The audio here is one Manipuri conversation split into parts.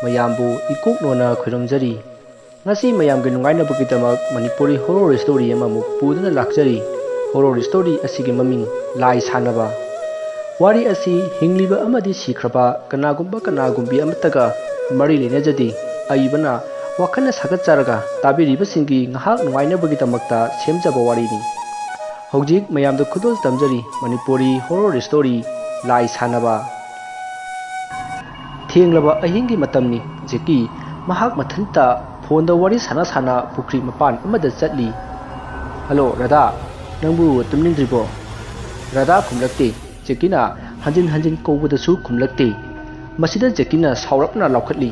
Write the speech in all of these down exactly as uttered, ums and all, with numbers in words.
ꯃꯌꯥꯝꯕꯨ ꯏꯀꯣꯛ ꯅꯣꯟꯅ ꯈꯣꯏꯔꯝꯖꯔꯤ꯫ ꯉꯁꯤ ꯃꯌꯥꯝꯒꯤ ꯅꯨꯡꯉꯥꯏꯅꯕꯒꯤꯗꯃꯛ ꯃꯅꯤꯄꯨꯔꯤ horror story ꯑꯃꯃꯨꯛ ꯄꯨꯗꯨꯅ ꯂꯥꯛꯆꯔꯤ꯫ Horror story ꯑꯁꯤꯒꯤ ꯃꯃꯤꯡ ꯂꯥꯏ ꯁꯥꯟꯅꯕ꯫ ꯋꯥꯔꯤ ꯑꯁꯤ ꯍꯤꯡꯂꯤꯕ ꯑꯃꯗꯤ ꯁꯤꯈ꯭ꯔꯕ ꯀꯅꯥꯒꯨꯝꯕ ꯀꯅꯥꯒꯨꯝꯕꯤ ꯑꯃꯠꯇꯒ ꯃꯔꯤ ꯂꯩꯅꯖꯗꯦ꯫ ꯑꯏꯕꯅ ꯋꯥꯈꯜꯅ ꯁꯥꯒꯠꯆꯔꯒ ꯇꯥꯕꯤꯔꯤꯕꯁꯤꯡꯒꯤ ꯉꯥꯏꯍꯥꯛ ꯅꯨꯡꯉꯥꯏꯅꯕꯒꯤꯗꯃꯛꯇ ꯁꯦꯝꯖꯕ ꯋꯥꯔꯤꯅꯤ꯫ ꯍꯧꯖꯤꯛ ꯃꯌꯥꯝꯗ ꯈꯨꯗꯣꯜ ꯇꯝꯖꯔꯤ ꯃꯅꯤꯄꯨꯔꯤ horror story ꯂꯥꯏ ꯁꯥꯟꯅꯕ꯫ ꯊꯦꯡꯂꯕ ꯑꯍꯤꯡꯒꯤ ꯃꯇꯝꯅꯤ꯫ ꯖꯦꯀꯤ ꯃꯍꯥꯛ ꯃꯊꯟꯇ ꯐꯣꯟꯗ ꯋꯥꯔꯤ ꯁꯥꯟꯅ ꯁꯥꯟꯅ ꯄꯨꯈ꯭ꯔꯤ ꯃꯄꯥꯟ ꯑꯃꯗ ꯆꯠꯂꯤ꯫ "ꯍꯜꯂꯣ ꯔꯥꯙꯥ, ꯅꯪꯕꯨ ꯇꯨꯝꯅꯤꯡꯗ꯭ꯔꯤꯕꯣ?" ꯔꯥꯙꯥ ꯈꯨꯝꯂꯛꯇꯦ꯫ ꯖꯦꯀꯤꯅ ꯍꯟꯖꯤꯟ ꯍꯟꯖꯤꯟ ꯀꯧꯕꯗꯁꯨ ꯈꯨꯝꯂꯛꯇꯦ꯫ ꯃꯁꯤꯗ ꯖꯦꯀꯤꯅ ꯁꯥꯎꯔꯞꯅ ꯂꯥꯎꯈꯠꯂꯤ,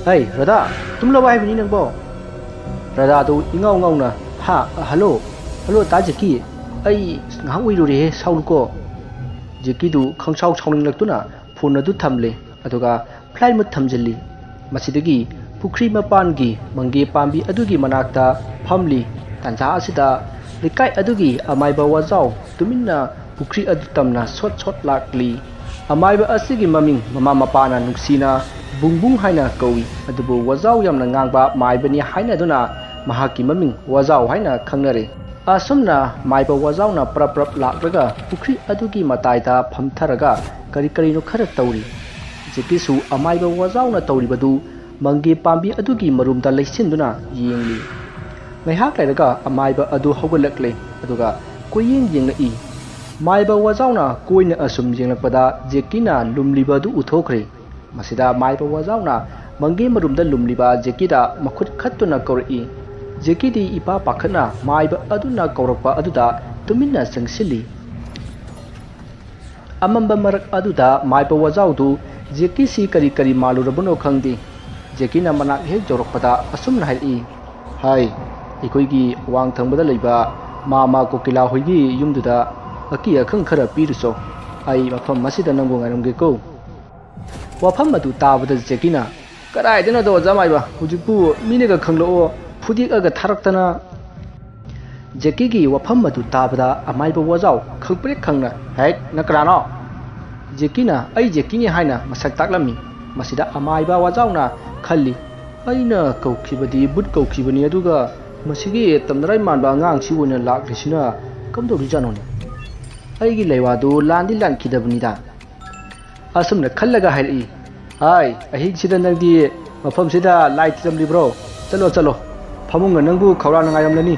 "ꯍꯩ ꯔꯥꯙꯥ, ꯇꯨꯝꯂꯕ ꯍꯥꯏꯕꯅꯤ ꯅꯪꯕꯣ?" ꯔꯥꯙꯥꯗꯨ ꯏꯉꯥꯎ ꯉꯥꯎꯅ, "ꯍꯥ, ꯍꯜꯂꯣ, ꯍꯜꯂꯣ ꯇꯥ ꯖꯦꯀꯤ, ꯑꯩ ꯉꯥꯏꯍꯥꯛ ꯎꯏꯔꯨꯔꯦꯍꯦ, ꯁꯥꯎꯅꯨꯀꯣ꯫" ꯖꯦꯀꯤꯗꯨ ꯈꯪꯁꯥꯎ ꯁꯥꯎꯅꯤꯡꯂꯛꯇꯨꯅ ꯐꯣꯟ ꯑꯗꯨ ꯊꯝꯂꯦ, ꯑꯗꯨꯒ flight mode ꯊꯝꯖꯤꯜꯂꯤ꯫ ꯃꯁꯤꯗꯒꯤ ꯄꯨꯈ꯭ꯔꯤ ꯃꯄꯥꯟꯒꯤ ꯃꯪꯒꯦ ꯄꯥꯝꯕꯤ ꯑꯗꯨꯒꯤ ꯃꯅꯥꯛꯇ ꯐꯝꯂꯤ꯫ ꯇꯥꯟꯖꯥ ꯑꯁꯤꯗ ꯂꯩꯀꯥꯏ ꯑꯗꯨꯒꯤ ꯑꯃꯥꯏꯕ ꯋꯥꯖꯥꯎ ꯇꯨꯃꯤꯟꯅ ꯄꯨꯈ꯭ꯔꯤ ꯑꯗꯨ ꯇꯝꯅ ꯁꯣꯠ ꯁꯣꯠ ꯂꯥꯛꯂꯤ꯫ ꯑꯃꯥꯏꯕ ꯑꯁꯤꯒꯤ ꯃꯃꯤꯡ ꯃꯃꯥ ꯃꯄꯥꯅ ꯅꯨꯡꯁꯤꯅ ꯕꯨꯡꯕꯨꯡ ꯍꯥꯏꯅ ꯀꯧꯏ, ꯑꯗꯨꯕꯨ ꯋꯥꯖꯥꯎ ꯌꯥꯝꯅ ꯉꯥꯡꯕ ꯃꯥꯏꯕꯅꯤ ꯍꯥꯏꯅꯗꯨꯅ ꯃꯍꯥꯛꯀꯤ ꯃꯃꯤꯡ ꯋꯥꯖꯥꯎ ꯍꯥꯏꯅ ꯈꯪꯅꯔꯦ꯫ ꯑꯁꯨꯝꯅ ꯃꯥꯏꯕ ꯋꯥꯖꯥꯎꯅ ꯄ꯭ꯔꯞ ꯄ꯭ꯔꯞ ꯂꯥꯛꯂꯒ ꯄꯨꯈ꯭ꯔꯤ ꯑꯗꯨꯒꯤ ꯃꯇꯥꯏꯗ ꯐꯝꯊꯔꯒ ꯀꯔꯤ ꯀꯔꯤꯅꯣ ꯈꯔ ꯇꯧꯔꯤ꯫ ꯖꯦꯀꯤꯁꯨ ꯑꯃꯥꯏꯕ ꯋꯥꯖꯥꯎꯅ ꯇꯧꯔꯤꯕꯗꯨ ꯃꯪꯒꯦ ꯄꯥꯝꯕꯤ ꯑꯗꯨꯒꯤ ꯃꯔꯨꯝꯗ ꯂꯩꯁꯤꯟꯗꯨꯅ ꯌꯦꯡꯂꯤ꯫ ꯉꯥꯏꯍꯥꯛ ꯂꯩꯔꯒ ꯑꯃꯥꯏꯕ ꯑꯗꯨ ꯍꯧꯒꯠꯂꯛꯂꯦ, ꯑꯗꯨꯒ ꯀꯣꯏꯌꯦꯡ ꯌꯦꯡꯂꯛꯏ꯫ ꯃꯥꯏꯕ ꯋꯥꯖꯥꯎꯅ ꯀꯣꯏꯅ ꯑꯁꯨꯝ ꯌꯦꯡꯂꯛꯄꯗ ꯖꯦꯀꯤꯅ ꯂꯨꯝꯂꯤꯕ ꯑꯗꯨ ꯎꯊꯣꯛꯈ꯭ꯔꯦ꯫ ꯃꯁꯤꯗ ꯃꯥꯏꯕ ꯋꯥꯖꯥꯎꯅ ꯃꯪꯒꯦ ꯃꯔꯨꯝꯗ ꯂꯨꯝꯂꯤꯕ ꯖꯦꯀꯤꯗ ꯃꯈꯨꯠ ꯈꯠꯇꯨꯅ ꯀꯧꯔꯛꯏ꯫ ꯖꯦꯀꯤꯗꯤ ꯏꯄꯥ ꯄꯥꯈꯠꯅ ꯃꯥꯏꯕ ꯑꯗꯨꯅ ꯀꯧꯔꯛꯄ ꯑꯗꯨꯗ ꯇꯨꯃꯤꯟꯅ ꯆꯪꯁꯤꯜꯂꯤ꯫ ꯑꯃꯝꯕ ꯃꯔꯛ ꯑꯗꯨꯗ ꯃꯥꯏꯕ ꯋꯥꯖꯥꯎꯗꯨ ꯖꯦꯀꯤꯁꯤ ꯀꯔꯤ ꯀꯔꯤ ꯃꯥꯜꯂꯨꯔꯕꯅꯣ ꯈꯪꯗꯦ꯫ ꯖꯦꯀꯤꯅ ꯃꯅꯥꯛ ꯍꯦꯛ ꯌꯧꯔꯛꯄꯗ ꯑꯁꯨꯝꯅ ꯍꯥꯏꯔꯛꯏ, "ꯍꯥꯏ, ꯑꯩꯈꯣꯏꯒꯤ ꯋꯥꯡ ꯊꯪꯕꯗ ꯂꯩꯕ ꯃꯥꯃ ꯀꯣꯀꯤꯂꯥ ꯍꯣꯏꯒꯤ ꯌꯨꯝꯗꯨꯗ ꯑꯀꯤ ꯑꯈꯪ ꯈꯔ ꯄꯤꯔꯨꯆꯣ꯫ ꯑꯩ ꯃꯐꯝ ꯑꯁꯤꯗ ꯅꯪꯕꯨ ꯉꯥꯏꯔꯝꯒꯦꯀꯣ꯫" ꯋꯥꯐꯝ ꯑꯗꯨ ꯇꯥꯕꯗ ꯖꯦꯀꯤꯅ, "ꯀꯗꯥꯏꯗꯅꯣꯗ ꯑꯣꯖꯥ ꯃꯥꯏꯕ, ꯍꯧꯖꯤꯛꯄꯨ ꯃꯤꯅꯒ ꯈꯪꯂꯛꯑꯣ ꯐꯨꯗꯦꯛꯑꯒ ꯊꯥꯔꯛꯇꯅ꯫" ꯖꯦꯀꯤꯒꯤ ꯋꯥꯐꯝ ꯑꯗꯨ ꯇꯥꯕꯗ ꯑꯃꯥꯏꯕ ꯋꯥꯖꯥꯎ ꯈꯪꯄ꯭ꯔꯦꯛ ꯈꯪꯅ, "ꯍꯦꯛ, ꯅꯪ ꯀꯅꯥꯅꯣ?" ꯖꯦꯀꯤꯅ, "ꯑꯩ ꯖꯦꯀꯤꯅꯤ" ꯍꯥꯏꯅ ꯃꯁꯛ ꯇꯥꯛꯂꯝꯃꯤ꯫ ꯃꯁꯤꯗ ꯑꯃꯥꯏꯕ ꯋꯥꯖꯥꯎꯅ ꯈꯜꯂꯤ, "ꯑꯩꯅ ꯀꯧꯈꯤꯕꯗꯤ ꯕꯨꯠ ꯀꯧꯈꯤꯕꯅꯤ, ꯑꯗꯨꯒ ꯃꯁꯤꯒꯤ ꯇꯝꯅꯔꯥꯏ ꯃꯥꯟꯕ ꯑꯉꯥꯡꯁꯤ ꯑꯣꯏꯅ ꯂꯥꯛꯂꯤꯁꯤꯅ ꯀꯝꯗꯧꯔꯤꯖꯥꯠꯅꯣꯅꯦ? ꯑꯩꯒꯤ ꯂꯩꯋꯥꯗꯨ ꯂꯥꯟꯗꯤ ꯂꯥꯟꯈꯤꯗꯕꯅꯤꯗ"꯫ ꯑꯁꯨꯝꯅ ꯈꯜꯂꯒ ꯍꯥꯏꯔꯛꯏ, "ꯍꯥꯏ, ꯑꯍꯤꯡꯁꯤꯗ ꯅꯪꯗꯤ ꯃꯐꯝꯁꯤꯗ ꯂꯥꯏ ꯊꯤꯔꯝꯂꯤꯕ꯭ꯔꯣ? ꯆꯠꯂꯣ, ꯆꯠꯂꯣ, ꯐꯃꯨꯡꯅ ꯅꯪꯕꯨ ꯈꯧꯔꯥꯡꯅ ꯉꯥꯏꯔꯝꯂꯅꯤ"꯫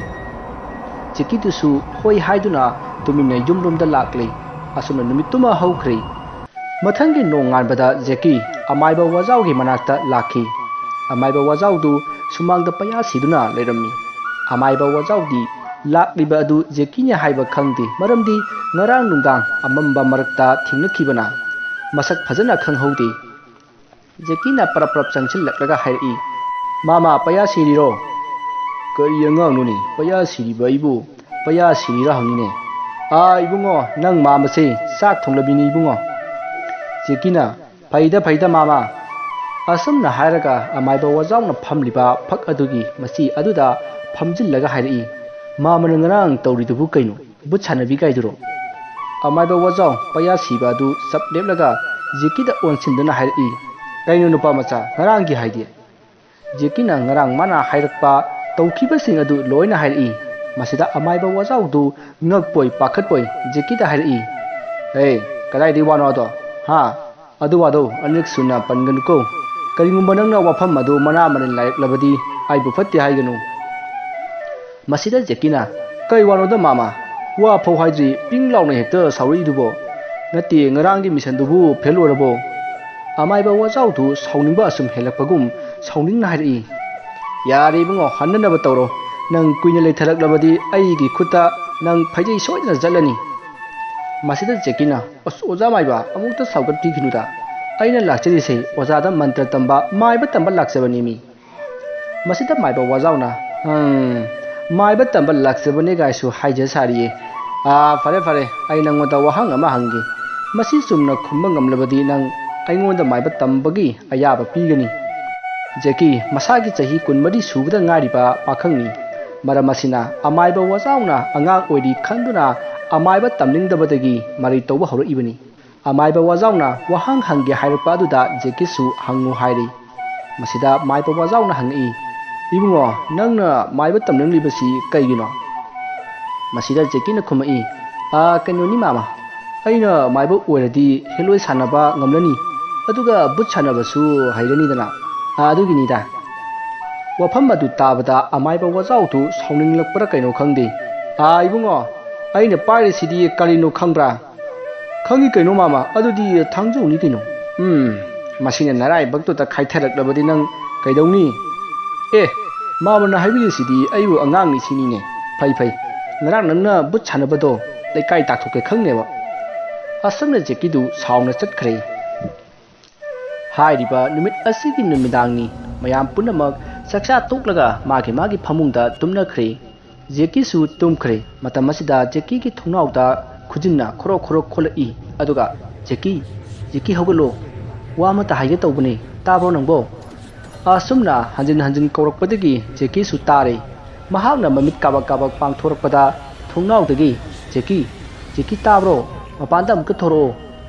ꯖꯦꯀꯤꯗꯨꯁꯨ ꯍꯣꯏ ꯍꯥꯏꯗꯨꯅ ꯇꯨꯃꯤꯟꯅ ꯌꯨꯝꯂꯣꯝꯗ ꯂꯥꯛꯂꯦ꯫ ꯑꯁꯨꯝꯅ ꯅꯨꯃꯤꯠꯇꯨꯃ ꯍꯧꯈ꯭ꯔꯦ꯫ ꯃꯊꯪꯒꯤ ꯅꯣꯡꯉꯥꯟꯕꯗ ꯖꯦꯀꯤ ꯑꯃꯥꯏꯕ ꯋꯥꯖꯥꯎꯒꯤ ꯃꯅꯥꯛꯇ ꯂꯥꯛꯈꯤ꯫ ꯑꯃꯥꯏꯕ ꯋꯥꯖꯥꯎꯗꯨ ꯁꯨꯃꯥꯡꯗ ꯄꯩꯌꯥ ꯁꯤꯗꯨꯅ ꯂꯩꯔꯝꯃꯤ꯫ ꯑꯃꯥꯏꯕ ꯋꯥꯖꯥꯎꯗꯤ ꯂꯥꯛꯂꯤꯕ ꯑꯗꯨ ꯖꯦꯀꯤꯅꯦ ꯍꯥꯏꯕ ꯈꯪꯗꯦ, ꯃꯔꯝꯗꯤ ꯉꯔꯥꯡ ꯅꯨꯡꯗꯥꯡ ꯑꯃꯝꯕ ꯃꯔꯛꯇ ꯊꯦꯡꯅꯈꯤꯕꯅ ꯃꯁꯛ ꯐꯖꯅ ꯈꯪꯍꯧꯗꯦ꯫ ꯖꯦꯀꯤꯅ ꯄꯔꯞ ꯄꯔꯞ ꯆꯪꯁꯤꯜꯂꯛꯂꯒ ꯍꯥꯏꯔꯛꯏ, "ꯃꯥꯃ, ꯄꯩꯌꯥ ꯁꯤꯔꯤꯔꯣ?" "ꯀꯔꯤ ꯑꯉꯥꯡꯅꯣꯅꯦ, ꯄꯩꯌꯥ ꯁꯤꯔꯤꯕ ꯑꯩꯕꯨ? ꯄꯩꯌꯥ ꯁꯤꯔꯤꯔꯥ ꯍꯪꯉꯤꯅꯦ꯫ ꯑꯥ, ꯏꯕꯨꯡꯉꯣ, ꯅꯪ ꯃꯥꯃꯁꯦ ꯆꯥꯛ ꯊꯣꯡꯂꯕꯤꯅꯤ, ꯏꯕꯨꯡꯉꯣ"꯫ ꯖꯦꯀꯤꯅ, "ꯐꯩꯗ, ꯐꯩꯗ, ꯃꯥꯃ"꯫ ꯑꯁꯨꯝꯅ ꯍꯥꯏꯔꯒ ꯑꯃꯥꯏꯕ ꯋꯥꯖꯥꯎꯅ ꯐꯝꯂꯤꯕ ꯐꯛ ꯑꯗꯨꯒꯤ ꯃꯆꯤ ꯑꯗꯨꯗ ꯐꯝꯖꯤꯜꯂꯒ ꯍꯥꯏꯔꯛꯏ, "ꯃꯥꯃꯅ ꯉꯔꯥꯡ ꯇꯧꯔꯤꯗꯨꯕꯨ ꯀꯩꯅꯣ? ꯕꯨꯠ ꯁꯥꯟꯅꯕꯤ ꯀꯥꯏꯗꯨꯔꯣ?" ꯑꯃꯥꯏꯕ ꯋꯥꯖꯥꯎ ꯄꯩꯌꯥ ꯁꯤꯕ ꯑꯗꯨ ꯆꯞ ꯂꯦꯞꯂꯒ ꯖꯦꯀꯤꯗ ꯑꯣꯟꯁꯤꯟꯗꯨꯅ ꯍꯥꯏꯔꯛꯏ, "ꯀꯩꯅꯣ ꯅꯨꯄꯥ ꯃꯆꯥ, ꯉꯔꯥꯡꯒꯤ ꯍꯥꯏꯗꯤ?" ꯖꯦꯀꯤꯅ ꯉꯔꯥꯡ ꯃꯥꯅ ꯍꯥꯏꯔꯛꯄ ꯇꯧꯈꯤꯕꯁꯤꯡ ꯑꯗꯨ ꯂꯣꯏꯅ ꯍꯥꯏꯔꯛꯏ꯫ ꯃꯁꯤꯗ ꯑꯃꯥꯏꯕ ꯋꯥꯖꯥꯎꯗꯨ ꯉꯛꯄꯣꯏ ꯄꯥꯈꯠꯄꯣꯏ ꯖꯦꯀꯤꯗ ꯍꯥꯏꯔꯛꯏ, "ꯍꯦ, ꯀꯗꯥꯏꯗꯒꯤ ꯋꯥꯅꯣ ꯑꯗꯣ? ꯍꯥ? ꯑꯗꯨ ꯋꯥꯗꯣ ꯑꯅꯤꯔꯛ ꯁꯨꯅ ꯄꯟꯒꯅꯨꯀꯣ꯫ ꯀꯔꯤꯒꯨꯝꯕ ꯅꯪꯅ ꯋꯥꯐꯝ ꯑꯗꯨ ꯃꯅꯥ ꯃꯅꯤꯟ ꯂꯥꯏꯔꯛꯂꯕꯗꯤ ꯑꯩꯕꯨ ꯐꯠꯇꯦ ꯍꯥꯏꯒꯅꯨ"꯫ ꯃꯁꯤꯗ ꯖꯦꯀꯤꯅ, "ꯀꯩ ꯋꯥꯅꯣꯗ ꯃꯥꯃ? ꯋꯥ ꯐꯧ ꯍꯥꯏꯗ꯭ꯔꯤ ꯄꯤꯡ ꯂꯥꯎꯅ ꯍꯦꯛꯇ ꯁꯥꯎꯔꯛꯏꯗꯨꯕꯣ? ꯅꯠꯇꯦ, ꯉꯔꯥꯡꯒꯤ ꯃꯤꯁꯟꯗꯨꯕꯨ ꯐꯦꯜ ꯑꯣꯏꯔꯕꯣ?" ꯑꯃꯥꯏꯕ ꯋꯥꯖꯥꯎꯗꯨ ꯁꯥꯎꯅꯤꯡꯕ ꯑꯁꯨꯝ ꯍꯦꯜꯂꯛꯄꯒꯨꯝ ꯁꯥꯎꯅꯤꯡꯅ ꯍꯥꯏꯔꯛꯏ, "ꯌꯥꯔꯦ ꯏꯕꯨꯡꯉꯣ, ꯍꯟꯅꯅꯕ ꯇꯧꯔꯣ꯫ ꯅꯪ ꯀꯨꯏꯅ ꯂꯩꯊꯔꯛꯂꯕꯗꯤ ꯑꯩꯒꯤ ꯈꯨꯠꯇ ꯅꯪ ꯐꯩꯖꯩ ꯁꯣꯏꯗꯅ ꯆꯠꯂꯅꯤ"꯫ ꯃꯁꯤꯗ ꯖꯦꯀꯤꯅ, "ꯑꯁ, ꯑꯣꯖꯥ ꯃꯥꯏꯕ, ꯑꯃꯨꯛꯇ ꯁꯥꯎꯒꯠꯄꯤꯈꯤꯅꯨꯗ꯫ ꯑꯩꯅ ꯂꯥꯛꯆꯔꯤꯁꯦ ꯑꯣꯖꯥꯗ ꯃꯟꯇ꯭ꯔ ꯇꯝꯕ, ꯃꯥꯏꯕ ꯇꯝꯕ ꯂꯥꯛꯆꯕꯅꯦꯃꯤ"꯫ ꯃꯁꯤꯗ ꯃꯥꯏꯕ ꯋꯥꯖꯥꯎꯅ, "ꯍꯝ, ꯃꯥꯏꯕ ꯇꯝꯕ ꯂꯥꯛꯆꯕꯅꯦ ꯒꯥꯏꯁꯨ ꯍꯥꯏꯖ ꯁꯥꯔꯤꯌꯦ꯫ ꯑꯥ, ꯐꯔꯦ ꯐꯔꯦ, ꯑꯩ ꯅꯪꯉꯣꯟꯗ ꯋꯥꯍꯪ ꯑꯃ ꯍꯪꯒꯦ꯫ ꯃꯁꯤ ꯆꯨꯝꯅ ꯈꯨꯝꯕ ꯉꯝꯂꯕꯗꯤ ꯅꯪ ꯑꯩꯉꯣꯟꯗ ꯃꯥꯏꯕ ꯇꯝꯕꯒꯤ ꯑꯌꯥꯕ ꯄꯤꯒꯅꯤ"꯫ ꯖꯦꯀꯤ ꯃꯁꯥꯒꯤ ꯆꯍꯤ ꯀꯨꯟꯃꯔꯤ ꯁꯨꯕꯗ ꯉꯥꯏꯔꯤꯕ ꯄꯥꯈꯪꯅꯤ꯫ ꯃꯔꯝ ꯑꯁꯤꯅ ꯑꯃꯥꯏꯕ ꯋꯥꯖꯥꯎꯅ ꯑꯉꯥꯡ ꯑꯣꯏꯔꯤ ꯈꯟꯗꯨꯅ ꯑꯃꯥꯏꯕ ꯇꯝꯅꯤꯡꯗꯕꯗꯒꯤ ꯃꯔꯩ ꯇꯧꯕ ꯍꯧꯔꯛꯏꯕꯅꯤ꯫ ꯑꯃꯥꯏꯕ ꯋꯥꯖꯥꯎꯅ ꯋꯥꯍꯪ ꯍꯪꯒꯦ ꯍꯥꯏꯔꯛꯄ ꯑꯗꯨꯗ ꯖꯦꯀꯤꯁꯨ ꯍꯪꯉꯨ ꯍꯥꯏꯔꯤ꯫ ꯃꯁꯤꯗ ꯃꯥꯏꯕ ꯋꯥꯖꯥꯎꯅ ꯍꯪꯉꯛꯏ, "ꯏꯕꯨꯡꯉꯣ, ꯅꯪꯅ ꯃꯥꯏꯕ ꯇꯝꯅꯤꯡꯂꯤꯕꯁꯤ ꯀꯩꯒꯤꯅꯣ?" ꯃꯁꯤꯗ ꯖꯦꯀꯤꯅ ꯈꯨꯝꯃꯛꯏ, "ꯑꯥ, ꯀꯩꯅꯣꯅꯤ ꯃꯥꯃ, ꯑꯩꯅ ꯃꯥꯏꯕ ꯑꯣꯏꯔꯗꯤ ꯍꯦꯂꯣꯏ ꯁꯥꯟꯅꯕ ꯉꯝꯂꯅꯤ, ꯑꯗꯨꯒ ꯕꯨꯠ ꯁꯥꯟꯅꯕꯁꯨ ꯍꯩꯔꯅꯤꯗꯅ, ꯑꯥ, ꯑꯗꯨꯒꯤꯅꯤꯗ"꯫ ꯋꯥꯐꯝ ꯑꯗꯨ ꯇꯥꯕꯗ ꯑꯃꯥꯏꯕ ꯋꯥꯖꯥꯎꯗꯨ ꯁꯥꯎꯅꯤꯡꯂꯛꯄ꯭ꯔꯥ ꯀꯩꯅꯣ ꯈꯪꯗꯦ, "ꯑꯥ, ꯏꯕꯨꯡꯉꯣ, ꯑꯩꯅ ꯄꯥꯏꯔꯤꯁꯤꯗꯤ ꯀꯔꯤꯅꯣ ꯈꯪꯕ꯭ꯔꯥ?" "ꯈꯪꯉꯤ ꯀꯩꯅꯣ ꯃꯥꯃ, ꯑꯗꯨꯗꯤ ꯊꯥꯡꯖꯧꯅꯤ ꯀꯩꯅꯣ"꯫ "ꯎꯝ, ꯃꯁꯤꯅ ꯅꯔꯥꯏꯕꯛꯇꯨꯗ ꯈꯥꯏꯊꯔꯛꯂꯕꯗꯤ ꯅꯪ ꯀꯩꯗꯧꯅꯤ?" "ꯑꯦ, ꯃꯥꯃꯅ ꯍꯥꯏꯕꯤꯔꯤꯁꯤꯗꯤ ꯑꯩꯕꯨ ꯑꯉꯥꯡꯅꯤ ꯁꯤꯅꯤꯅꯦ꯫ ꯐꯩ ꯐꯩ, ꯉꯔꯥꯡ ꯅꯪꯅ ꯕꯨꯠ ꯁꯥꯟꯅꯕꯗꯣ ꯂꯩꯀꯥꯏ ꯇꯥꯛꯊꯣꯛꯀꯦ ꯈꯪꯅꯦꯕ"꯫ ꯑꯁꯨꯝꯅ ꯖꯦꯀꯤꯗꯨ ꯁꯥꯎꯅ ꯆꯠꯈ꯭ꯔꯦ꯫ ꯍꯥꯏꯔꯤꯕ ꯅꯨꯃꯤꯠ ꯑꯁꯤꯒꯤ ꯅꯨꯃꯤꯗꯥꯡꯅꯤ꯫ ꯃꯌꯥꯝ ꯄꯨꯝꯅꯃꯛ ꯆꯥꯛꯆꯥ ꯇꯣꯛꯂꯒ ꯃꯥꯒꯤ ꯃꯥꯒꯤ ꯐꯃꯨꯡꯗ ꯇꯨꯝꯅꯈ꯭ꯔꯦ꯫ ꯖꯦꯀꯤꯁꯨ ꯇꯨꯝꯈ꯭ꯔꯦ꯫ ꯃꯇꯝ ꯑꯁꯤꯗ ꯖꯦꯀꯤꯒꯤ ꯊꯣꯡꯅꯥꯎꯗ ꯈꯨꯖꯤꯟꯅ ꯈꯣꯔꯣꯛ ꯈꯣꯔꯣꯛ ꯈꯣꯠꯂꯛꯏ꯫ ꯑꯗꯨꯒ, "ꯖꯦꯀꯤ, ꯖꯦꯀꯤ ꯍꯧꯒꯠꯂꯣ, ꯋꯥ ꯑꯃꯇ ꯍꯥꯏꯒꯦ ꯇꯧꯕꯅꯦ, ꯇꯥꯕ꯭ꯔꯣ ꯅꯪꯕꯣ?" ꯑꯁꯨꯝꯅ ꯍꯟꯖꯤꯟ ꯍꯟꯖꯤꯟ ꯀꯧꯔꯛꯄꯗꯒꯤ ꯖꯦꯀꯤꯁꯨ ꯇꯥꯔꯦ꯫ ꯃꯍꯥꯛꯅ ꯃꯃꯤꯠ ꯀꯥꯕꯛ ꯀꯥꯕꯛ ꯄꯥꯡꯊꯣꯔꯛꯄꯗ ꯊꯣꯡꯅꯥꯎꯗꯒꯤ, "ꯖꯦꯀꯤ, ꯖꯦꯀꯤ ꯇꯥꯕ꯭ꯔꯣ? ꯃꯄꯥꯟꯗ ꯑꯃꯨꯛꯇ ꯊꯣꯔꯛꯑꯣ"꯫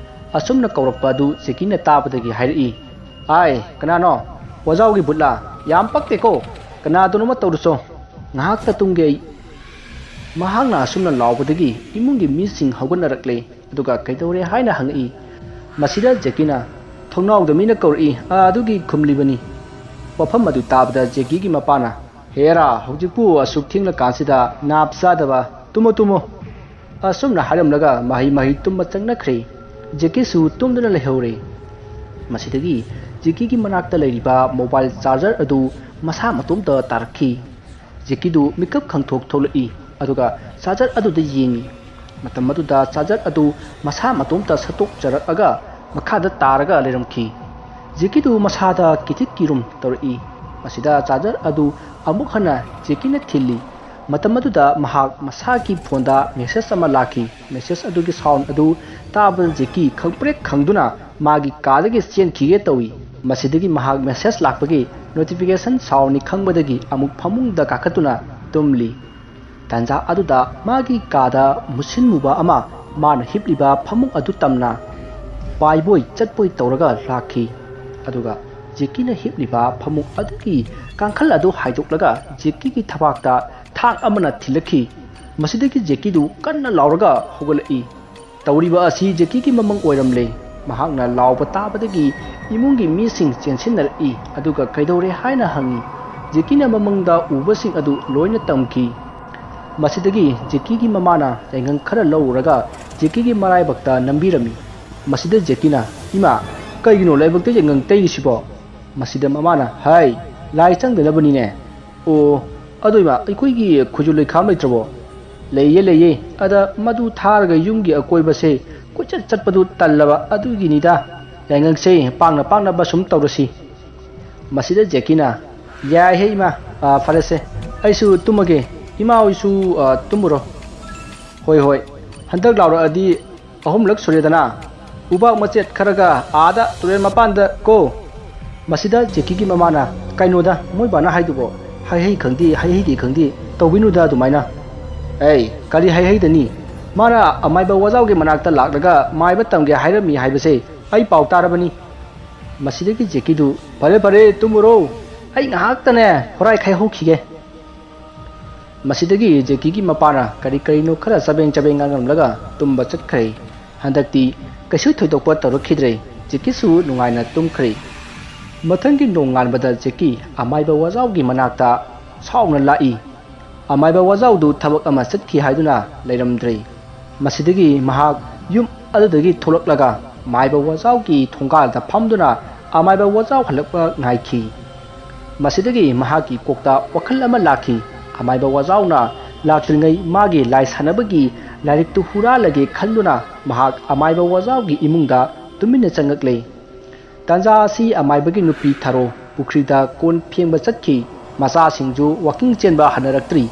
ꯑꯁꯨꯝꯅ ꯀꯧꯔꯛꯄ ꯑꯗꯨ ꯖꯦꯀꯤꯅ ꯇꯥꯕꯗꯒꯤ ꯍꯥꯏꯔꯛꯏ, "ꯑꯥꯏ, ꯀꯅꯥꯅꯣ? ꯋꯥꯖꯥꯎꯒꯤ ꯕꯨꯠꯂꯥ? ꯌꯥꯝ ꯄꯛꯇꯦꯀꯣ꯫ ꯀꯅꯥꯗꯅꯣꯃ ꯇꯧꯔꯨꯆꯣ꯫ ꯉꯥꯏꯍꯥꯛꯇ ꯇꯨꯝꯒꯦ ꯑꯩ"꯫ ꯃꯍꯥꯛꯅ ꯑꯁꯨꯝꯅ ꯂꯥꯎꯕꯗꯒꯤ ꯏꯃꯨꯡꯒꯤ ꯃꯤꯁꯤꯡ ꯍꯧꯒꯠꯅꯔꯛꯂꯦ꯫ ꯑꯗꯨꯒ ꯀꯩꯗꯧꯔꯦ ꯍꯥꯏꯅ ꯍꯪꯉꯛꯏ꯫ ꯃꯁꯤꯗ ꯖꯦꯀꯤꯅ, "ꯊꯣꯡꯅꯥꯎꯗ ꯃꯤꯅ ꯀꯧꯔꯛꯏ, ꯑꯥ, ꯑꯗꯨꯒꯤ ꯈꯨꯝꯂꯤꯕꯅꯤ"꯫ ꯋꯥꯐꯝ ꯑꯗꯨ ꯇꯥꯕꯗ ꯖꯦꯀꯤꯒꯤ ꯃꯄꯥꯅ, "ꯍꯦꯔꯥ, ꯍꯧꯖꯤꯛꯄꯨ ꯑꯁꯨꯛ ꯊꯦꯡꯂꯀꯥꯟꯁꯤꯗ ꯅꯥꯞ ꯆꯥꯗꯕ, ꯇꯨꯝꯃꯣ, ꯇꯨꯝꯃꯣ"꯫ ꯑꯁꯨꯝꯅ ꯍꯥꯏꯔꯝꯂꯒ ꯃꯍꯩ ꯃꯍꯩ ꯇꯨꯝꯕ ꯆꯪꯅꯈ꯭ꯔꯦ꯫ ꯖꯦꯀꯤꯁꯨ ꯇꯨꯝꯗꯨꯅ ꯂꯩꯍꯧꯔꯦ꯫ ꯃꯁꯤꯗꯒꯤ ꯖꯦꯀꯤꯒꯤ ꯃꯅꯥꯛꯇ ꯂꯩꯔꯤꯕ ꯃꯣꯕꯥꯏꯜ ꯆꯥꯔꯖꯔ ꯑꯗꯨ ꯃꯁꯥ ꯃꯇꯣꯝꯇ ꯇꯥꯔꯛꯈꯤ꯫ ꯖꯦꯀꯤꯗꯨ ꯃꯤꯀꯞ ꯈꯪꯊꯣꯛ ꯊꯣꯛꯂꯛꯏ, ꯑꯗꯨꯒ ꯆꯥꯔꯖꯔ ꯑꯗꯨꯗ ꯌꯦꯡꯉꯤ꯫ ꯃꯇꯝ ꯑꯗꯨꯗ ꯆꯥꯔꯖꯔ ꯑꯗꯨ ꯃꯁꯥ ꯃꯇꯣꯝꯇ ꯁꯠꯇꯣꯛꯆꯔꯛꯑꯒ ꯃꯈꯥꯗ ꯇꯥꯔꯒ ꯂꯩꯔꯝꯈꯤ꯫ ꯖꯦꯀꯤꯗꯨ ꯃꯁꯥꯗ ꯀꯤꯊꯤꯛ ꯀꯤꯔꯨꯝ ꯇꯧꯔꯛꯏ꯫ ꯃꯁꯤꯗ ꯆꯥꯔꯖꯔ ꯑꯗꯨ ꯑꯃꯨꯛ ꯍꯟꯅ ꯖꯦꯀꯤꯅ ꯊꯤꯜꯂꯤ꯫ ꯃꯇꯝ ꯑꯗꯨꯗ ꯃꯍꯥꯛ ꯃꯁꯥꯒꯤ ꯐꯣꯟꯗ ꯃꯦꯁꯦꯖ ꯑꯃ ꯂꯥꯛꯈꯤ꯫ ꯃꯦꯁꯦꯖ ꯑꯗꯨꯒꯤ ꯁꯥꯎꯟ ꯑꯗꯨ ꯇꯥꯕꯗ ꯖꯦꯀꯤ ꯈꯪꯄ꯭ꯔꯦꯛ ꯈꯪꯗꯨꯅ ꯃꯥꯒꯤ ꯀꯥꯗꯒꯤ ꯆꯦꯟꯈꯤꯒꯦ ꯇꯧꯏ꯫ ꯃꯁꯤꯗꯒꯤ ꯃꯍꯥꯛ ꯃꯦꯁꯦꯖ ꯂꯥꯛꯄꯒꯤ ꯅꯣꯇꯤꯐꯤꯀꯦꯁꯟ ꯁꯥꯎꯟꯅꯤ ꯈꯪꯕꯗꯒꯤ ꯑꯃꯨꯛ ꯐꯃꯨꯡꯗ ꯀꯥꯈꯠꯇꯨꯅ ꯇꯨꯝꯂꯤ꯫ ꯇꯥꯟꯖꯥ ꯑꯗꯨꯗ ꯃꯥꯒꯤ ꯀꯥꯗ ꯃꯨꯁꯤꯟ ꯃꯨꯕ ꯑꯃ ꯃꯥꯅ ꯍꯤꯞꯂꯤꯕ ꯐꯃꯨꯡ ꯑꯗꯨ ꯇꯝꯅ ꯄꯥꯏꯕꯣꯏ ꯆꯠꯄꯣꯏ ꯇꯧꯔꯒ ꯂꯥꯛꯈꯤ꯫ ꯑꯗꯨꯒ ꯖꯦꯀꯤꯅ ꯍꯤꯞꯂꯤꯕ ꯐꯃꯨꯡ ꯑꯗꯨꯒꯤ ꯀꯥꯡꯈꯜ ꯑꯗꯨ ꯍꯥꯏꯗꯣꯛꯂꯒ ꯖꯦꯀꯤꯒꯤ ꯊꯕꯥꯛꯇ ꯊꯥꯡ ꯑꯃꯅ ꯊꯤꯜꯂꯛꯈꯤ꯫ ꯃꯁꯤꯗꯒꯤ ꯖꯦꯀꯤꯗꯨ ꯀꯟꯅ ꯂꯥꯎꯔꯒ ꯍꯧꯒꯠꯂꯛꯏ꯫ ꯇꯧꯔꯤꯕ ꯑꯁꯤ ꯖꯦꯀꯤꯒꯤ ꯃꯃꯪ ꯑꯣꯏꯔꯝꯂꯦ꯫ ꯃꯍꯥꯛꯅ ꯂꯥꯎꯕ ꯇꯥꯕꯗꯒꯤ ꯏꯃꯨꯡꯒꯤ ꯃꯤꯁꯤꯡ ꯆꯦꯟꯁꯤꯟꯅꯔꯛꯏ, ꯑꯗꯨꯒ "ꯀꯩꯗꯧꯔꯦ?" ꯍꯥꯏꯅ ꯍꯪꯉꯤ꯫ ꯖꯦꯀꯤꯅ ꯃꯃꯪꯗ ꯎꯕꯁꯤꯡ ꯑꯗꯨ ꯂꯣꯏꯅ ꯇꯝꯈꯤ꯫ ꯃꯁꯤꯗꯒꯤ ꯖꯦꯀꯤꯒꯤ ꯃꯃꯥꯅ ꯌꯥꯏꯉꯪ ꯈꯔ ꯂꯧꯔꯨꯔꯒ ꯖꯦꯀꯤꯒꯤ ꯃꯔꯥꯏꯕꯛꯇ ꯅꯝꯕꯤꯔꯝꯃꯤ꯫ ꯃꯁꯤꯗ ꯖꯦꯀꯤꯅ, "ꯏꯃꯥ, ꯀꯩꯒꯤꯅꯣ ꯂꯥꯏꯕꯛꯇ ꯌꯥꯏꯉꯪ ꯇꯩꯔꯤꯁꯤꯕꯣ?" ꯃꯁꯤꯗ ꯃꯃꯥꯅ, "ꯍꯥꯏ, ꯂꯥꯏ ꯆꯪꯗꯅꯕꯅꯤꯅꯦ꯫ ꯑꯣ, ꯑꯗꯨ ꯏꯃꯥ, ꯑꯩꯈꯣꯏꯒꯤ ꯈꯨꯖꯨ ꯂꯩꯈꯥꯝ ꯂꯩꯇ꯭ꯔꯕꯣ?" "ꯂꯩꯌꯦ, ꯂꯩꯌꯦ꯫ ꯑꯗ ꯃꯗꯨ ꯊꯥꯔꯒ ꯌꯨꯝꯒꯤ ꯑꯀꯣꯏꯕꯁꯦ ꯀꯣꯏꯆꯠ ꯆꯠꯄꯗꯨ ꯇꯜꯂꯕ ꯑꯗꯨꯒꯤꯅꯤꯗ꯫ ꯌꯥꯏꯉꯪꯁꯦ ꯄꯥꯡꯅ ꯄꯥꯡꯅꯕ ꯁꯨꯝ ꯇꯧꯔꯁꯤ꯫" ꯃꯁꯤꯗ ꯖꯦꯀꯤꯅ, "ꯌꯥꯏꯍꯦ ꯏꯃꯥ, ꯑ, ꯐꯔꯦꯁꯦ, ꯑꯩꯁꯨ ꯇꯨꯝꯃꯒꯦ꯫ ꯏꯃꯥ ꯍꯣꯏꯁꯨ, ꯑ, ꯇꯨꯝꯃꯨꯔꯣ꯫" "ꯍꯣꯏ, ꯍꯣꯏ, ꯍꯟꯗꯛ ꯂꯥꯎꯔꯛꯑꯗꯤ ꯑꯍꯨꯝꯂꯛ ꯁꯨꯔꯦꯗꯅ꯫ ꯎꯕꯥꯛ ꯃꯆꯦꯠ ꯈꯔꯒ ꯑꯥꯗ ꯇꯨꯔꯦꯜ ꯃꯄꯥꯟꯗ ꯀꯣ꯫" ꯃꯁꯤꯗ ꯖꯦꯀꯤꯒꯤ ꯃꯃꯥꯅ, "ꯀꯩꯅꯣꯗ ꯃꯣꯏ ꯕꯥꯅ ꯍꯥꯏꯗꯨꯕꯣ? ꯍꯩꯍꯩ ꯈꯪꯗꯦ, ꯍꯩꯍꯩꯗꯦ ꯈꯪꯗꯦ, ꯇꯧꯕꯤꯅꯨꯗ ꯑꯗꯨꯃꯥꯏꯅ꯫" "ꯑꯩ ꯀꯔꯤ ꯍꯩꯍꯩꯗꯅꯤ? ꯃꯥꯅ ꯑꯃꯥꯏꯕ ꯋꯥꯖꯥꯎꯒꯤ ꯃꯅꯥꯛꯇ ꯂꯥꯛꯂꯒ ꯃꯥꯏꯕ ꯇꯝꯒꯦ ꯍꯥꯏꯔꯝꯃꯤ ꯍꯥꯏꯕꯁꯦ ꯑꯩ ꯄꯥꯎ ꯇꯥꯔꯕꯅꯤ꯫" ꯃꯁꯤꯗꯒꯤ ꯖꯦꯀꯤꯗꯨ, "ꯐꯔꯦ, ꯐꯔꯦ, ꯇꯨꯝꯃꯨꯔꯣ꯫ ꯑꯩ ꯉꯥꯏꯍꯥꯛꯇꯅꯦ ꯍꯣꯔꯥꯏ ꯈꯥꯏꯍꯧꯈꯤꯒꯦ꯫" ꯃꯁꯤꯗꯒꯤ ꯖꯦꯀꯤꯒꯤ ꯃꯄꯥꯅ ꯀꯔꯤ ꯀꯔꯤꯅꯣ ꯈꯔ ꯆꯕꯦꯡ ꯆꯕꯦꯡ ꯉꯥꯡꯂꯝꯂꯒ ꯇꯨꯝꯕ ꯆꯠꯈ꯭ꯔꯦ꯫ ꯍꯟꯗꯛꯇꯤ ꯀꯩꯁꯨ ꯊꯣꯏꯗꯣꯛꯄ ꯇꯧꯔꯛꯈꯤꯗ꯭ꯔꯦ꯫ ꯖꯦꯀꯤꯁꯨ ꯅꯨꯡꯉꯥꯏꯅ ꯇꯨꯝꯈ꯭ꯔꯦ꯫ ꯃꯊꯪꯒꯤ ꯅꯣꯡꯉꯥꯟꯕꯗ ꯖꯦꯀꯤ ꯑꯃꯥꯏꯕ ꯋꯥꯖꯥꯎꯒꯤ ꯃꯅꯥꯛꯇ ꯁꯥꯎꯅ ꯂꯥꯛꯏ꯫ ꯑꯃꯥꯏꯕ ꯋꯥꯖꯥꯎꯗꯨ ꯊꯕꯛ ꯑꯃ ꯆꯠꯈꯤ ꯍꯥꯏꯗꯨꯅ ꯂꯩꯔꯝꯗ꯭ꯔꯦ꯫ ꯃꯁꯤꯗꯒꯤ ꯃꯍꯥꯛ ꯌꯨꯝ ꯑꯗꯨꯗꯒꯤ ꯊꯣꯛꯂꯛꯂꯒ ꯃꯥꯏꯕ ꯋꯥꯖꯥꯎꯒꯤ ꯊꯣꯡꯒꯥꯜꯗ ꯐꯝꯗꯨꯅ ꯑꯃꯥꯏꯕ ꯋꯥꯖꯥꯎ ꯍꯜꯂꯛꯄ ꯉꯥꯏꯈꯤ꯫ ꯃꯁꯤꯗꯒꯤ ꯃꯍꯥꯛꯀꯤ ꯀꯣꯛꯇ ꯋꯥꯈꯜ ꯑꯃ ꯂꯥꯛꯈꯤ꯫ ꯑꯃꯥꯏꯕ ꯋꯥꯖꯥꯎꯅ ꯂꯥꯛꯇ꯭ꯔꯤꯉꯩ ꯃꯥꯒꯤ ꯂꯥꯏ ꯁꯥꯟꯅꯕꯒꯤ ꯂꯥꯏꯔꯤꯛꯇꯨ ꯍꯨꯔꯥꯜꯂꯒꯦ ꯈꯟꯗꯨꯅ ꯃꯍꯥꯛ ꯑꯃꯥꯏꯕ ꯋꯥꯖꯥꯎꯒꯤ ꯏꯃꯨꯡꯗ ꯇꯨꯃꯤꯟꯅ ꯆꯪꯉꯛꯂꯦ꯫ ꯇꯥꯟꯖꯥ ꯑꯁꯤ ꯑꯃꯥꯏꯕꯒꯤ ꯅꯨꯄꯤ ꯊꯥꯔꯣ ꯄꯨꯈ꯭ꯔꯤꯗ ꯀꯣꯟ ꯐꯦꯡꯕ ꯆꯠꯈꯤ꯫ ꯃꯆꯥꯁꯤꯡꯁꯨ ꯋꯥꯀꯤꯡ ꯆꯦꯟꯕ ꯍꯟꯅꯔꯛꯇ꯭ꯔꯤ꯫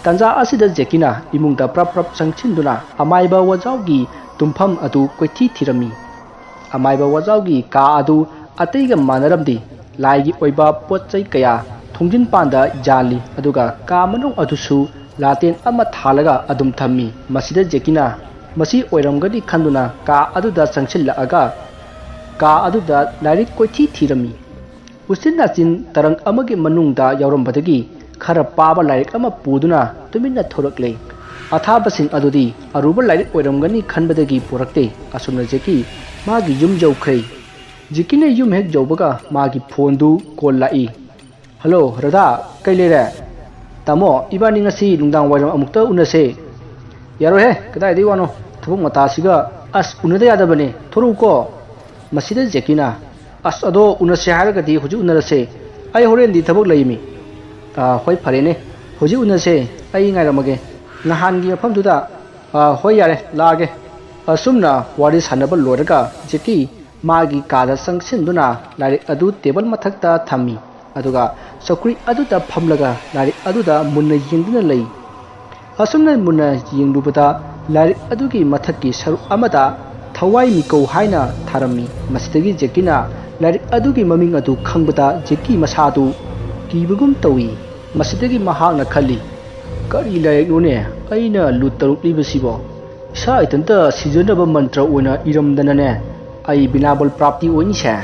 ꯇꯥꯟꯖꯥ ꯑꯁꯤꯗ ꯖꯦꯀꯤꯅ ꯏꯃꯨꯡꯗ ꯄ꯭ꯔꯞ ꯄ꯭ꯔꯞ ꯆꯪꯁꯤꯟꯗꯨꯅ ꯑꯃꯥꯏꯕ ꯋꯥꯖꯥꯎꯒꯤ ꯇꯨꯝꯐꯝ ꯑꯗꯨ ꯀꯣꯏꯊꯤ ꯊꯤꯔꯝꯃꯤ꯫ ꯑꯃꯥꯏꯕ ꯋꯥꯖꯥꯎꯒꯤ ꯀꯥ ꯑꯗꯨ ꯑꯇꯩꯒ ꯃꯥꯟꯅꯔꯝꯗꯦ꯫ ꯂꯥꯏꯒꯤ ꯑꯣꯏꯕ ꯄꯣꯠ ꯆꯩ ꯀꯌꯥ ꯊꯣꯡꯖꯤꯟ ꯄꯥꯟꯗ ꯌꯥꯜꯂꯤ, ꯑꯗꯨꯒ ꯀꯥ ꯃꯅꯨꯡ ꯑꯗꯨꯁꯨ ꯂꯥꯇꯦꯟ ꯑꯃ ꯊꯥꯜꯂꯒ ꯑꯗꯨꯝ ꯊꯝꯃꯤ꯫ ꯃꯁꯤꯗ ꯖꯦꯀꯤꯅ, ꯃꯁꯤ ꯑꯣꯏꯔꯝꯒꯅꯤ ꯈꯟꯗꯨꯅ ꯀꯥ ꯑꯗꯨꯗ ꯆꯪꯁꯤꯜꯂꯛꯑꯒ ꯀꯥ ꯑꯗꯨꯗ ꯂꯥꯏꯔꯤꯛ ꯀꯣꯏꯊꯤ ꯊꯤꯔꯝꯃꯤ꯫ ꯎꯆꯤꯟ ꯅꯥꯆꯤꯟ ꯇꯔꯪ ꯑꯃꯒꯤ ꯃꯅꯨꯡꯗ ꯌꯥꯎꯔꯝꯕꯗꯒꯤ ꯈꯔ ꯄꯥꯕ ꯂꯥꯏꯔꯤꯛ ꯑꯃ ꯄꯨꯗꯨꯅ ꯇꯨꯃꯤꯟꯅ ꯊꯣꯔꯛꯂꯦ꯫ ꯑꯊꯥꯕꯁꯤꯡ ꯑꯗꯨꯗꯤ ꯑꯔꯨꯕ ꯂꯥꯏꯔꯤꯛ ꯑꯣꯏꯔꯝꯒꯅꯤ ꯈꯟꯕꯗꯒꯤ ꯄꯨꯔꯛꯇꯦ꯫ ꯑꯁꯨꯝꯅ ꯖꯦꯀꯤ ꯃꯥꯒꯤ ꯌꯨꯝ ꯌꯧꯈ꯭ꯔꯦ꯫ ꯖꯦꯀꯤꯅ ꯌꯨꯝ ꯍꯦꯛ ꯌꯧꯕꯒ ꯃꯥꯒꯤ ꯐꯣꯟꯗꯨ ꯀꯣꯜ ꯂꯥꯛꯏ꯫ "ꯍꯜꯂꯣ ꯔꯥꯙꯥ, ꯀꯩ ꯂꯩꯔꯦ?" "ꯇꯥꯃꯣ, ꯏꯕꯥꯅꯤ ꯉꯁꯤ ꯅꯨꯡꯗꯥꯡ ꯋꯥꯏꯔꯝ ꯑꯃꯨꯛꯇ ꯎꯅꯁꯦ꯫" "ꯌꯥꯔꯣꯏꯍꯦ, ꯀꯗꯥꯏꯗꯒꯤ ꯋꯥꯅꯣ? ꯊꯕꯛ ꯃꯇꯥꯁꯤꯒ꯫ ꯑꯁ, ꯎꯅꯗ ꯌꯥꯗꯕꯅꯦ, ꯊꯣꯔꯛꯎꯀꯣ꯫" ꯃꯁꯤꯗ ꯖꯦꯀꯤꯅ, "ꯑꯁ, ꯑꯗꯣ ꯎꯅꯁꯦ ꯍꯥꯏꯔꯒꯗꯤ ꯍꯧꯖꯤꯛ ꯎꯅꯔꯁꯦ, ꯑꯩ ꯍꯣꯔꯦꯟꯗꯤ ꯊꯕꯛ ꯂꯩꯃꯤ꯫" "ꯑꯥ, ꯍꯣꯏ, ꯐꯔꯦꯅꯦ, ꯍꯧꯖꯤꯛ ꯎꯅꯁꯦ, ꯑꯩ ꯉꯥꯏꯔꯝꯃꯒꯦ ꯅꯍꯥꯟꯒꯤ ꯃꯐꯝꯗꯨꯗ꯫ ꯑꯥ, ꯍꯣꯏ, ꯌꯥꯔꯦ, ꯂꯥꯛꯑꯒꯦ꯫" ꯑꯁꯨꯝꯅ ꯋꯥꯔꯤ ꯁꯥꯟꯅꯕ ꯂꯣꯏꯔꯒ ꯖꯦꯀꯤ ꯃꯥꯒꯤ ꯀꯥꯗ ꯆꯪꯁꯤꯟꯗꯨꯅ ꯂꯥꯏꯔꯤꯛ ꯑꯗꯨ ꯇꯦꯕꯜ ꯃꯊꯛꯇ ꯊꯝꯃꯤ꯫ ꯑꯗꯨꯒ ꯆꯧꯀ꯭ꯔꯤ ꯑꯗꯨꯗ ꯐꯝꯂꯒ ꯂꯥꯏꯔꯤꯛ ꯑꯗꯨꯗ ꯃꯨꯟꯅ ꯌꯦꯡꯗꯨꯅ ꯂꯩ꯫ ꯑꯁꯨꯝꯅ ꯃꯨꯟꯅ ꯌꯦꯡꯂꯨꯕꯗ ꯂꯥꯏꯔꯤꯛ ꯑꯗꯨꯒꯤ ꯃꯊꯛꯀꯤ ꯁꯔꯨꯛ ꯑꯃꯗ "ꯊꯋꯥꯏ ꯃꯤꯀꯧ" ꯍꯥꯏꯅ ꯊꯥꯔꯝꯃꯤ꯫ ꯃꯁꯤꯗꯒꯤ ꯖꯦꯀꯤꯅ ꯂꯥꯏꯔꯤꯛ ꯑꯗꯨꯒꯤ ꯃꯃꯤꯡ ꯑꯗꯨ ꯈꯪꯕꯗ ꯖꯦꯀꯤ ꯃꯁꯥꯗꯨ ꯀꯤꯕꯒꯨꯝ ꯇꯧꯏ꯫ ꯃꯁꯤꯗꯒꯤ ꯃꯍꯥꯛꯅ ꯈꯜꯂꯤ, "ꯀꯔꯤ ꯂꯥꯏꯔꯤꯛꯅꯣꯅꯦ ꯑꯩꯅ ꯂꯨꯠ ꯇꯧꯔꯛꯂꯤꯕꯁꯤꯕꯣ? ꯏꯁꯥ ꯏꯊꯟꯇ ꯁꯤꯖꯅꯕ ꯃꯟꯇ꯭ꯔ ꯑꯣꯏꯅ ꯏꯔꯝꯗꯅꯅꯦ ꯑꯩ ꯕꯤꯅꯥꯕꯜ ꯄ꯭ꯔꯥꯞꯇꯤ ꯑꯣꯏꯅꯤꯁꯦ?"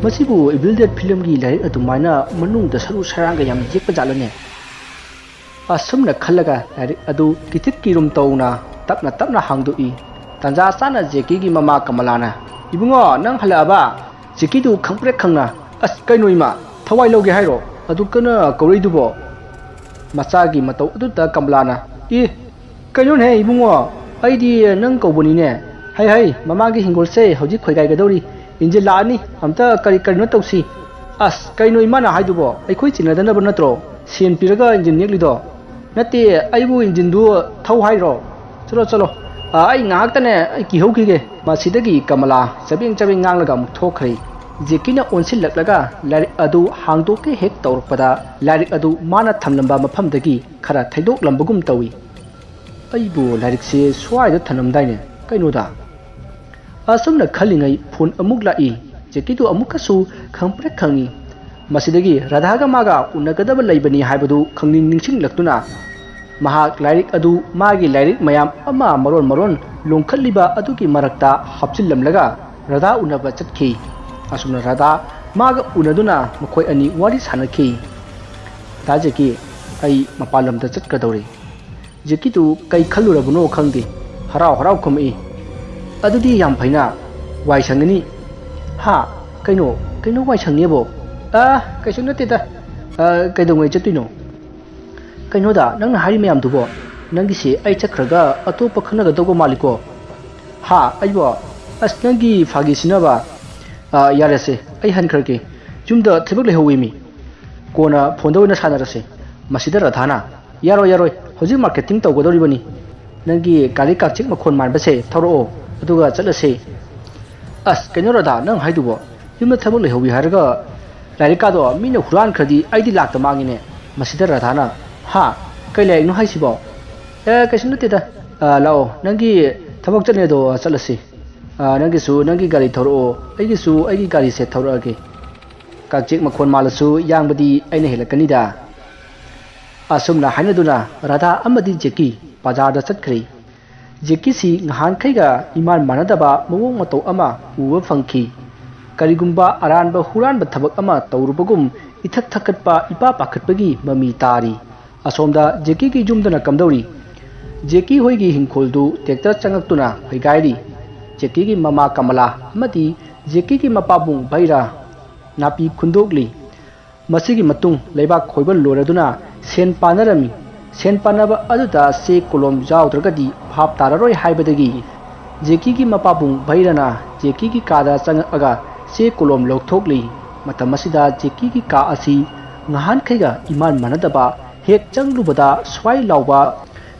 ꯃꯁꯤꯕꯨ Evil Dead ꯐꯤꯂꯝꯒꯤ ꯂꯥꯏꯔꯤꯛ ꯑꯗꯨꯃꯥꯏꯅ ꯃꯅꯨꯡꯗ ꯁꯔꯨ ꯁꯔꯥꯡꯒ ꯌꯥꯝ ꯌꯦꯛꯄ ꯖꯥꯠꯂꯅꯦ? ꯑꯁꯨꯝꯅ ꯈꯜꯂꯒ ꯂꯥꯏꯔꯤꯛ ꯑꯗꯨ ꯀꯤꯊꯤꯠ ꯀꯤꯔꯨꯝ ꯇꯧꯅ ꯇꯞꯅ ꯇꯞꯅ ꯍꯥꯡꯗꯣꯛꯏ꯫ ꯇꯥꯟꯖꯥ ꯆꯥꯅ ꯖꯦꯀꯤꯒꯤ ꯃꯃꯥ ꯀꯃꯂꯥꯅ, "ꯏꯕꯨꯡꯉꯣ, ꯅꯪ ꯍꯜꯂꯛꯑꯕ?" ꯖꯦꯀꯤꯗꯨ ꯈꯪꯄ꯭ꯔꯦꯛ ꯈꯪꯅ, "ꯑꯁ, ꯀꯩꯅꯣ ꯏꯃꯥ, ꯊꯋꯥꯏ ꯂꯧꯒꯦ ꯍꯥꯏꯔꯣ? ꯑꯗꯨ ꯀꯟꯅ ꯀꯧꯔꯛꯏꯗꯨꯕꯣ?" ꯃꯆꯥꯒꯤ ꯃꯇꯧ ꯑꯗꯨꯗ ꯀꯃꯂꯥꯅ, "ꯑꯦ, ꯀꯩꯅꯣꯅꯦꯍꯦ ꯏꯕꯨꯡꯉꯣ, ꯑꯩꯗꯤ ꯅꯪ ꯀꯧꯕꯅꯤꯅꯦ꯫ ꯍꯩ ꯍꯩ, ꯃꯃꯥꯒꯤ ꯍꯤꯡꯒꯣꯜꯁꯦ ꯍꯧꯖꯤꯛ ꯈꯣꯏꯒꯥꯏꯒꯗꯧꯔꯤ, ꯏꯟꯖꯤꯜ ꯂꯥꯛꯑꯅꯤ, ꯑꯝꯇ ꯀꯔꯤ ꯀꯔꯤꯅꯣ ꯇꯧꯁꯤ꯫" "ꯑꯁ, ꯀꯩꯅꯣ ꯏꯃꯥꯅ ꯍꯥꯏꯗꯨꯕꯣ? ꯑꯩꯈꯣꯏ ꯆꯤꯡꯅꯗꯅꯕ ꯅꯠꯇ꯭ꯔꯣ ꯁꯦꯟ ꯄꯤꯔꯒ ꯏꯟꯖꯤꯟ ꯅꯦꯛꯂꯤꯗꯣ?" "ꯅꯠꯇꯦ, ꯑꯩꯕꯨ ꯏꯟꯖꯤꯟꯗꯨ ꯊꯧ ꯍꯥꯏꯔꯣ? ꯆꯠꯂꯣ, ꯆꯠꯂꯣ, ꯑ, ꯑꯩ ꯉꯥꯏꯍꯥꯛꯇꯅꯦ, ꯑꯩ ꯀꯤꯍꯧꯈꯤꯒꯦ꯫" ꯃꯁꯤꯗꯒꯤ ꯀꯃꯂꯥ ꯆꯕꯦꯡ ꯆꯕꯦꯡ ꯉꯥꯡꯂꯒ ꯑꯃꯨꯛ ꯊꯣꯛꯈ꯭ꯔꯦ꯫ ꯖꯦꯀꯤꯅ ꯑꯣꯟꯁꯤꯜꯂꯛꯂꯒ ꯂꯥꯏꯔꯤꯛ ꯑꯗꯨ ꯍꯥꯡꯗꯣꯛꯀꯦ ꯍꯦꯛ ꯇꯧꯔꯛꯄꯗ, ꯂꯥꯏꯔꯤꯛ ꯑꯗꯨ ꯃꯥꯅ ꯊꯝꯂꯝꯕ ꯃꯐꯝꯗꯒꯤ ꯈꯔ ꯊꯩꯗꯣꯛꯂꯝꯕꯒꯨꯝ ꯇꯧꯏ꯫ "ꯑꯩꯕꯨ ꯂꯥꯏꯔꯤꯛꯁꯦ ꯁ꯭ꯋꯥꯏꯗ ꯊꯝꯂꯝꯗꯥꯏꯅꯦ, ꯀꯩꯅꯣꯗ?" ꯑꯁꯨꯝꯅ ꯈꯜꯂꯤꯉꯩ ꯐꯣꯟ ꯑꯃꯨꯛ ꯂꯥꯛꯏ꯫ ꯖꯦꯀꯤꯗꯨ ꯑꯃꯨꯛꯀꯁꯨ ꯈꯪꯄ꯭ꯔꯦꯛ ꯈꯪꯉꯤ꯫ ꯃꯁꯤꯗꯒꯤ ꯔꯥꯙꯥꯒ ꯃꯥꯒ ꯎꯅꯒꯗꯕ ꯂꯩꯕꯅꯤ ꯍꯥꯏꯕꯗꯨ ꯈꯪꯅꯤꯡ ꯅꯤꯡꯁꯤꯡꯂꯛꯇꯨꯅ ꯃꯍꯥꯛ ꯂꯥꯏꯔꯤꯛ ꯑꯗꯨ ꯃꯥꯒꯤ ꯂꯥꯏꯔꯤꯛ ꯃꯌꯥꯝ ꯑꯃ ꯃꯔꯣꯟ ꯃꯔꯣꯟ ꯂꯣꯡꯈꯠꯂꯤꯕ ꯑꯗꯨꯒꯤ ꯃꯔꯛꯇ ꯍꯥꯞꯆꯤꯜꯂꯝꯂꯒ ꯔꯥꯙꯥ ꯎꯅꯕ ꯆꯠꯈꯤ꯫ ꯑꯁꯨꯝꯅ ꯔꯥꯙꯥ ꯃꯥꯒ ꯎꯅꯗꯨꯅ ꯃꯈꯣꯏ ꯑꯅꯤ ꯋꯥꯔꯤ ꯁꯥꯟꯅꯈꯤ꯫ "ꯗꯥ ꯖꯦꯀꯤ, ꯑꯩ ꯃꯄꯥꯟ ꯂꯝꯗ ꯆꯠꯀꯗꯧꯔꯤ꯫" ꯖꯦꯀꯤꯗꯨ ꯀꯩ ꯈꯜꯂꯨꯔꯕꯅꯣ ꯈꯪꯗꯦ, ꯍꯔꯥꯎ ꯍꯔꯥꯎ ꯈꯨꯝꯃꯛꯏ꯫ "ꯑꯗꯨꯗꯤ ꯌꯥꯝ ꯐꯩꯅ, ꯋꯥꯏ ꯁꯪꯒꯅꯤ꯫" "ꯍꯥ? ꯀꯩꯅꯣ? ꯀꯩꯅꯣ ꯋꯥꯏ ꯁꯪꯅꯦꯕꯣ?" "ꯑ, ꯀꯩꯁꯨ ꯅꯠꯇꯦꯗ꯫ ꯑ, ꯀꯩꯗꯧꯉꯩ ꯆꯠꯇꯣꯏꯅꯣ?" "ꯀꯩꯅꯣꯗ, ꯅꯪꯅ ꯍꯥꯏꯔꯤ ꯃꯌꯥꯝꯗꯨꯕꯣ? ꯅꯪꯒꯤꯁꯦ ꯑꯩ ꯆꯠꯈ꯭ꯔꯒ ꯑꯇꯣꯞꯄ ꯈꯪꯅꯒꯗꯧꯕ ꯃꯥꯜꯂꯤꯀꯣ?" "ꯍꯥ? ꯑꯩꯕꯣ? ꯑꯁ, ꯅꯪꯒꯤ ꯐꯥꯒꯤꯁꯤꯅꯕ꯫ ꯑ, ꯌꯥꯔꯦꯁꯦ, ꯑꯩ ꯍꯟꯈ꯭ꯔꯒꯦ꯫ ꯌꯨꯝꯗ ꯊꯕꯛ ꯂꯩꯍꯧꯋꯦꯃꯤ꯫ ꯀꯣꯟꯅ ꯐꯣꯟꯗ ꯑꯣꯏꯅ ꯁꯥꯟꯅꯔꯁꯦ꯫" ꯃꯁꯤꯗ ꯔꯥꯙꯥꯅ, "ꯌꯥꯔꯣꯏ, ꯌꯥꯔꯣꯏ, ꯍꯧꯖꯤꯛ ꯃꯥꯔꯀꯦꯇꯤꯡ ꯇꯧꯒꯗꯧꯔꯤꯕꯅꯤ꯫ ꯅꯪꯒꯤ ꯒꯥꯔꯤ ꯀꯥꯛꯆꯦꯛ ꯃꯈꯣꯟ ꯃꯥꯟꯕꯁꯦ ꯊꯧꯔꯛꯑꯣ, ꯑꯗꯨꯒ ꯆꯠꯂꯁꯦ꯫" "ꯑꯁ, ꯀꯩꯅꯣ ꯔꯥꯙꯥ, ꯅꯪ ꯍꯥꯏꯗꯨꯕꯣ? ꯌꯨꯝꯗ ꯊꯕꯛ ꯂꯩꯍꯧꯋꯤ ꯍꯥꯏꯔꯒ ꯂꯥꯏꯔꯤꯛꯀꯥꯗꯣ ꯃꯤꯅ ꯍꯨꯔꯥꯟꯈ꯭ꯔꯗꯤ ꯑꯩꯗꯤ ꯂꯥꯛꯇ ꯃꯥꯡꯉꯤꯅꯦ꯫" ꯃꯁꯤꯗ ꯔꯥꯙꯥꯅ, "ꯍꯥ? ꯀꯩ ꯂꯥꯏꯔꯤꯛꯅꯣ ꯍꯥꯏꯁꯤꯕꯣ?" "ꯑꯦ, ꯀꯩꯁꯨ ꯅꯠꯇꯦꯗ꯫ ꯑ, ꯂꯥꯛꯑꯣ, ꯅꯪꯒꯤ ꯊꯕꯛ ꯆꯠꯅꯦꯗꯣ ꯆꯠꯂꯁꯤ꯫ ꯑ, ꯅꯪꯒꯤꯁꯨ ꯅꯪꯒꯤ ꯒꯥꯔꯤ ꯊꯧꯔꯛꯑꯣ, ꯑꯩꯒꯤꯁꯨ ꯑꯩꯒꯤ ꯒꯥꯔꯤꯁꯦ ꯊꯧꯔꯛꯑꯒꯦ꯫ ꯀꯥꯛꯆꯦꯛ ꯃꯈꯣꯟ ꯃꯥꯜꯂꯁꯨ ꯌꯥꯡꯕꯗꯤ ꯑꯩꯅ ꯍꯦꯜꯂꯛꯀꯅꯤꯗ꯫" ꯑꯁꯨꯝꯅ ꯍꯥꯏꯅꯗꯨꯅ ꯔꯥꯙꯥ ꯑꯃꯗꯤ ꯖꯦꯀꯤ ꯕꯖꯥꯔꯗ ꯆꯠꯈ꯭ꯔꯦ꯫ ꯖꯦꯀꯤꯁꯤ ꯉꯍꯥꯟꯈꯩꯒ ꯏꯃꯥꯟ ꯃꯥꯟꯅꯗꯕ ꯃꯑꯣꯡ ꯃꯇꯧ ꯑꯃ ꯎꯕ ꯐꯪꯈꯤ꯫ ꯀꯔꯤꯒꯨꯝꯕ ꯑꯔꯥꯟꯕ ꯍꯨꯔꯥꯟꯕ ꯊꯕꯛ ꯑꯃ ꯇꯧꯔꯨꯕꯒꯨꯝ ꯏꯊꯛ ꯊꯛꯀꯠꯄ, ꯏꯄꯥ ꯄꯥꯈꯠꯄꯒꯤ ꯃꯃꯤ ꯇꯥꯔꯤ꯫ ꯑꯁꯣꯝꯗ ꯖꯦꯀꯤꯒꯤ ꯌꯨꯝꯗꯅ ꯀꯝꯗꯧꯔꯤ? ꯖꯦꯀꯤ ꯍꯣꯏꯒꯤ ꯍꯤꯡꯈꯣꯜꯗꯨ ꯇ꯭ꯔꯦꯛꯇꯔ ꯆꯪꯉꯛꯇꯨꯅ ꯍꯣꯏꯒꯥꯏꯔꯤ꯫ ꯖꯦꯀꯤꯒꯤ ꯃꯃꯥ ꯀꯃꯂꯥ ꯑꯃꯗꯤ ꯖꯦꯀꯤꯒꯤ ꯃꯄꯥꯕꯨꯡ ꯚꯩꯔꯥ ꯅꯥꯄꯤ ꯈꯨꯟꯗꯣꯛꯂꯤ꯫ ꯃꯁꯤꯒꯤ ꯃꯇꯨꯡ ꯂꯩꯕꯥꯛ ꯈꯣꯏꯕ ꯂꯣꯏꯔꯗꯨꯅ ꯁꯦꯟ ꯄꯥꯅꯔꯝꯃꯤ꯫ ꯁꯦꯟ ꯄꯥꯅꯕ ꯑꯗꯨꯗ ꯆꯦ ꯀꯣꯂꯣꯝ ꯌꯥꯎꯗ꯭ꯔꯒꯗꯤ ꯚꯥꯞ ꯇꯥꯔꯔꯣꯏ ꯍꯥꯏꯕꯗꯒꯤ ꯖꯦꯀꯤꯒꯤ ꯃꯄꯥꯕꯨꯡ ꯚꯩꯔꯥꯅ ꯖꯦꯀꯤꯒꯤ ꯀꯥꯗ ꯆꯪꯉꯛꯑꯒ ꯆꯦ ꯀꯣꯂꯣꯝ ꯂꯧꯊꯣꯛꯂꯤ꯫ ꯃꯇꯝ ꯑꯁꯤꯗ ꯖꯦꯀꯤꯒꯤ ꯀꯥ ꯑꯁꯤ ꯉꯍꯥꯟꯈꯩꯒ ꯏꯃꯥꯟ ꯃꯥꯟꯅꯗꯕ, ꯍꯦꯛ ꯆꯪꯂꯨꯕꯗ ꯁ꯭ꯋꯥꯏ ꯂꯥꯎꯕ,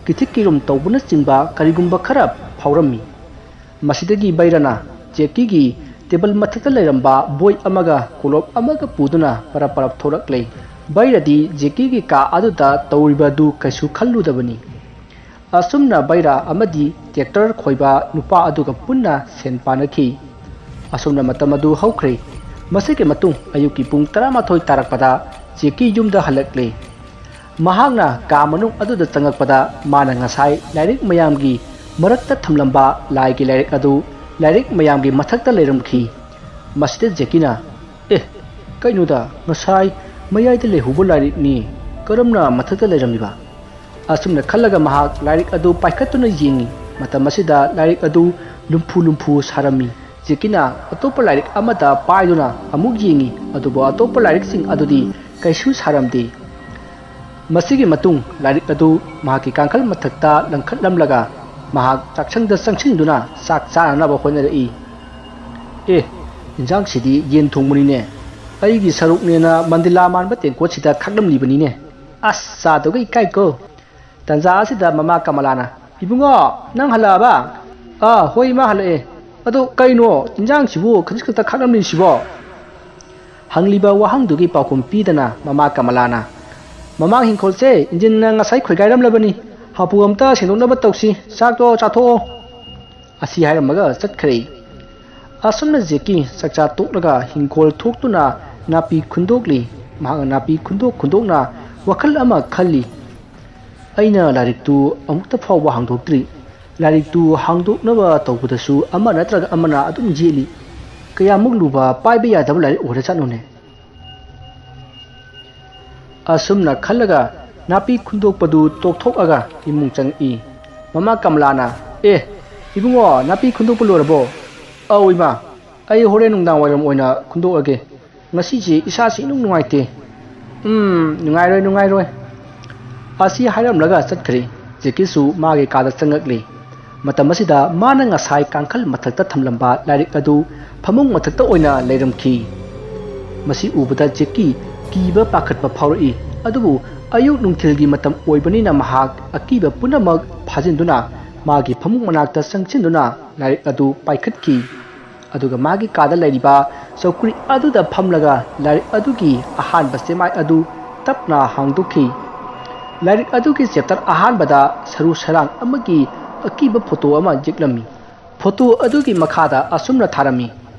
ꯀꯤꯊꯤꯛ ꯀꯤꯔꯨꯝ ꯇꯧꯕꯅꯆꯤꯡꯕ ꯀꯔꯤꯒꯨꯝꯕ ꯈꯔ ꯐꯥꯎꯔꯝꯃꯤ꯫ ꯃꯁꯤꯗꯒꯤ ꯚꯩꯔꯥꯅ ꯖꯦꯀꯤꯒꯤ ꯇꯦꯕꯜ ꯃꯊꯛꯇ ꯂꯩꯔꯝꯕ ꯕꯣꯏ ꯑꯃꯒ ꯀꯣꯂꯣꯝ ꯑꯃꯒ ꯄꯨꯗꯨꯅ ꯄꯔꯞ ꯄꯔꯞ ꯊꯣꯔꯛꯂꯦ꯫ ꯚꯩꯔꯥꯗꯤ ꯖꯦꯀꯤꯒꯤ ꯀꯥ ꯑꯗꯨꯗ ꯇꯧꯔꯤꯕ ꯑꯗꯨ ꯀꯩꯁꯨ ꯈꯜꯂꯨꯗꯕꯅꯤ꯫ ꯑꯁꯨꯝꯅ ꯚꯩꯔꯥ ꯑꯃꯗꯤ ꯇ꯭ꯔꯦꯛꯇꯔ ꯈꯣꯏꯕ ꯅꯨꯄꯥ ꯑꯗꯨꯒ ꯄꯨꯟꯅ ꯁꯦꯟ ꯄꯥꯅꯈꯤ꯫ ꯑꯁꯨꯝꯅ ꯃꯇꯝ ꯑꯗꯨ ꯍꯧꯈ꯭ꯔꯦ꯫ ꯃꯁꯤꯒꯤ ꯃꯇꯨꯡ ꯑꯌꯨꯛꯀꯤ ꯄꯨꯡ ꯇꯔꯥꯃꯥꯊꯣꯏ ꯇꯥꯔꯛꯄꯗ ꯖꯦꯀꯤ ꯌꯨꯝꯗ ꯍꯜꯂꯛꯂꯦ꯫ ꯃꯍꯥꯛꯅ ꯀꯥ ꯃꯅꯨꯡ ꯑꯗꯨꯗ ꯆꯪꯉꯛꯄꯗ ꯃꯥꯅ ꯉꯁꯥꯏ ꯂꯥꯏꯔꯤꯛ ꯃꯌꯥꯝꯒꯤ ꯃꯔꯛꯇ ꯊꯝꯂꯝꯕ ꯂꯥꯏꯒꯤ ꯂꯥꯏꯔꯤꯛ ꯑꯗꯨ ꯂꯥꯏꯔꯤꯛ ꯃꯌꯥꯝꯒꯤ ꯃꯊꯛꯇ ꯂꯩꯔꯝꯈꯤ꯫ ꯃꯁꯤꯗ ꯖꯦꯀꯤꯅ, "ꯑꯦ, ꯀꯩꯅꯣꯗ, ꯉꯁꯥꯏ ꯃꯌꯥꯏꯗ ꯂꯩꯍꯧꯕ ꯂꯥꯏꯔꯤꯛꯅꯤ, ꯀꯔꯝꯅ ꯃꯊꯛꯇ ꯂꯩꯔꯝꯂꯤꯕ?" ꯑꯁꯨꯝꯅ ꯈꯜꯂꯒ ꯃꯍꯥꯛ ꯂꯥꯏꯔꯤꯛ ꯑꯗꯨ ꯄꯥꯏꯈꯠꯇꯨꯅ ꯌꯦꯡꯉꯤ꯫ ꯃꯇꯝ ꯑꯁꯤꯗ ꯂꯥꯏꯔꯤꯛ ꯑꯗꯨ ꯂꯨꯝꯐꯨ ꯂꯨꯝꯐꯨ ꯁꯥꯔꯝꯃꯤ꯫ ꯖꯦꯀꯤꯅ ꯑꯇꯣꯞꯄ ꯂꯥꯏꯔꯤꯛ ꯑꯃꯗ ꯄꯥꯏꯗꯨꯅ ꯑꯃꯨꯛ ꯌꯦꯡꯉꯤ, ꯑꯗꯨꯕꯨ ꯑꯇꯣꯞꯄ ꯂꯥꯏꯔꯤꯛꯁꯤꯡ ꯑꯗꯨꯗꯤ ꯀꯩꯁꯨ ꯁꯥꯔꯝꯗꯦ꯫ ꯃꯁꯤꯒꯤ ꯃꯇꯨꯡ ꯂꯥꯏꯔꯤꯛ ꯑꯗꯨ ꯃꯍꯥꯛꯀꯤ ꯀꯥꯡꯈꯜ ꯃꯊꯛꯇ ꯂꯪꯈꯠꯂꯝꯂꯒ ꯃꯍꯥꯛ ꯆꯥꯛꯁꯪꯗ ꯆꯪꯁꯤꯟꯗꯨꯅ ꯆꯥꯛ ꯆꯥꯅꯅꯕ ꯍꯣꯠꯅꯔꯛꯏ꯫ "ꯑꯦ, ꯏꯟꯖꯥꯡꯁꯤꯗꯤ ꯌꯦꯟ ꯊꯣꯡꯕꯅꯤꯅꯦ꯫ ꯑꯩꯒꯤ ꯁꯔꯨꯛꯅꯦꯅ ꯃꯟꯗꯤꯂꯥ ꯃꯥꯟꯕ ꯇꯦꯡꯀꯣꯠꯁꯤꯗ ꯈꯥꯛꯂꯝꯂꯤꯕꯅꯤꯅꯦ꯫ ꯑꯁ, ꯆꯥꯗꯧꯒ ꯏꯀꯥꯏꯀꯣ!" ꯇꯟꯖꯥ ꯑꯁꯤꯗ ꯃꯃꯥ ꯀꯃꯂꯥꯅ, "ꯏꯕꯨꯡꯉꯣ, ꯅꯪ ꯍꯜꯂꯛꯑꯕ?" "ꯑꯥ, ꯍꯣꯏ ꯏꯃꯥ, ꯍꯜꯂꯛꯑꯦ꯫ ꯑꯗꯣ ꯀꯩꯅꯣ, ꯏꯟꯖꯥꯡꯁꯤꯕꯨ ꯈꯖꯤꯛ ꯈꯛꯇ ꯈꯥꯛꯂꯝꯂꯤꯁꯤꯕꯣ?" ꯍꯪꯂꯤꯕ ꯋꯥꯍꯪꯗꯨꯒꯤ ꯄꯥꯎꯈꯨꯝ ꯄꯤꯗꯅ ꯃꯃꯥ ꯀꯃꯂꯥꯅ, "ꯃꯃꯥꯡ ꯍꯤꯡꯈꯣꯜꯁꯦ ꯏꯟꯖꯤꯟꯅ ꯉꯁꯥꯏ ꯈꯣꯏꯒꯥꯏꯔꯝꯂꯕꯅꯤ꯫ ꯍꯥꯄꯨ ꯑꯝꯇ ꯁꯦꯡꯗꯣꯛꯅꯕ ꯇꯧꯁꯤ꯫ ꯆꯥꯛꯇꯣ ꯆꯥꯊꯣꯛꯑꯣ" ꯑꯁꯤ ꯍꯥꯏꯔꯝꯃꯒ ꯆꯠꯈ꯭ꯔꯦ꯫ ꯑꯁꯨꯝꯅ ꯖꯦꯀꯤ ꯆꯥꯛꯆꯥ ꯇꯣꯛꯂꯒ ꯍꯤꯡꯈꯣꯜ ꯊꯣꯛꯇꯨꯅ ꯅꯥꯄꯤ ꯈꯨꯟꯗꯣꯛꯂꯤ꯫ ꯃꯍꯥꯛꯅ ꯅꯥꯄꯤ ꯈꯨꯟꯗꯣꯛ ꯈꯨꯟꯗꯣꯛꯅ ꯋꯥꯈꯜ ꯑꯃ ꯈꯜꯂꯤ꯫ "ꯑꯩꯅ ꯂꯥꯏꯔꯤꯛꯇꯨ ꯑꯃꯨꯛꯇ ꯐꯥꯎꯕ ꯍꯥꯡꯗꯣꯛꯇ꯭ꯔꯤ꯫ ꯂꯥꯏꯔꯤꯛꯇꯨ ꯍꯥꯡꯗꯣꯛꯅꯕ ꯇꯧꯕꯗꯁꯨ ꯑꯃ ꯅꯠꯇ꯭ꯔꯒ ꯑꯃꯅ ꯑꯗꯨꯝ ꯌꯦꯠꯂꯤ꯫ ꯀꯌꯥꯃꯨꯛ ꯂꯨꯕ, ꯄꯥꯏꯕ ꯌꯥꯗꯕ ꯂꯥꯏꯔꯤꯛ ꯑꯣꯏꯔꯖꯥꯠꯅꯣꯅꯦ?" ꯑꯁꯨꯝꯅ ꯈꯜꯂꯒ ꯅꯥꯄꯤ ꯈꯨꯟꯗꯣꯛꯄꯗꯨ ꯇꯣꯛꯊꯣꯛꯑꯒ ꯏꯃꯨꯡ ꯆꯪꯉꯛꯏ꯫ ꯃꯃꯥ ꯀꯃꯂꯥꯅ, "ꯑꯦ, ꯏꯕꯨꯡꯉꯣ, ꯅꯥꯄꯤ ꯈꯨꯟꯗꯣꯛꯄ ꯂꯣꯏꯔꯕꯣ?" "ꯑꯧ ꯏꯃꯥ, ꯑꯩ ꯍꯣꯔꯦꯟ ꯅꯨꯡꯗꯥꯡ ꯋꯥꯏꯔꯝ ꯑꯣꯏꯅ ꯈꯨꯟꯗꯣꯛꯑꯒꯦ꯫ ꯉꯁꯤꯁꯦ ꯏꯁꯥꯁꯤ ꯏꯅꯨꯡ ꯅꯨꯡꯉꯥꯏꯇꯦ꯫" "ꯎꯝ, ꯅꯨꯡꯉꯥꯏꯔꯣꯏ, ꯅꯨꯡꯉꯥꯏꯔꯣꯏ" ꯑꯁꯤ ꯍꯥꯏꯔꯝꯂꯒ ꯆꯠꯈ꯭ꯔꯦ꯫ ꯖꯦꯀꯤꯁꯨ ꯃꯥꯒꯤ ꯀꯥꯗ ꯆꯪꯉꯛꯂꯤ꯫ ꯃꯇꯝ ꯑꯁꯤꯗ ꯃꯥꯅ ꯉꯁꯥꯏ ꯀꯥꯡꯈꯜ ꯃꯊꯛꯇ ꯊꯝꯂꯝꯕ ꯂꯥꯏꯔꯤꯛ ꯑꯗꯨ ꯐꯃꯨꯡ ꯃꯊꯛꯇ ꯑꯣꯏꯅ ꯂꯩꯔꯝꯈꯤ꯫ ꯃꯁꯤ ꯎꯕꯗ ꯖꯦꯀꯤ ꯀꯤꯕ ꯄꯥꯈꯠꯄ ꯐꯥꯎꯔꯛꯏ꯫ ꯑꯗꯨꯕꯨ ꯑꯌꯨꯛ ꯅꯨꯡꯊꯤꯜꯒꯤ ꯃꯇꯝ ꯑꯣꯏꯕꯅꯤꯅ ꯃꯍꯥꯛ ꯑꯀꯤꯕ ꯄꯨꯝꯅꯃꯛ ꯐꯥꯖꯤꯟꯗꯨꯅ ꯃꯥꯒꯤ ꯐꯃꯨꯡ ꯃꯅꯥꯛꯇ ꯆꯪꯁꯤꯟꯗꯨꯅ ꯂꯥꯏꯔꯤꯛ ꯑꯗꯨ ꯄꯥꯏꯈꯠꯈꯤ꯫ ꯑꯗꯨꯒ ꯃꯥꯒꯤ ꯀꯥꯗ ꯂꯩꯔꯤꯕ ꯆꯧꯀ꯭ꯔꯤ ꯑꯗꯨꯗ ꯐꯝꯂꯒ ꯂꯥꯏꯔꯤꯛ ꯑꯗꯨꯒꯤ ꯑꯍꯥꯟꯕ ꯆꯦꯃꯥꯏ ꯑꯗꯨ ꯇꯞꯅ ꯍꯥꯡꯗꯣꯛꯈꯤ꯫ ꯂꯥꯏꯔꯤꯛ ꯑꯗꯨꯒꯤ ꯆꯦꯞꯇꯔ ꯑꯍꯥꯟꯕꯗ ꯁꯔꯨ ꯁꯔꯥꯡ ꯑꯃꯒꯤ ꯑꯀꯤꯕ ꯐꯣꯇꯣ ꯑꯃ ꯌꯦꯛꯂꯝꯃꯤ꯫ ꯐꯣꯇꯣ ꯑꯗꯨꯒꯤ ꯃꯈꯥꯗ ꯑꯁꯨꯝꯅ ꯊꯥꯔꯝꯃꯤ,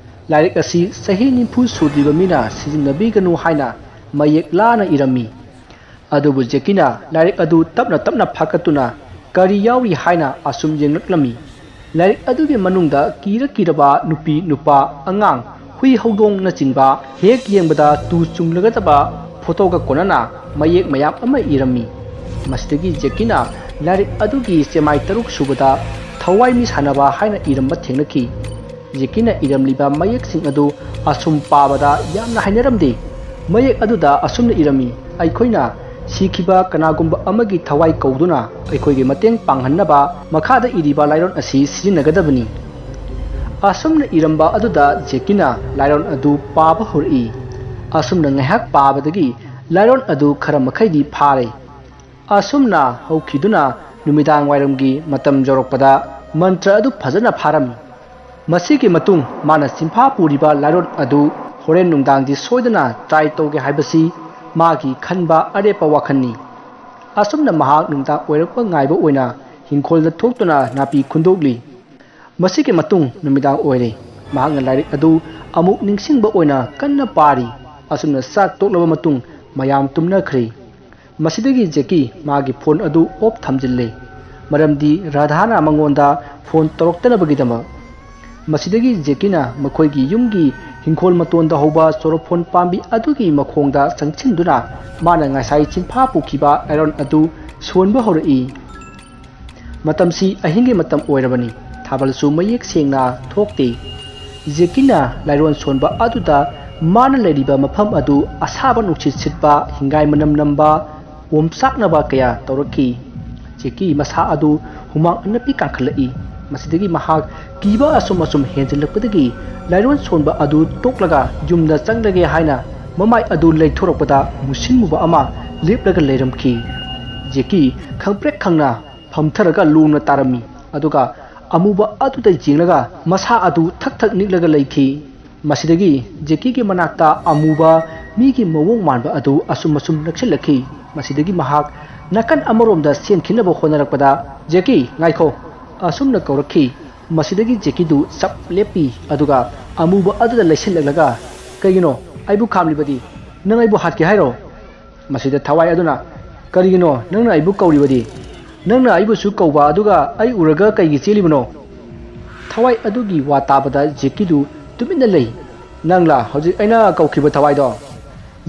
"ꯂꯥꯏꯔꯤꯛ ꯑꯁꯤ ꯆꯍꯤ ꯅꯤꯐꯨ ꯁꯨꯗ꯭ꯔꯤꯕ ꯃꯤꯅ ꯁꯤꯖꯤꯟꯅꯕꯤꯒꯅꯨ" ꯍꯥꯏꯅ ꯃꯌꯦꯛ ꯂꯥꯅ ꯏꯔꯝꯃꯤ꯫ ꯑꯗꯨꯕꯨ ꯖꯦꯀꯤꯅ ꯂꯥꯏꯔꯤꯛ ꯑꯗꯨ ꯇꯞꯅ ꯇꯞꯅ ꯐꯥꯀꯠꯇꯨꯅ ꯀꯔꯤ ꯌꯥꯎꯔꯤ ꯍꯥꯏꯅ ꯑꯁꯨꯝ ꯌꯦꯡꯂꯛꯂꯝꯃꯤ꯫ ꯂꯥꯏꯔꯤꯛ ꯑꯗꯨꯒꯤ ꯃꯅꯨꯡꯗ ꯀꯤꯔ ꯀꯤꯔꯕ ꯅꯨꯄꯤ, ꯅꯨꯄꯥ, ꯑꯉꯥꯡ, ꯍꯨꯏ, ꯍꯧꯗꯣꯡꯅꯆꯤꯡꯕ ꯍꯦꯛ ꯌꯦꯡꯕꯗ ꯇꯨ ꯆꯨꯡꯂꯒꯗꯕ ꯐꯣꯇꯣꯒ ꯀꯣꯟꯅꯅ ꯃꯌꯦꯛ ꯃꯌꯥꯝ ꯑꯃ ꯏꯔꯝꯃꯤ꯫ ꯃꯁꯤꯗꯒꯤ ꯖꯦꯀꯤꯅ ꯂꯥꯏꯔꯤꯛ ꯑꯗꯨꯒꯤ ꯆꯦꯃꯥꯏ ꯇꯔꯨꯛ ꯁꯨꯕꯗ ꯊꯋꯥꯏ ꯃꯤ ꯁꯥꯟꯅꯕ ꯍꯥꯏꯅ ꯏꯔꯝꯕ ꯊꯦꯡꯅꯈꯤ꯫ ꯖꯦꯀꯤꯅ ꯏꯔꯝꯂꯤꯕ ꯃꯌꯦꯛꯁꯤꯡ ꯑꯗꯨ ꯑꯁꯨꯝ ꯄꯥꯕꯗ ꯌꯥꯝꯅ ꯍꯩꯅꯔꯝꯗꯦ꯫ ꯃꯌꯦꯛ ꯑꯗꯨꯗ ꯑꯁꯨꯝꯅ ꯏꯔꯝꯃꯤ, "ꯑꯩꯈꯣꯏꯅ ꯁꯤꯈꯤꯕ ꯀꯅꯥꯒꯨꯝꯕ ꯑꯃꯒꯤ ꯊꯋꯥꯏ ꯀꯧꯗꯨꯅ ꯑꯩꯈꯣꯏꯒꯤ ꯃꯇꯦꯡ ꯄꯥꯡꯍꯟꯅꯕ ꯃꯈꯥꯗ ꯏꯔꯤꯕ ꯂꯥꯏꯔꯣꯟ ꯑꯁꯤ ꯁꯤꯖꯤꯟꯅꯒꯗꯕꯅꯤ"꯫ ꯑꯁꯨꯝꯅ ꯏꯔꯝꯕ ꯑꯗꯨꯗ ꯖꯦꯀꯤꯅ ꯂꯥꯏꯔꯣꯟ ꯑꯗꯨ ꯄꯥꯕ ꯍꯧꯔꯛꯏ꯫ ꯑꯁꯨꯝꯅ ꯉꯥꯏꯍꯥꯛ ꯄꯥꯕꯗꯒꯤ ꯂꯥꯏꯔꯣꯟ ꯑꯗꯨ ꯈꯔ ꯃꯈꯩꯗꯤ ꯐꯥꯔꯦ꯫ ꯑꯁꯨꯝꯅ ꯍꯧꯈꯤꯗꯨꯅ ꯅꯨꯃꯤꯗꯥꯡ ꯋꯥꯏꯔꯝꯒꯤ ꯃꯇꯝ ꯌꯧꯔꯛꯄꯗ ꯃꯟꯇ꯭ꯔ ꯑꯗꯨ ꯐꯖꯅ ꯐꯥꯔꯝꯃꯤ꯫ ꯃꯁꯤꯒꯤ ꯃꯇꯨꯡ ꯃꯥꯅ ꯆꯤꯟꯐꯥ ꯄꯨꯔꯤꯕ ꯂꯥꯏꯔꯣꯟ ꯑꯗꯨ ꯍꯣꯔꯦꯟ ꯅꯨꯡꯗꯥꯡꯗꯤ ꯁꯣꯏꯗꯅ ꯇ꯭ꯔꯥꯏ ꯇꯧꯒꯦ ꯍꯥꯏꯕꯁꯤ ꯃꯥꯒꯤ ꯈꯟꯕ ꯑꯔꯦꯞꯄ ꯋꯥꯈꯜꯅꯤ꯫ ꯑꯁꯨꯝꯅ ꯃꯍꯥꯛ ꯅꯨꯡꯗꯥꯡ ꯑꯣꯏꯔꯛꯄ ꯉꯥꯏꯕ ꯑꯣꯏꯅ ꯍꯤꯡꯈꯣꯜꯗ ꯊꯣꯛꯇꯨꯅ ꯅꯥꯄꯤ ꯈꯨꯟꯗꯣꯛꯂꯤ꯫ ꯃꯁꯤꯒꯤ ꯃꯇꯨꯡ ꯅꯨꯃꯤꯗꯥꯡ ꯑꯣꯏꯔꯦ꯫ ꯃꯍꯥꯛꯅ ꯂꯥꯏꯔꯤꯛ ꯑꯗꯨ ꯑꯃꯨꯛ ꯅꯤꯡꯁꯤꯡꯕ ꯑꯣꯏꯅ ꯀꯟꯅ ꯄꯥꯔꯤ꯫ ꯑꯁꯨꯝꯅ ꯆꯥꯛ ꯇꯣꯛꯂꯕ ꯃꯇꯨꯡ ꯃꯌꯥꯝ ꯇꯨꯝꯅꯈ꯭ꯔꯦ꯫ ꯃꯁꯤꯗꯒꯤ ꯖꯦꯀꯤ ꯃꯥꯒꯤ ꯐꯣꯟ ꯑꯗꯨ ꯑꯣꯐ ꯊꯝꯖꯤꯜꯂꯦ, ꯃꯔꯝꯗꯤ ꯔꯥꯙꯥꯅ ꯃꯉꯣꯟꯗ ꯐꯣꯟ ꯇꯧꯔꯛꯇꯅꯕꯒꯤꯗꯃꯛ꯫ ꯃꯁꯤꯗꯒꯤ ꯖꯦꯀꯤꯅ ꯃꯈꯣꯏꯒꯤ ꯌꯨꯝꯒꯤ ꯍꯤꯡꯈꯣꯜ ꯃꯇꯣꯟꯗ ꯍꯧꯕ ꯆꯣꯔꯣꯐꯣꯟ ꯄꯥꯝꯕꯤ ꯑꯗꯨꯒꯤ ꯃꯈꯣꯡꯗ ꯆꯪꯁꯤꯟꯗꯨꯅ ꯃꯥꯅ ꯉꯁꯥꯏ ꯆꯤꯟꯐꯥ ꯄꯨꯈꯤꯕ ꯑꯥꯏꯔꯟ ꯑꯗꯨ ꯁꯣꯟꯕ ꯍꯧꯔꯛꯏ꯫ ꯃꯇꯝꯁꯤ ꯑꯍꯤꯡꯒꯤ ꯃꯇꯝ ꯑꯣꯏꯔꯕꯅꯤ꯫ ꯊꯥꯕꯜꯁꯨ ꯃꯌꯦꯛ ꯁꯦꯡꯅ ꯊꯣꯛꯇꯦ꯫ ꯖꯦꯀꯤꯅ ꯂꯥꯏꯔꯣꯟ ꯁꯣꯟꯕ ꯑꯗꯨꯗ ꯃꯥꯅ ꯂꯩꯔꯤꯕ ꯃꯐꯝ ꯑꯗꯨ ꯑꯁꯥꯕ ꯅꯨꯡꯁꯤꯠ ꯁꯤꯠꯄ, ꯍꯤꯡꯒꯥꯏ ꯃꯅꯝ ꯅꯝꯕ, ꯑꯣꯝꯆꯥꯛꯅꯕ ꯀꯌꯥ ꯇꯧꯔꯛꯈꯤ꯫ ꯖꯦꯀꯤ ꯃꯁꯥ ꯑꯗꯨ ꯍꯨꯃꯥꯡ ꯑꯅꯞꯄꯤ ꯀꯥꯡꯈꯠꯂꯛꯏ꯫ ꯃꯁꯤꯗꯒꯤ ꯃꯍꯥꯛ ꯀꯤꯕ ꯑꯁꯨꯝ ꯑꯁꯨꯝ ꯍꯦꯟꯖꯤꯜꯂꯛꯄꯗꯒꯤ ꯂꯥꯏꯔꯣꯟ ꯁꯣꯟꯕ ꯑꯗꯨ ꯇꯣꯛꯂꯒ ꯌꯨꯝꯗ ꯆꯪꯂꯒꯦ ꯍꯥꯏꯅ ꯃꯃꯥꯏ ꯑꯗꯨ ꯂꯩꯊꯣꯔꯛꯄꯗ ꯃꯨꯁꯤꯟ ꯃꯨꯕ ꯑꯃ ꯂꯦꯞꯂꯒ ꯂꯩꯔꯝꯈꯤ꯫ ꯖꯦꯀꯤ ꯈꯪꯄ꯭ꯔꯦꯛ ꯈꯪꯅ ꯐꯝꯊꯔꯒ ꯂꯣꯡꯅ ꯇꯥꯔꯝꯃꯤ꯫ ꯑꯗꯨꯒ ꯑꯃꯨꯕ ꯑꯗꯨꯗ ꯌꯦꯡꯂꯒ ꯃꯁꯥ ꯑꯗꯨ ꯊꯛ ꯊꯛ ꯅꯤꯛꯂꯒ ꯂꯩꯈꯤ꯫ ꯃꯁꯤꯗꯒꯤ ꯖꯦꯀꯤꯒꯤ ꯃꯅꯥꯛꯇ ꯑꯃꯨꯕ ꯃꯤꯒꯤ ꯃꯑꯣꯡ ꯃꯥꯟꯕ ꯑꯗꯨ ꯑꯁꯨꯝ ꯑꯁꯨꯝ ꯅꯛꯁꯤꯜꯂꯛꯈꯤ꯫ ꯃꯁꯤꯗꯒꯤ ꯃꯍꯥꯛ ꯅꯥꯀꯟ ꯑꯃꯔꯣꯝꯗ ꯆꯦꯟꯈꯤꯅꯕ ꯍꯣꯠꯅꯔꯛꯄꯗ, "ꯖꯦꯀꯤ, ꯉꯥꯏꯈꯣ!" ꯑꯁꯨꯝꯅ ꯀꯧꯔꯛꯈꯤ꯫ ꯃꯁꯤꯗꯒꯤ ꯖꯦꯀꯤꯗꯨ ꯆꯞ ꯂꯦꯞꯄꯤ, ꯑꯗꯨꯒ ꯑꯃꯨꯕ ꯑꯗꯨꯗ ꯂꯩꯁꯤꯜꯂꯛꯂꯒ, "ꯀꯩꯒꯤꯅꯣ ꯑꯩꯕꯨ ꯈꯥꯝꯂꯤꯕꯗꯤ? ꯅꯪ ꯑꯩꯕꯨ ꯍꯥꯠꯀꯦ ꯍꯥꯏꯔꯣ?" ꯃꯁꯤꯗ ꯊꯋꯥꯏ ꯑꯗꯨꯅ, "ꯀꯔꯤꯒꯤꯅꯣ ꯅꯪꯅ ꯑꯩꯕꯨ ꯀꯧꯔꯤꯕꯗꯤ? "ꯅꯪꯅ ꯑꯩꯕꯨꯁꯨ ꯀꯧꯕ, ꯑꯗꯨꯒ ꯑꯩ ꯎꯔꯒ ꯀꯩꯒꯤ ꯆꯦꯜꯂꯤꯕꯅꯣ?" ꯊꯋꯥꯏ ꯑꯗꯨꯒꯤ ꯋꯥ ꯇꯥꯕꯗ ꯖꯦꯀꯤꯗꯨ ꯇꯨꯃꯤꯟꯅ ꯂꯩ꯫ "ꯅꯪꯂꯥ ꯍꯧꯖꯤꯛ ꯑꯩꯅ ꯀꯧꯈꯤꯕ ꯊꯋꯥꯏꯗꯣ?"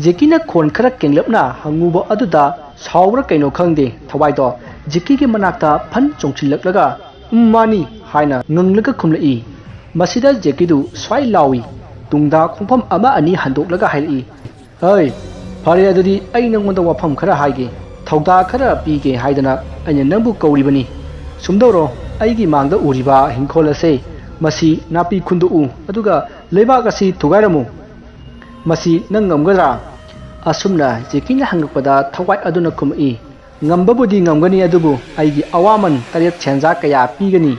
ꯖꯦꯀꯤꯅ ꯈꯣꯟ ꯈꯔ ꯀꯦꯡꯂꯞꯅ ꯍꯪꯉꯨꯕ ꯑꯗꯨꯗ ꯁꯥꯎꯕ꯭ꯔꯥ ꯀꯩꯅꯣ ꯈꯪꯗꯦ, ꯊꯋꯥꯏꯗꯣ ꯖꯦꯀꯤꯒꯤ ꯃꯅꯥꯛꯇ ꯐꯟ ꯆꯣꯡꯁꯤꯜꯂꯛꯂꯒ "ꯎꯝ, ꯃꯥꯅꯤ" ꯍꯥꯏꯅ ꯉꯪꯂꯒ ꯈꯨꯝꯂꯛꯏ꯫ ꯃꯁꯤꯗ ꯖꯦꯀꯤꯗꯨ ꯁ꯭ꯋꯥꯏ ꯂꯥꯎꯏ, ꯇꯨꯡꯗ ꯈꯣꯡꯐꯝ ꯑꯃ ꯑꯅꯤ ꯍꯟꯗꯣꯛꯂꯒ ꯍꯥꯏꯔꯛꯏ, "ꯍꯩ, ꯐꯔꯦ, ꯑꯗꯨꯗꯤ ꯑꯩ ꯅꯪꯉꯣꯟꯗ ꯋꯥꯐꯝ ꯈꯔ ꯍꯥꯏꯒꯦ, ꯊꯧꯗꯥ ꯈꯔ ꯄꯤꯒꯦ ꯍꯥꯏꯗꯅ ꯑꯩꯅ ꯅꯪꯕꯨ ꯀꯧꯔꯤꯕꯅꯤ꯫ ꯁꯨꯝꯗꯧꯔꯣ, ꯑꯩꯒꯤ ꯃꯥꯡꯗ ꯎꯔꯤꯕ ꯍꯤꯡꯈꯣꯜ ꯑꯁꯦ, ꯃꯁꯤ ꯅꯥꯄꯤ ꯈꯨꯟꯗꯣꯛꯎ, ꯑꯗꯨꯒ ꯂꯩꯕꯥꯛ ꯑꯁꯤ ꯊꯨꯒꯥꯏꯔꯝꯃꯨ꯫ ꯃꯁꯤ ꯅꯪ ꯉꯝꯒꯗ꯭ꯔꯥ?" ꯑꯁꯨꯝꯅ ꯖꯦꯀꯤꯅ ꯍꯪꯉꯛꯄꯗ ꯊꯋꯥꯏ ꯑꯗꯨꯅ ꯈꯨꯝꯃꯛꯏ, "ꯉꯝꯕꯕꯨꯗꯤ ꯉꯝꯒꯅꯤ, ꯑꯗꯨꯕꯨ ꯑꯩꯒꯤ ꯑꯋꯥꯃꯟ ꯇꯔꯦꯠ ꯁꯦꯟꯖꯥ ꯀꯌꯥ ꯄꯤꯒꯅꯤ?"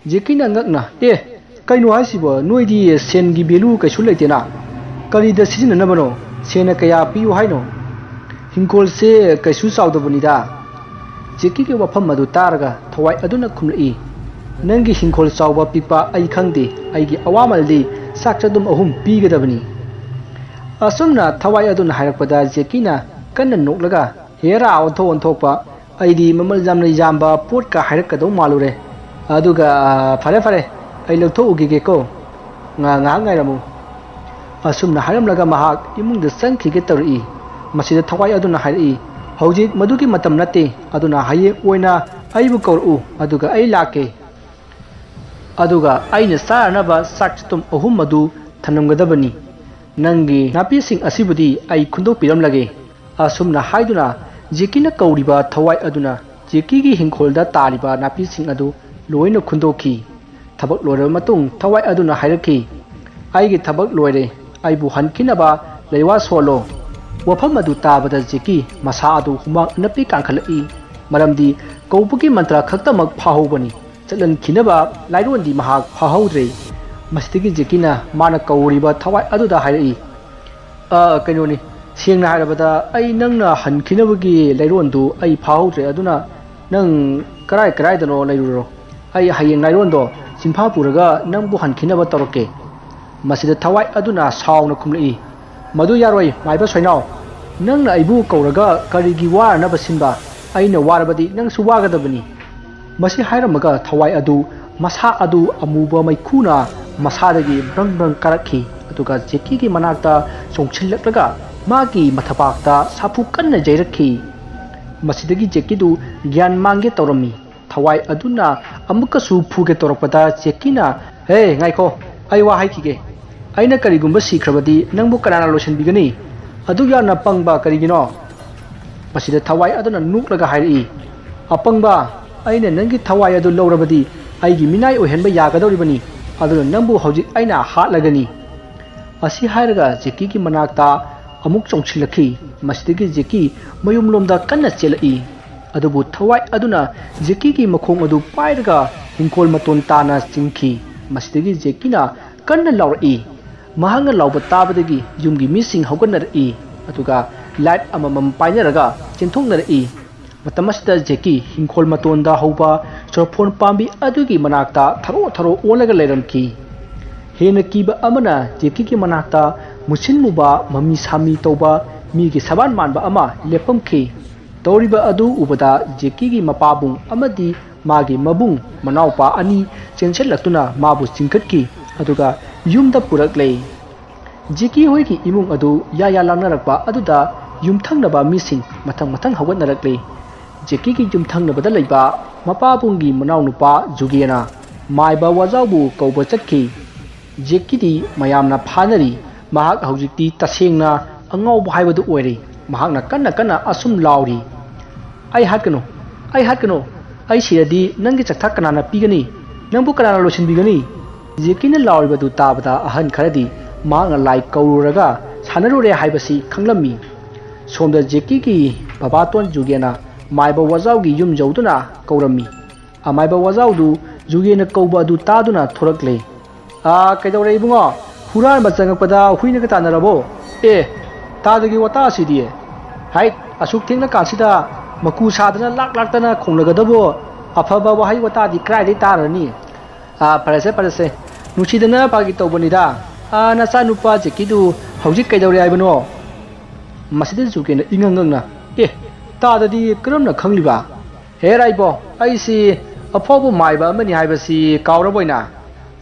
ꯖꯦꯀꯤꯅ ꯉꯛꯅ, "ꯑꯦ, ꯀꯩꯅꯣ ꯍꯥꯏꯁꯤꯕꯣ? ꯅꯣꯏꯗꯤ ꯁꯦꯟꯒꯤ value ꯀꯩꯁꯨ ꯂꯩꯇꯦꯅ꯫ ꯀꯔꯤꯗ ꯁꯤꯖꯤꯟꯅꯅꯕꯅꯣ? ꯁꯦꯟꯅ ꯀꯌꯥ ꯄꯤꯌꯨ ꯍꯥꯏꯅꯣ? ꯍꯤꯡꯈꯣꯜꯁꯦ ꯀꯩꯁꯨ ꯆꯥꯎꯗꯕꯅꯤꯗ꯫" ꯖꯦꯀꯤꯒꯤ ꯋꯥꯐꯝ ꯑꯗꯨ ꯇꯥꯔꯒ ꯊꯋꯥꯏ ꯑꯗꯨꯅ ꯈꯨꯝꯂꯛꯏ, "ꯅꯪꯒꯤ ꯍꯤꯡꯈꯣꯜ ꯆꯥꯎꯕ ꯄꯤꯛꯄ ꯑꯩ ꯈꯪꯗꯦ, ꯑꯩꯒꯤ ꯑꯋꯥꯃꯜꯗꯤ ꯆꯥꯛ ꯆꯗꯨꯝ ꯑꯍꯨꯝ ꯄꯤꯒꯗꯕꯅꯤ꯫" ꯑꯁꯨꯝꯅ ꯊꯋꯥꯏ ꯑꯗꯨꯅ ꯍꯥꯏꯔꯛꯄꯗ ꯖꯦꯀꯤꯅ ꯀꯟꯅ ꯅꯣꯛꯂꯒ, "ꯍꯦꯔꯥ, ꯑꯣꯟꯊꯣꯛ ꯑꯣꯟꯊꯣꯛꯄ, ꯑꯩꯗꯤ ꯃꯃꯜ ꯌꯥꯝꯅ ꯌꯥꯝꯕ ꯄꯣꯠꯀ ꯍꯥꯏꯔꯛꯀꯗꯧ ꯃꯥꯜꯂꯨꯔꯦ꯫ ꯑꯗꯨꯒ, ꯑ, ꯐꯔꯦ ꯐꯔꯦ, ꯑꯩ ꯂꯧꯊꯣꯛꯎꯈꯤꯒꯦꯀꯣ꯫ ꯉꯥ-, ꯉꯥꯏꯍꯥꯛ ꯉꯥꯏꯔꯝꯃꯨ꯫" ꯑꯁꯨꯝꯅ ꯍꯥꯏꯔꯝꯂꯒ ꯃꯍꯥꯛ ꯏꯃꯨꯡꯗ ꯆꯪꯈꯤꯒꯦ ꯇꯧꯔꯛꯏ꯫ ꯃꯁꯤꯗ ꯊꯋꯥꯏ ꯑꯗꯨꯅ ꯍꯥꯏꯔꯛꯏ, "ꯍꯧꯖꯤꯛ ꯃꯗꯨꯒꯤ ꯃꯇꯝ ꯅꯠꯇꯦ, ꯑꯗꯨꯅ ꯍꯌꯦꯡ ꯑꯣꯏꯅ ꯑꯩꯕꯨ ꯀꯧꯔꯛꯎ, ꯑꯗꯨꯒ ꯑꯩ ꯂꯥꯛꯀꯦ꯫ ꯑꯗꯨꯒ ꯑꯩꯅ ꯆꯥꯅꯅꯕ ꯆꯥꯛ ꯆꯗꯨꯝ ꯑꯍꯨꯝ ꯑꯗꯨ ꯊꯝꯂꯝꯒꯗꯕꯅꯤ꯫ ꯅꯪꯒꯤ ꯅꯥꯄꯤꯁꯤꯡ ꯑꯁꯤꯕꯨꯗꯤ ꯑꯩ ꯈꯨꯟꯗꯣꯛꯄꯤꯔꯝꯂꯒꯦ꯫" ꯑꯁꯨꯝꯅ ꯍꯥꯏꯗꯨꯅ ꯖꯦꯀꯤꯅ ꯀꯧꯔꯤꯕ ꯊꯋꯥꯏ ꯑꯗꯨꯅ ꯖꯦꯀꯤꯒꯤ ꯍꯤꯡꯈꯣꯜꯗ ꯇꯥꯔꯤꯕ ꯅꯥꯄꯤꯁꯤꯡ ꯑꯗꯨ ꯂꯣꯏꯅ ꯈꯨꯟꯗꯣꯛꯈꯤ꯫ ꯊꯕꯛ ꯂꯣꯏꯔꯕ ꯃꯇꯨꯡ ꯊꯋꯥꯏ ꯑꯗꯨꯅ ꯍꯥꯏꯔꯛꯈꯤ, "ꯑꯩꯒꯤ ꯊꯕꯛ ꯂꯣꯏꯔꯦ, ꯑꯩꯕꯨ ꯍꯟꯈꯤꯅꯕ ꯂꯩꯋꯥ ꯁꯣꯜꯂꯣ꯫" ꯋꯥꯐꯝ ꯑꯗꯨ ꯇꯥꯕꯗ ꯖꯦꯀꯤ ꯃꯁꯥ ꯑꯗꯨ ꯍꯨꯃꯥꯡ ꯑꯅꯞꯄꯤ ꯀꯥꯡꯈꯠꯂꯛꯏ, ꯃꯔꯝꯗꯤ ꯀꯧꯕꯒꯤ ꯃꯟꯇ꯭ꯔ ꯈꯛꯇꯃꯛ ꯐꯥꯍꯧꯕꯅꯤ꯫ ꯆꯠꯍꯟꯈꯤꯅꯕ ꯂꯥꯏꯔꯣꯟꯗꯤ ꯃꯍꯥꯛ ꯐꯥꯍꯧꯗ꯭ꯔꯦ꯫ ꯃꯁꯤꯗꯒꯤ ꯖꯦꯀꯤꯅ ꯃꯥꯅ ꯀꯧꯔꯤꯕ ꯊꯋꯥꯏ ꯑꯗꯨꯗ ꯍꯥꯏꯔꯛꯏ, "ꯑ, ꯀꯩꯅꯣꯅꯤ, ꯁꯦꯡꯅ ꯍꯥꯏꯔꯕꯗ ꯑꯩ ꯅꯪꯅ ꯍꯟꯈꯤꯅꯕꯒꯤ ꯂꯩꯔꯣꯟꯗꯨ ꯑꯩ ꯐꯥꯍꯧꯗ꯭ꯔꯦ, ꯑꯗꯨꯅ ꯅꯪ ꯀꯔꯥꯏ ꯀꯔꯥꯏꯗꯅꯣ ꯂꯩꯔꯨꯔꯣ꯫ ꯑꯩ ꯍꯌꯦꯡ ꯂꯥꯏꯔꯣꯟꯗꯣ ꯆꯤꯟꯐꯥ ꯄꯨꯔꯒ ꯅꯪꯕꯨ ꯍꯟꯈꯤꯅꯕ ꯇꯧꯔꯛꯀꯦ꯫" ꯃꯁꯤꯗ ꯊꯋꯥꯏ ꯑꯗꯨꯅ ꯁꯥꯎꯅ ꯈꯨꯝꯂꯛꯏ, "ꯃꯗꯨ ꯌꯥꯔꯣꯏ, ꯃꯥꯏꯕ ꯁꯣꯏꯅꯥꯎ꯫ ꯅꯪꯅ ꯑꯩꯕꯨ ꯀꯧꯔꯒ ꯀꯔꯤꯒꯤ ꯋꯥꯅꯅꯕ ꯁꯤꯟꯕ? ꯑꯩꯅ ꯋꯥꯔꯕꯗꯤ ꯅꯪꯁꯨ ꯋꯥꯒꯗꯕꯅꯤ꯫ ꯃꯁꯤ ꯍꯥꯏꯔꯝꯃꯒ ꯊꯋꯥꯏ ꯑꯗꯨ, ꯃꯁꯥ ꯑꯗꯨ ꯑꯃꯨꯕ ꯃꯩꯈꯨꯅ ꯃꯁꯥꯗꯒꯤ ꯕ꯭ꯔꯪ ꯕ꯭ꯔꯪ ꯀꯥꯔꯛꯈꯤ꯫ ꯑꯗꯨꯒ ꯖꯦꯀꯤꯒꯤ ꯃꯅꯥꯛꯇ ꯆꯣꯡꯁꯤꯜꯂꯛꯂꯒ ꯃꯥꯒꯤ ꯃꯊꯕꯥꯛꯇ ꯁꯥꯐꯨ ꯀꯟꯅ ꯌꯩꯔꯛꯈꯤ꯫ ꯃꯁꯤꯗꯒꯤ ꯖꯦꯀꯤꯗꯨ ꯒ꯭ꯌꯥꯟ ꯃꯥꯡꯒꯦ ꯇꯧꯔꯝꯃꯤ꯫ ꯊꯋꯥꯏ ꯑꯗꯨꯅ ꯑꯃꯨꯛꯀꯁꯨ ꯐꯨꯒꯦ ꯇꯧꯔꯛꯄꯗ ꯖꯦꯀꯤꯅ, "ꯍꯦ, ꯉꯥꯏꯈꯣ, ꯑꯩ ꯋꯥ ꯍꯥꯏꯈꯤꯒꯦ꯫ ꯑꯩꯅ ꯀꯔꯤꯒꯨꯝꯕ ꯁꯤꯈ꯭ꯔꯕꯗꯤ ꯅꯪꯕꯨ ꯀꯅꯥꯅ ꯂꯣꯏꯁꯤꯟꯕꯤꯒꯅꯤ? ꯑꯗꯨꯛ ꯌꯥꯝꯅ ꯄꯪꯕ ꯀꯔꯤꯒꯤꯅꯣ?" ꯃꯁꯤꯗ ꯊꯋꯥꯏ ꯑꯗꯨꯅ ꯅꯣꯛꯂꯒ ꯍꯥꯏꯔꯛꯏ, "ꯑꯄꯪꯕ, ꯑꯩꯅ ꯅꯪꯒꯤ ꯊꯋꯥꯏ ꯑꯗꯨ ꯂꯧꯔꯕꯗꯤ ꯑꯩꯒꯤ ꯃꯤꯅꯥꯏ ꯑꯣꯏꯍꯟꯕ ꯌꯥꯒꯗꯧꯔꯤꯕꯅꯤ, ꯑꯗꯨꯅ ꯅꯪꯕꯨ ꯍꯧꯖꯤꯛ ꯑꯩꯅ ꯍꯥꯠꯂꯒꯅꯤ"꯫ ꯑꯁꯤ ꯍꯥꯏꯔꯒ ꯖꯦꯀꯤꯒꯤ ꯃꯅꯥꯛꯇ ꯑꯃꯨꯛ ꯆꯣꯡꯁꯤꯜꯂꯛꯈꯤ꯫ ꯃꯁꯤꯗꯒꯤ ꯖꯦꯀꯤ ꯃꯌꯨꯝꯂꯣꯝꯗ ꯀꯟꯅ ꯆꯦꯜꯂꯛꯏ꯫ ꯑꯗꯨꯕꯨ ꯊꯋꯥꯏ ꯑꯗꯨꯅ ꯖꯦꯀꯤꯒꯤ ꯃꯈꯣꯡ ꯑꯗꯨ ꯄꯥꯏꯔꯒ ꯍꯤꯡꯈꯣꯜ ꯃꯇꯣꯟ ꯇꯥꯅ ꯆꯤꯡꯈꯤ꯫ ꯃꯁꯤꯗꯒꯤ ꯖꯦꯀꯤꯅ ꯀꯟꯅ ꯂꯥꯎꯔꯛꯏ꯫ ꯃꯍꯥꯛꯅ ꯂꯥꯎꯕ ꯇꯥꯕꯗꯒꯤ ꯌꯨꯝꯒꯤ ꯃꯤꯁꯤꯡ ꯍꯧꯒꯠꯅꯔꯛꯏ, ꯑꯗꯨꯒ ꯂꯥꯏꯠ ꯑꯃꯃꯝ ꯄꯥꯏꯅꯔꯒ ꯆꯦꯟꯊꯣꯛꯅꯔꯛꯏ꯫ ꯃꯇꯝ ꯑꯁꯤꯗ ꯖꯦꯀꯤ ꯍꯤꯡꯈꯣꯜ ꯃꯇꯣꯟꯗ ꯍꯧꯕ ꯆꯣꯔꯐꯣꯟ ꯄꯥꯝꯕꯤ ꯑꯗꯨꯒꯤ ꯃꯅꯥꯛꯇ ꯊꯔꯣ ꯊꯔꯣ ꯑꯣꯜꯂꯒ ꯂꯩꯔꯝꯈꯤ꯫ ꯍꯦꯟꯅ ꯀꯤꯕ ꯑꯃꯅ ꯖꯦꯀꯤꯒꯤ ꯃꯅꯥꯛꯇ ꯃꯨꯁꯤꯟ ꯃꯨꯕ ꯃꯃꯤ ꯁꯥꯃꯤ ꯇꯧꯕ ꯃꯤꯒꯤ ꯁꯕꯥꯟ ꯃꯥꯟꯕ ꯑꯃ ꯂꯦꯞꯄꯝꯈꯤ꯫ ꯇꯧꯔꯤꯕ ꯑꯗꯨ ꯎꯕꯗ ꯖꯦꯀꯤꯒꯤ ꯃꯄꯥꯕꯨꯡ ꯑꯃꯗꯤ ꯃꯥꯒꯤ ꯃꯕꯨꯡ ꯃꯅꯥꯎꯄꯥ ꯑꯅꯤ ꯆꯦꯟꯁꯤꯜꯂꯛꯇꯨꯅ ꯃꯥꯕꯨ ꯆꯤꯡꯈꯠꯈꯤ, ꯑꯗꯨꯒ ꯌꯨꯝꯗ ꯄꯨꯔꯛꯂꯦ꯫ ꯖꯦꯀꯤ ꯍꯣꯏꯒꯤ ꯏꯃꯨꯡ ꯑꯗꯨ ꯌꯥ ꯌꯥ ꯂꯥꯡꯅꯔꯛꯄ ꯑꯗꯨꯗ ꯌꯨꯝꯊꯪꯅꯕ ꯃꯤꯁꯤꯡ ꯃꯊꯪ ꯃꯊꯪ ꯍꯧꯒꯠꯅꯔꯛꯂꯦ꯫ ꯖꯦꯀꯤꯒꯤ ꯌꯨꯝꯊꯪꯅꯕꯗ ꯂꯩꯕ ꯃꯄꯥꯕꯨꯡꯒꯤ ꯃꯅꯥꯎꯅꯨꯄꯥ ꯖꯨꯒꯦꯅ ꯃꯥꯏꯕ ꯋꯥꯖꯥꯎꯕꯨ ꯀꯧꯕ ꯆꯠꯈꯤ꯫ ꯖꯦꯀꯤꯗꯤ ꯃꯌꯥꯝꯅ ꯐꯥꯅꯔꯤ꯫ ꯃꯍꯥꯛ ꯍꯧꯖꯤꯛꯇꯤ ꯇꯁꯦꯡꯅ ꯑꯉꯥꯎꯕ ꯍꯥꯏꯕꯗꯨ ꯑꯣꯏꯔꯦ꯫ ꯃꯍꯥꯛꯅ ꯀꯟꯅ ꯀꯟꯅ ꯑꯁꯨꯝ ꯂꯥꯎꯔꯤ, "ꯑꯩ ꯍꯥꯠꯀꯅꯨ, ꯑꯩ ꯍꯥꯠꯀꯅꯨ, ꯑꯩ ꯁꯤꯔꯗꯤ ꯅꯪꯒꯤ ꯆꯥꯛꯊꯛ ꯀꯅꯥꯅ ꯄꯤꯒꯅꯤ? ꯅꯪꯕꯨ ꯀꯅꯥꯅ ꯂꯣꯏꯁꯤꯟꯕꯤꯒꯅꯤ?" ꯖꯦꯀꯤꯅ ꯂꯥꯎꯔꯤꯕꯗꯨ ꯇꯥꯕꯗ ꯑꯍꯟ ꯈꯔꯗꯤ ꯃꯍꯥꯛꯅ ꯂꯥꯏ ꯀꯧꯔꯨꯔꯒ ꯁꯥꯟꯅꯔꯨꯔꯦ ꯍꯥꯏꯕꯁꯤ ꯈꯪꯂꯝꯃꯤ꯫ ꯁꯣꯝꯗ ꯖꯦꯀꯤꯒꯤ ꯕꯕꯥꯇꯣꯟ ꯖꯨꯒꯦꯅ ꯃꯥꯏꯕ ꯋꯥꯖꯥꯎꯒꯤ ꯌꯨꯝ ꯌꯧꯗꯨꯅ ꯀꯧꯔꯝꯃꯤ꯫ ꯑꯃꯥꯏꯕ ꯋꯥꯖꯥꯎꯗꯨ ꯖꯨꯒꯦꯅ ꯀꯧꯕ ꯑꯗꯨ ꯇꯥꯗꯨꯅ ꯊꯣꯔꯛꯂꯦ꯫ "ꯑꯥ, ꯀꯩꯗꯧꯔꯦ ꯏꯕꯨꯡꯉꯣ? ꯍꯨꯔꯥꯟꯕ ꯆꯪꯉꯛꯄꯗ ꯍꯨꯏꯅꯒ ꯇꯥꯟꯅꯔꯕꯣ? ꯑꯦ, ꯇꯥꯗꯒꯤ ꯋꯥꯇꯥꯁꯤꯗꯤ꯫ ꯍꯥꯏꯠ, ꯑꯁꯨꯛ ꯊꯦꯡꯅ ꯀꯥꯟꯁꯤꯗ ꯃꯀꯨ ꯁꯥꯗꯅ ꯂꯥꯛ ꯂꯥꯛꯇꯅ ꯈꯣꯡꯂꯒꯗꯕꯣ? ꯑꯐꯕ ꯋꯥꯍꯩ ꯋꯥꯇꯥꯗꯤ ꯀꯗꯥꯏꯗꯩ ꯇꯥꯔꯅꯤ?" "ꯑꯥ, ꯐꯔꯦꯁꯦ, ꯐꯔꯦꯁꯦ꯫ ꯅꯨꯡꯁꯤꯗꯅ ꯐꯥꯒꯤ ꯇꯧꯕꯅꯤꯗ꯫ ꯑꯥ, ꯅꯆꯥꯅꯨꯄꯥ ꯖꯦꯀꯤꯗꯨ ꯍꯧꯖꯤꯛ ꯀꯩꯗꯧꯔꯦ ꯍꯥꯏꯕꯅꯣ?" ꯃꯁꯤꯗ ꯖꯨꯒꯦꯅ ꯏꯉꯪ ꯉꯪꯅ, "ꯑꯦ, ꯇꯥꯗꯗꯤ ꯀꯔꯝꯅ ꯈꯪꯂꯤꯕ? ꯍꯦ ꯔꯥꯏꯕꯣ, ꯑꯩꯁꯤ ꯑꯐꯥꯎꯕ ꯃꯥꯏꯕ ꯑꯃꯅꯤ ꯍꯥꯏꯕꯁꯤ ꯀꯥꯎꯔꯕꯣꯏꯅ?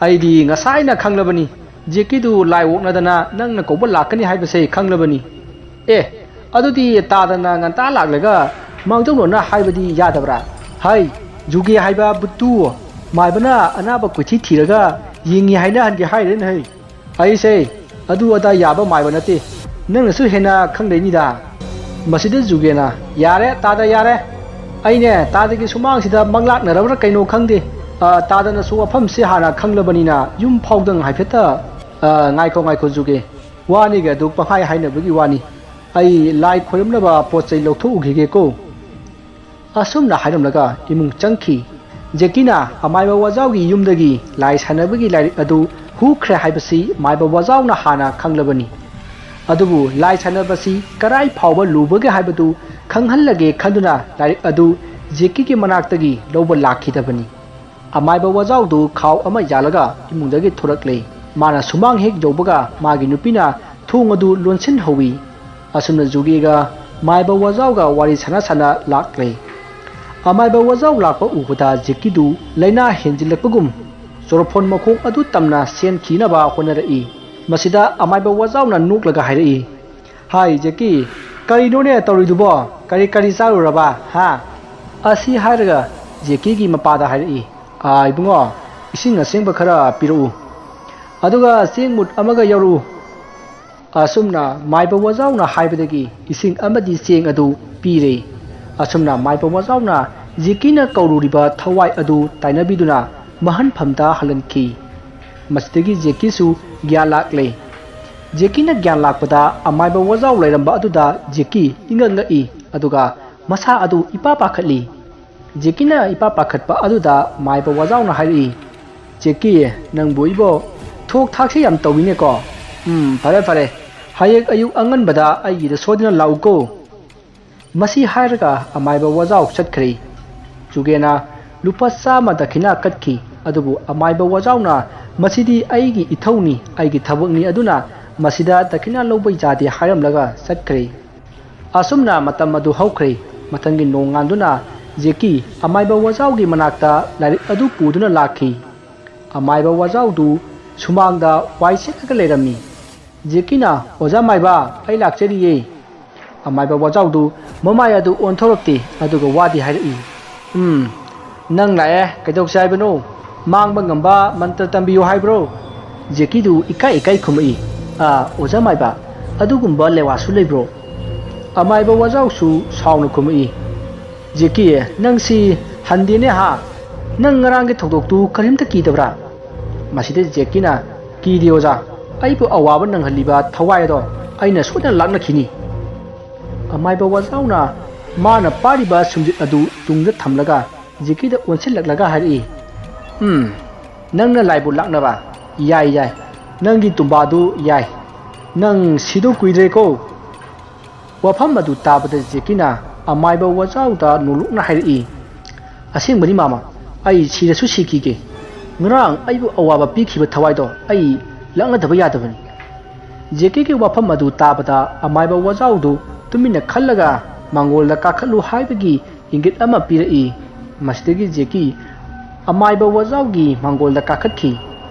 ꯑꯩꯗꯤ ꯉꯁꯥꯏꯅ ꯈꯪꯂꯕꯅꯤ꯫ ꯖꯦꯛꯀꯤꯗꯨ ꯂꯥꯏ ꯑꯣꯛꯅꯗꯅ ꯅꯪꯅ ꯀꯧꯕ ꯂꯥꯛꯀꯅꯤ ꯍꯥꯏꯕꯁꯦ ꯈꯪꯂꯕꯅꯤ꯫ ꯑꯦ, ꯑꯗꯨꯗꯤ ꯇꯥꯗꯅ ꯉꯟꯇꯥ ꯂꯥꯛꯂꯒ ꯃꯥꯡꯖꯧꯅꯅ ꯍꯥꯏꯕꯗꯤ ꯌꯥꯗꯕ꯭ꯔꯥ? ꯍꯥꯏ, ꯖꯨꯒꯦ ꯍꯥꯏꯕ ꯕꯨꯠꯇꯨ ꯃꯥꯏꯕꯅ ꯑꯅꯥꯕ ꯀꯣꯏꯊꯤ ꯊꯤꯔꯒ ꯌꯦꯡꯉꯤ ꯍꯥꯏꯅꯍꯟꯒꯦ ꯍꯥꯏꯔꯦꯅꯦ ꯍꯩ꯫ ꯑꯩꯁꯦ ꯑꯗꯨ ꯑꯗꯥ ꯌꯥꯕ ꯃꯥꯏꯕ ꯅꯠꯇꯦ, ꯅꯪꯅꯁꯨ ꯍꯦꯟꯅ ꯈꯪꯗꯣꯏꯅꯤꯗ꯫ ꯃꯁꯤꯗ ꯖꯨꯒꯦꯅ, "ꯌꯥꯔꯦ ꯇꯥꯗ, ꯌꯥꯔꯦ꯫ ꯑꯩꯅꯦ ꯇꯥꯗꯒꯤ ꯁꯨꯃꯥꯡꯁꯤꯗ ꯃꯪꯂꯥꯛꯅꯔꯕ꯭ꯔꯥ ꯀꯩꯅꯣ ꯈꯪꯗꯦ꯫ ꯑ, ꯇꯥꯗꯅꯁꯨ ꯋꯥꯐꯝꯁꯦ ꯍꯥꯟꯅ ꯈꯪꯂꯕꯅꯤꯅ ꯌꯨꯝ ꯐꯥꯎꯗꯪ ꯍꯥꯏꯐꯦꯠꯇ, ꯑ, ꯉꯥꯏꯈꯣ, ꯉꯥꯏꯈꯣ ꯖꯨꯒꯦ꯫ ꯋꯥꯅꯤꯒ ꯑꯗꯨ ꯄꯪꯍꯥꯏ ꯍꯥꯏꯅꯕꯒꯤ ꯋꯥꯅꯤ꯫ ꯑꯩ ꯂꯥꯏ ꯈꯣꯏꯔꯝꯅꯕ ꯄꯣꯠ ꯆꯩ ꯂꯧꯊꯣꯛꯎꯈꯤꯒꯦꯀꯣ"꯫ ꯑꯁꯨꯝꯅ ꯍꯥꯏꯔꯝꯂꯒ ꯏꯃꯨꯡ ꯆꯪꯈꯤ꯫ ꯖꯦꯀꯤꯅ ꯑꯃꯥꯏꯕ ꯋꯥꯖꯥꯎꯒꯤ ꯌꯨꯝꯗꯒꯤ ꯂꯥꯏ ꯁꯥꯟꯅꯕꯒꯤ ꯂꯥꯏꯔꯤꯛ ꯑꯗꯨ ꯍꯨꯈ꯭ꯔꯦ ꯍꯥꯏꯕꯁꯤ ꯃꯥꯏꯕ ꯋꯥꯖꯥꯎꯅ ꯍꯥꯟꯅ ꯈꯪꯂꯕꯅꯤ꯫ ꯑꯗꯨꯕꯨ ꯂꯥꯏ ꯁꯥꯟꯅꯕꯁꯤ ꯀꯔꯥꯏ ꯐꯥꯎꯕ ꯂꯨꯕꯒꯦ ꯍꯥꯏꯕꯗꯨ ꯈꯪꯍꯜꯂꯒꯦ ꯈꯟꯗꯨꯅ ꯂꯥꯏꯔꯤꯛ ꯑꯗꯨ ꯖꯦꯀꯤꯒꯤ ꯃꯅꯥꯛꯇꯒꯤ ꯂꯧꯕ ꯂꯥꯛꯈꯤꯗꯕꯅꯤ꯫ ꯑꯃꯥꯏꯕ ꯋꯥꯖꯥꯎꯗꯨ ꯈꯥꯎ ꯑꯃ ꯌꯥꯜꯂꯒ ꯏꯃꯨꯡꯗꯒꯤ ꯊꯣꯔꯛꯂꯦ꯫ ꯃꯥꯅ ꯁꯨꯃꯥꯡ ꯍꯦꯛ ꯌꯧꯕꯒ ꯃꯥꯒꯤ ꯅꯨꯄꯤꯅ ꯊꯣꯡ ꯑꯗꯨ ꯂꯣꯟꯁꯤꯟꯍꯧꯏ꯫ ꯑꯁꯨꯝꯅ ꯖꯨꯒꯦꯒ ꯃꯥꯏꯕ ꯋꯥꯖꯥꯎꯒ ꯋꯥꯔꯤ ꯁꯥꯟꯅ ꯁꯥꯟꯅ ꯂꯥꯛꯂꯦ꯫ ꯑꯃꯥꯏꯕ ꯋꯥꯖꯥꯎ ꯂꯥꯛꯄ ꯎꯕꯗ ꯖꯦꯀꯤꯗꯨ ꯂꯥꯏꯅꯥ ꯍꯦꯟꯖꯤꯜꯂꯛꯄꯒꯨꯝ ꯆꯣꯔꯐꯣꯟ ꯃꯈꯣꯡ ꯑꯗꯨ ꯇꯝꯅ ꯁꯦꯟꯈꯤꯅꯕ ꯍꯣꯠꯅꯔꯛꯏ꯫ ꯃꯁꯤꯗ ꯑꯃꯥꯏꯕ ꯋꯥꯖꯥꯎꯅ ꯅꯣꯛꯂꯒ ꯍꯥꯏꯔꯛꯏ, "ꯍꯥꯏ ꯖꯦꯀꯤ, ꯀꯔꯤꯅꯣꯅꯦ ꯇꯧꯔꯤꯗꯨꯕꯣ? ꯀꯔꯤ ꯀꯔꯤ ꯆꯥꯔꯨꯔꯕ, ꯍꯥ?" ꯑꯁꯤ ꯍꯥꯏꯔꯒ ꯖꯦꯀꯤꯒꯤ ꯃꯄꯥꯗ ꯍꯥꯏꯔꯛꯏ, "ꯑꯥ, ꯏꯕꯨꯡꯉꯣ, ꯏꯁꯤꯡ ꯑꯁꯦꯡꯕ ꯈꯔ ꯄꯤꯔꯛꯎ꯫ ꯑꯗꯨꯒ ꯆꯦꯡ ꯃꯨꯠ ꯑꯃꯒ ꯌꯥꯎꯔꯛꯎ"꯫ ꯑꯁꯨꯝꯅ ꯃꯥꯏꯕ ꯋꯥꯖꯥꯎꯅ ꯍꯥꯏꯕꯗꯒꯤ ꯏꯁꯤꯡ ꯑꯃꯗꯤ ꯆꯦꯡ ꯑꯗꯨ ꯄꯤꯔꯦ꯫ ꯑꯁꯨꯝꯅ ꯃꯥꯏꯕ ꯋꯥꯖꯥꯎꯅ ꯖꯦꯀꯤꯅ ꯀꯧꯔꯨꯔꯤꯕ ꯊꯋꯥꯏ ꯑꯗꯨ ꯇꯥꯏꯅꯕꯤꯗꯨꯅ ꯃꯍꯟꯐꯝꯗ ꯍꯜꯍꯟꯈꯤ꯫ ꯃꯁꯤꯗꯒꯤ ꯖꯦꯀꯤꯁꯨ ꯒ꯭ꯌꯥꯟ ꯂꯥꯛꯂꯦ꯫ ꯖꯦꯀꯤꯅ ꯒ꯭ꯌꯥꯟ ꯂꯥꯛꯄꯗ ꯑꯃꯥꯏꯕ ꯋꯥꯖꯥꯎ ꯂꯩꯔꯝꯕ ꯑꯗꯨꯗ ꯖꯦꯀꯤ ꯏꯉꯛ ꯉꯛꯏ, ꯑꯗꯨꯒ ꯃꯁꯥ ꯑꯗꯨ ꯏꯄꯥ ꯄꯥꯈꯠꯂꯤ꯫ ꯖꯦꯀꯤꯅ ꯏꯄꯥ ꯄꯥꯈꯠꯄ ꯑꯗꯨꯗ ꯃꯥꯏꯕ ꯋꯥꯖꯥꯎꯅ ꯍꯥꯏꯔꯛꯏ, "ꯖꯦꯀꯤ, ꯅꯪꯕꯨ ꯏꯕꯣ ꯊꯣꯛ ꯊꯥꯛꯁꯤ ꯌꯥꯝ ꯇꯧꯏꯅꯦꯀꯣ꯫ ꯎꯝ, ꯐꯔꯦ ꯐꯔꯦ, ꯍꯌꯦꯡ ꯑꯌꯨꯛ ꯑꯉꯟꯕꯗ ꯑꯩꯒꯤꯗ ꯁꯣꯏꯗꯅ ꯂꯥꯛꯎꯀꯣ"꯫ ꯃꯁꯤ ꯍꯥꯏꯔꯒ ꯑꯃꯥꯏꯕ ꯋꯥꯖꯥꯎ ꯆꯠꯈ꯭ꯔꯦ꯫ ꯖꯨꯒꯦꯅ ꯂꯨꯄꯥ ꯆꯥꯝꯃ ꯗꯈꯤꯅꯥ ꯀꯠꯈꯤ꯫ ꯑꯗꯨꯕꯨ ꯑꯃꯥꯏꯕ ꯋꯥꯖꯥꯎꯅ, "ꯃꯁꯤꯗꯤ ꯑꯩꯒꯤ ꯏꯊꯧꯅꯤ, ꯑꯩꯒꯤ ꯊꯕꯛꯅꯤ, ꯑꯗꯨꯅ ꯃꯁꯤꯗ ꯗꯈꯤꯅꯥ ꯂꯧꯕ ꯌꯥꯗꯦ" ꯍꯥꯏꯔꯝꯂꯒ ꯆꯠꯈ꯭ꯔꯦ꯫ ꯑꯁꯨꯝꯅ ꯃꯇꯝ ꯑꯗꯨ ꯍꯧꯈ꯭ꯔꯦ꯫ ꯃꯊꯪꯒꯤ ꯅꯣꯡꯉꯥꯟꯗꯨꯅ ꯖꯦꯀꯤ ꯑꯃꯥꯏꯕ ꯋꯥꯖꯥꯎꯒꯤ ꯃꯅꯥꯛꯇ ꯂꯥꯏꯔꯤꯛ ꯑꯗꯨ ꯄꯨꯗꯨꯅ ꯂꯥꯛꯈꯤ꯫ ꯑꯃꯥꯏꯕ ꯋꯥꯖꯥꯎꯗꯨ ꯁꯨꯃꯥꯡꯗ ꯋꯥꯏ ꯁꯤꯠꯂꯒ ꯂꯩꯔꯝꯃꯤ꯫ ꯖꯦꯀꯤꯅ, "ꯑꯣꯖꯥ ꯃꯥꯏꯕ, ꯑꯩ ꯂꯥꯛꯆꯔꯤꯌꯦ꯫" ꯑꯃꯥꯏꯕ ꯋꯥꯖꯥꯎꯗꯨ ꯃꯃꯥꯏ ꯑꯗꯨ ꯑꯣꯟꯊꯣꯔꯛꯇꯦ, ꯑꯗꯨꯒ ꯋꯥꯗꯤ ꯍꯥꯏꯔꯛꯏ, "ꯎꯝ, ꯅꯪ ꯂꯥꯛꯑꯦ, ꯀꯩꯗꯧꯁꯦ ꯍꯥꯏꯕꯅꯣ? ꯃꯥꯡꯕ ꯉꯝꯕ ꯃꯟꯇ꯭ꯔ ꯇꯝꯕꯤꯌꯨ ꯍꯥꯏꯕ꯭ꯔꯣ?" ꯖꯦꯀꯤꯗꯨ ꯏꯀꯥꯏ ꯏꯀꯥꯏ ꯈꯨꯝꯃꯛꯏ, "ꯑꯥ, ꯑꯣꯖꯥ ꯃꯥꯏꯕ, ꯑꯗꯨꯒꯨꯝꯕ ꯂꯦꯋꯥꯁꯨ ꯂꯩꯕ꯭ꯔꯣ?" ꯑꯃꯥꯏꯕ ꯋꯥꯖꯥꯎꯁꯨ ꯁꯥꯎꯅ ꯈꯨꯝꯃꯛꯏ, "ꯖꯦꯀꯤ, ꯅꯪꯁꯤ ꯍꯟꯗꯦꯅꯦ ꯍꯥ? ꯅꯪ ꯉꯔꯥꯡꯒꯤ ꯊꯧꯗꯣꯛꯇꯨ ꯀꯔꯤꯝꯇ ꯀꯤꯗꯕ꯭ꯔꯥ?" ꯃꯁꯤꯗ ꯖꯦꯀꯤꯅ, "ꯀꯤꯗꯦ ꯑꯣꯖꯥ, ꯑꯩꯕꯨ ꯑꯋꯥꯕ ꯅꯪꯍꯜꯂꯤꯕ ꯊꯋꯥꯏ ꯑꯗꯣ ꯑꯩꯅ ꯁꯣꯏꯗꯅ ꯂꯥꯛꯅꯈꯤꯅꯤ꯫" ꯑꯃꯥꯏꯕ ꯋꯥꯖꯥꯎꯅ ꯃꯥꯅ ꯄꯥꯏꯔꯤꯕ ꯁꯨꯝꯖꯤꯠ ꯑꯗꯨ ꯇꯨꯡꯗ ꯊꯝꯂꯒ ꯖꯦꯀꯤꯗ ꯑꯣꯟꯁꯤꯜꯂꯛꯂꯒ ꯍꯥꯏꯔꯛꯏ, "ꯎꯝ, ꯅꯪꯅ ꯂꯥꯏꯕꯨ ꯂꯥꯛꯅꯕ? ꯌꯥꯏ, ꯌꯥꯏ, ꯅꯪꯒꯤ ꯇꯨꯝꯕꯥꯗꯨ ꯌꯥꯏ꯫ ꯅꯪ ꯁꯤꯗꯧ ꯀꯨꯏꯗ꯭ꯔꯦꯀꯣ꯫" ꯋꯥꯐꯝ ꯑꯗꯨ ꯇꯥꯕꯗ ꯖꯦꯀꯤꯅ ꯑꯃꯥꯏꯕ ꯋꯥꯖꯥꯎꯗ ꯅꯣꯂꯨꯛꯅ ꯍꯥꯏꯔꯛꯏ, "ꯑꯁꯦꯡꯕꯅꯤ ꯃꯥꯃ, ꯑꯩ ꯁꯤꯔꯁꯨ ꯁꯤꯈꯤꯒꯦ꯫ ꯉꯔꯥꯡ ꯑꯩꯕꯨ ꯑꯋꯥꯕ ꯄꯤꯈꯤꯕ ꯊꯋꯥꯏꯗꯣ ꯑꯩ ꯂꯥꯛꯅꯗꯕ ꯌꯥꯗꯕꯅꯤ꯫" ꯖꯦꯀꯤꯒꯤ ꯋꯥꯐꯝ ꯑꯗꯨ ꯇꯥꯕꯗ ꯑꯃꯥꯏꯕ ꯋꯥꯖꯥꯎꯗꯨ ꯇꯨꯃꯤꯟꯅ ꯈꯜꯂꯒ ꯃꯥꯡꯒꯣꯜꯗ ꯀꯥꯈꯠꯂꯨ ꯍꯥꯏꯕꯒꯤ ꯏꯪꯒꯤꯠ ꯑꯃ ꯄꯤꯔꯛꯏ꯫ ꯃꯁꯤꯗꯒꯤ ꯖꯦꯀꯤ ꯑꯃꯥꯏꯕ ꯋꯥꯖꯥꯎꯒꯤ ꯃꯥꯡꯒꯣꯜꯗ ꯀꯥꯈꯠꯈꯤ꯫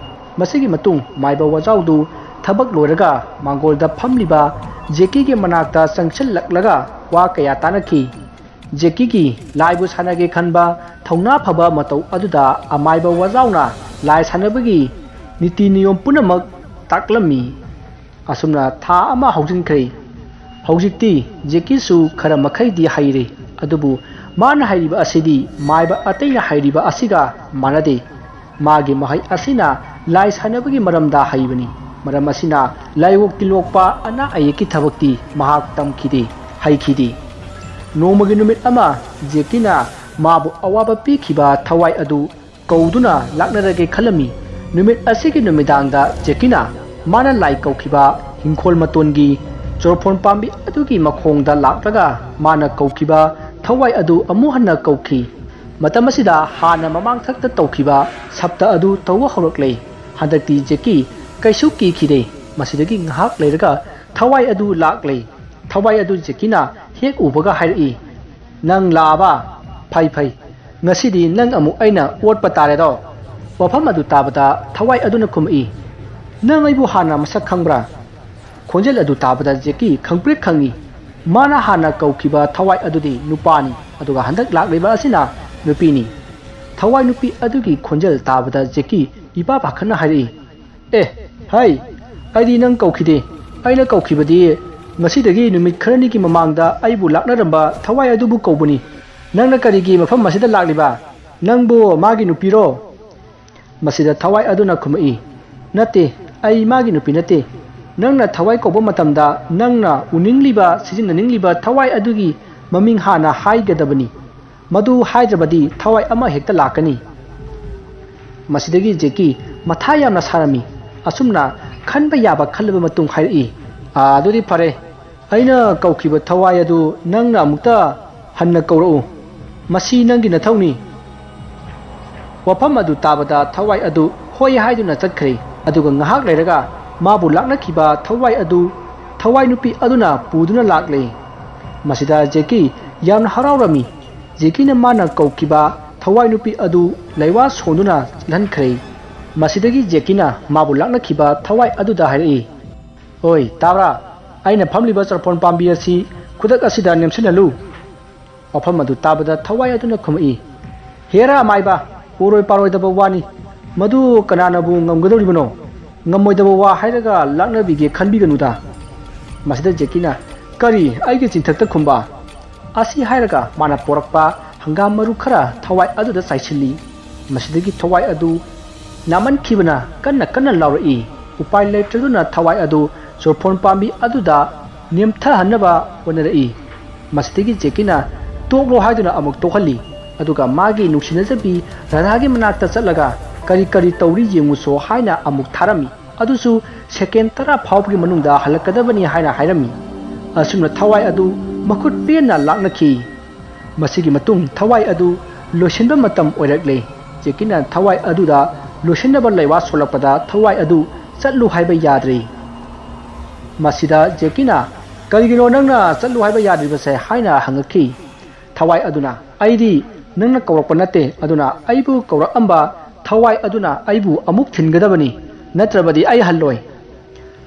ꯃꯁꯤꯒꯤ ꯃꯇꯨꯡ ꯃꯥꯏꯕ ꯋꯥꯖꯥꯎꯗꯨ ꯊꯕꯛ ꯂꯣꯏꯔꯒ ꯃꯥꯡꯒꯣꯜꯗ ꯐꯝꯂꯤꯕ ꯖꯦꯀꯤꯒꯤ ꯃꯅꯥꯛꯇ ꯆꯪꯁꯤꯜꯂꯛꯂꯒ ꯋꯥ ꯀꯌꯥ ꯇꯥꯅꯈꯤ꯫ ꯖꯦꯀꯤꯒꯤ ꯂꯥꯏꯕꯨ ꯁꯥꯟꯅꯒꯦ ꯈꯟꯕ ꯊꯧꯅꯥ ꯐꯕ ꯃꯇꯧ ꯑꯗꯨꯗ ꯑꯃꯥꯏꯕ ꯋꯥꯖꯥꯎꯅ ꯂꯥꯏ ꯁꯥꯟꯅꯕꯒꯤ ꯅꯤꯇꯤ ꯅꯤꯌꯣꯝ ꯄꯨꯝꯅꯃꯛ ꯇꯥꯛꯂꯝꯃꯤ꯫ ꯑꯁꯨꯝꯅ ꯊꯥ ꯑꯃ ꯍꯧꯖꯤꯟꯈ꯭ꯔꯦ꯫ ꯍꯧꯖꯤꯛꯇꯤ ꯖꯦꯀꯤꯁꯨ ꯈꯔ ꯃꯈꯩꯗꯤ ꯍꯩꯔꯦ, ꯑꯗꯨꯕꯨ ꯃꯥꯅ ꯍꯩꯔꯤꯕ ꯑꯁꯤꯗꯤ ꯃꯥꯏꯕ ꯑꯇꯩꯅ ꯍꯩꯔꯤꯕ ꯑꯁꯤꯒ ꯃꯥꯟꯅꯗꯦ꯫ ꯃꯥꯒꯤ ꯃꯍꯩ ꯑꯁꯤꯅ ꯂꯥꯏ ꯁꯥꯟꯅꯕꯒꯤ ꯃꯔꯝꯗ ꯍꯩꯕꯅꯤ꯫ ꯃꯔꯝ ꯑꯁꯤꯅ ꯂꯥꯏꯑꯣꯛ ꯇꯤꯜꯂꯣꯛꯄ ꯑꯅꯥ ꯑꯌꯦꯛꯀꯤ ꯊꯕꯛꯇꯤ ꯃꯍꯥꯛ ꯇꯝꯈꯤꯗꯦ, ꯍꯩꯈꯤꯗꯦ꯫ ꯅꯣꯡꯃꯒꯤ ꯅꯨꯃꯤꯠ ꯑꯃ ꯖꯦꯀꯤꯅ ꯃꯥꯕꯨ ꯑꯋꯥꯕ ꯄꯤꯈꯤꯕ ꯊꯋꯥꯏ ꯑꯗꯨ ꯀꯧꯗꯨꯅ ꯂꯥꯛꯅꯔꯒꯦ ꯈꯜꯂꯝꯃꯤ꯫ ꯅꯨꯃꯤꯠ ꯑꯁꯤꯒꯤ ꯅꯨꯃꯤꯗꯥꯡꯗ ꯖꯦꯀꯤꯅ ꯃꯥꯅ ꯂꯥꯏ ꯀꯧꯈꯤꯕ ꯍꯤꯡꯈꯣꯜ ꯃꯇꯣꯟꯒꯤ ꯆꯣꯔꯐꯣꯟ ꯄꯥꯝꯕꯤ ꯑꯗꯨꯒꯤ ꯃꯈꯣꯡꯗ ꯂꯥꯛꯂꯒ ꯃꯥꯅ ꯀꯧꯈꯤꯕ ꯊꯋꯥꯏ ꯑꯗꯨ ꯑꯃꯨꯛ ꯍꯟꯅ ꯀꯧꯈꯤ꯫ ꯃꯇꯝ ꯑꯁꯤꯗ ꯍꯥꯟꯅ ꯃꯃꯥꯡꯊꯛꯇ ꯇꯧꯈꯤꯕ ꯁꯞꯇ ꯑꯗꯨ ꯇꯧꯕ ꯍꯧꯔꯛꯂꯦ꯫ ꯍꯟꯗꯛꯇꯤ ꯖꯦꯀꯤ ꯀꯩꯁꯨ ꯀꯤꯈꯤꯗꯦ꯫ ꯃꯁꯤꯗꯒꯤ ꯉꯥꯏꯍꯥꯛ ꯂꯩꯔꯒ ꯊꯋꯥꯏ ꯑꯗꯨ ꯂꯥꯛꯂꯦ꯫ ꯊꯋꯥꯏ ꯑꯗꯨ ꯖꯦꯀꯤꯅ ꯍꯦꯛ ꯎꯕꯒ ꯍꯥꯏꯔꯛꯏ, "ꯅꯪ ꯂꯥꯛꯑꯕ? ꯐꯩ ꯐꯩ, ꯉꯁꯤꯗꯤ ꯅꯪ ꯑꯃꯨꯛ ꯑꯩꯅ ꯑꯣꯠꯄ ꯇꯥꯔꯦꯗꯣ"꯫ ꯋꯥꯐꯝ ꯑꯗꯨ ꯇꯥꯕꯗ ꯊꯋꯥꯏ ꯑꯗꯨꯅ ꯈꯨꯝꯃꯛꯏ, "ꯅꯪ ꯑꯩꯕꯨ ꯍꯥꯟꯅ ꯃꯁꯛ ꯈꯪꯕ꯭ꯔꯥ?" ꯈꯣꯟꯖꯦꯜ ꯑꯗꯨ ꯇꯥꯕꯗ ꯖꯦꯀꯤ ꯈꯪꯄ꯭ꯔꯦꯛ ꯈꯪꯏ꯫ ꯃꯥꯅ ꯍꯥꯟꯅ ꯀꯧꯈꯤꯕ ꯊꯋꯥꯏ ꯑꯗꯨꯗꯤ ꯅꯨꯄꯥꯅꯤ, ꯑꯗꯨꯒ ꯍꯟꯗꯛ ꯂꯥꯛꯂꯤꯕ ꯑꯁꯤꯅ ꯅꯨꯄꯤꯅꯤ꯫ ꯊꯋꯥꯏ ꯅꯨꯄꯤ ꯑꯗꯨꯒꯤ ꯈꯣꯟꯖꯦꯜ ꯇꯥꯕꯗ ꯖꯦꯀꯤ ꯏꯄꯥ ꯄꯥꯈꯠꯅ ꯍꯥꯏꯔꯛꯏ, "ꯑꯦ, ꯍꯩ, ꯑꯩꯗꯤ ꯅꯪ ꯀꯧꯈꯤꯗꯦ꯫ ꯑꯩꯅ ꯀꯧꯈꯤꯕꯗꯤ ꯉꯁꯤꯗꯒꯤ ꯅꯨꯃꯤꯠ ꯈꯔꯅꯤꯒꯤ ꯃꯃꯥꯡꯗ ꯑꯩꯕꯨ ꯂꯥꯛꯅꯔꯝꯕ ꯊꯋꯥꯏ ꯑꯗꯨꯕꯨ ꯀꯧꯕꯅꯤ꯫ ꯅꯪꯅ ꯀꯔꯤꯒꯤ ꯃꯐꯝ ꯑꯁꯤꯗ ꯂꯥꯛꯂꯤꯕ? ꯅꯪꯕꯨ ꯃꯥꯒꯤ ꯅꯨꯄꯤꯔꯣ?" ꯃꯁꯤꯗ ꯊꯋꯥꯏ ꯑꯗꯨꯅ ꯈꯨꯝꯃꯛꯏ, "ꯅꯠꯇꯦ, ꯑꯩ ꯃꯥꯒꯤ ꯅꯨꯄꯤ ꯅꯠꯇꯦ꯫ ꯅꯪꯅ ꯊꯋꯥꯏ ꯀꯧꯕ ꯃꯇꯝꯗ ꯅꯪꯅ ꯎꯅꯤꯡꯂꯤꯕ, ꯁꯤꯖꯤꯟꯅꯅꯤꯡꯂꯤꯕ ꯊꯋꯥꯏ ꯑꯗꯨꯒꯤ ꯃꯃꯤꯡ ꯍꯥꯟꯅ ꯍꯥꯏꯒꯗꯕꯅꯤ꯫ ꯃꯗꯨ ꯍꯥꯏꯗ꯭ꯔꯕꯗꯤ ꯊꯋꯥꯏ ꯑꯃ ꯍꯦꯛꯇ ꯂꯥꯛꯀꯅꯤ"꯫ ꯃꯁꯤꯗꯒꯤ ꯖꯦꯀꯤ ꯃꯊꯥ ꯌꯥꯝꯅ ꯁꯥꯔꯝꯃꯤ꯫ ꯑꯁꯨꯝꯅ ꯈꯟꯕ ꯌꯥꯕ ꯈꯜꯂꯕ ꯃꯇꯨꯡ ꯍꯥꯏꯔꯛꯏ, "ꯑꯥ, ꯑꯗꯨꯗꯤ ꯐꯔꯦ꯫ ꯑꯩꯅ ꯀꯧꯈꯤꯕ ꯊꯋꯥꯏ ꯑꯗꯨ ꯅꯪꯅ ꯑꯃꯨꯛꯇ ꯍꯟꯅ ꯀꯧꯔꯛꯎ꯫ ꯃꯁꯤ ꯅꯪꯒꯤ ꯅꯊꯧꯅꯤ"꯫ ꯋꯥꯐꯝ ꯑꯗꯨ ꯇꯥꯕꯗ ꯊꯋꯥꯏ ꯑꯗꯨ ꯍꯣꯏ ꯍꯥꯏꯗꯨꯅ ꯆꯠꯈ꯭ꯔꯦ꯫ ꯑꯗꯨꯒ ꯉꯥꯏꯍꯥꯛ ꯂꯩꯔꯒ ꯃꯥꯕꯨ ꯂꯥꯛꯅꯈꯤꯕ ꯊꯋꯥꯏ ꯑꯗꯨ ꯊꯋꯥꯏ ꯅꯨꯄꯤ ꯑꯗꯨꯅ ꯄꯨꯗꯨꯅ ꯂꯥꯛꯂꯦ꯫ ꯃꯁꯤꯗ ꯖꯦꯀꯤ ꯌꯥꯝꯅ ꯍꯔꯥꯎꯔꯝꯃꯤ꯫ ꯖꯦꯀꯤꯅ ꯃꯥꯅ ꯀꯧꯈꯤꯕ ꯊꯋꯥꯏ ꯅꯨꯄꯤ ꯑꯗꯨ ꯂꯩꯋꯥ ꯁꯣꯟꯗꯨꯅ ꯆꯠꯍꯟꯈ꯭ꯔꯦ꯫ ꯃꯁꯤꯗꯒꯤ ꯖꯦꯀꯤꯅ ꯃꯥꯕꯨ ꯂꯥꯛꯅꯈꯤꯕ ꯊꯋꯥꯏ ꯑꯗꯨꯗ ꯍꯥꯏꯔꯛꯏ, "ꯑꯣꯏ, ꯇꯥꯕ꯭ꯔꯥ? ꯑꯩꯅ ꯐꯝꯂꯤꯕ ꯆꯣꯔꯐꯣꯟ ꯄꯥꯝꯕꯤ ꯑꯁꯤ ꯈꯨꯗꯛ ꯑꯁꯤꯗ ꯅꯦꯝꯁꯤꯟꯍꯜꯂꯨ"꯫ ꯋꯥꯐꯝ ꯑꯗꯨ ꯇꯥꯕꯗ ꯊꯋꯥꯏ ꯑꯗꯨꯅ ꯈꯨꯝꯃꯛꯏ, "ꯍꯦꯔꯥ ꯃꯥꯏꯕ, ꯑꯣꯏꯔꯣꯏ ꯄꯥꯔꯣꯏꯗꯕ ꯋꯥꯅꯤ꯫ ꯃꯗꯨ ꯀꯅꯥꯅꯕꯨ ꯉꯝꯒꯗꯧꯔꯤꯕꯅꯣ? ꯉꯝꯃꯣꯏꯗꯕ ꯋꯥ ꯍꯥꯏꯔꯒ ꯂꯥꯛꯅꯕꯤꯒꯦ ꯈꯟꯕꯤꯒꯅꯨꯗ"꯫ ꯃꯁꯤꯗ ꯖꯦꯀꯤꯅ, "ꯀꯔꯤ, ꯑꯩꯒꯤ ꯆꯤꯟꯊꯛꯇ ꯈꯨꯝꯕ?" ꯑꯁꯤ ꯍꯥꯏꯔꯒ ꯃꯥꯅ ꯄꯣꯔꯛꯄ ꯍꯪꯒꯥꯝ ꯃꯔꯨ ꯈꯔ ꯊꯋꯥꯏ ꯑꯗꯨꯗ ꯆꯥꯏꯁꯤꯜꯂꯤ꯫ ꯃꯁꯤꯗꯒꯤ ꯊꯋꯥꯏ ꯑꯗꯨ ꯅꯥꯃꯟꯈꯤꯕꯅ ꯀꯟꯅ ꯀꯟꯅ ꯂꯥꯎꯔꯛꯏ꯫ ꯎꯄꯥꯏ ꯂꯩꯇ꯭ꯔꯗꯨꯅ ꯊꯋꯥꯏ ꯑꯗꯨ ꯆꯣꯔꯐꯣꯟ ꯄꯥꯝꯕꯤ ꯑꯗꯨꯗ ꯅꯦꯝꯊꯍꯟꯅꯕ ꯍꯣꯠꯅꯔꯛꯏ꯫ ꯃꯁꯤꯗꯒꯤ ꯖꯦꯀꯤꯅ "ꯇꯣꯛꯂꯣ" ꯍꯥꯏꯗꯨꯅ ꯑꯃꯨꯛ ꯇꯣꯛꯍꯜꯂꯤ꯫ ꯑꯗꯨꯒ ꯃꯥꯒꯤ ꯅꯨꯡꯁꯤꯅꯖꯕꯤ ꯔꯥꯙꯥꯒꯤ ꯃꯅꯥꯛꯇ ꯆꯠꯂꯒ "ꯀꯔꯤ ꯀꯔꯤ ꯇꯧꯔꯤ ꯌꯦꯡꯉꯨꯁꯣ" ꯍꯥꯏꯅ ꯑꯃꯨꯛ ꯊꯥꯔꯝꯃꯤ꯫ ꯑꯗꯨꯁꯨ ꯁꯦꯀꯦꯟ ꯇꯔꯥ ꯐꯥꯎꯕꯒꯤ ꯃꯅꯨꯡꯗ ꯍꯜꯂꯛꯀꯗꯕꯅꯤ ꯍꯥꯏꯅ ꯍꯥꯏꯔꯝꯃꯤ꯫ ꯑꯁꯨꯝꯅ ꯊꯋꯥꯏ ꯑꯗꯨ ꯃꯈꯨꯠ ꯄꯦꯟꯅ ꯂꯥꯛꯅꯈꯤ꯫ ꯃꯁꯤꯒꯤ ꯃꯇꯨꯡ ꯊꯋꯥꯏ ꯑꯗꯨ ꯂꯣꯏꯁꯤꯟꯕ ꯃꯇꯝ ꯑꯣꯏꯔꯛꯂꯦ꯫ ꯖꯦꯀꯤꯅ ꯊꯋꯥꯏ ꯑꯗꯨꯗ ꯂꯣꯏꯁꯤꯟꯅꯕ ꯂꯩꯋꯥ ꯁꯣꯜꯂꯛꯄꯗ ꯊꯋꯥꯏ ꯑꯗꯨ ꯆꯠꯂꯨ ꯍꯥꯏꯕ ꯌꯥꯗ꯭ꯔꯦ꯫ ꯃꯁꯤꯗ ꯖꯦꯀꯤꯅ "ꯀꯔꯤꯒꯤꯅꯣ ꯅꯪꯅ ꯆꯠꯂꯨ ꯍꯥꯏꯕ ꯌꯥꯗ꯭ꯔꯤꯕꯁꯦ?" ꯍꯥꯏꯅ ꯍꯪꯉꯛꯈꯤ꯫ ꯊꯋꯥꯏ ꯑꯗꯨꯅ, "ꯑꯩꯗꯤ ꯅꯪꯅ ꯀꯧꯔꯛꯄ ꯅꯠꯇꯦ, ꯑꯗꯨꯅ ꯑꯩꯕꯨ ꯀꯧꯔꯛꯑꯝꯕ ꯊꯋꯥꯏ ꯑꯗꯨꯅ ꯑꯩꯕꯨ ꯑꯃꯨꯛ ꯊꯤꯟꯒꯗꯕꯅꯤ, ꯅꯠꯇ꯭ꯔꯕꯗꯤ ꯑꯩ ꯍꯜꯂꯣꯏ꯫"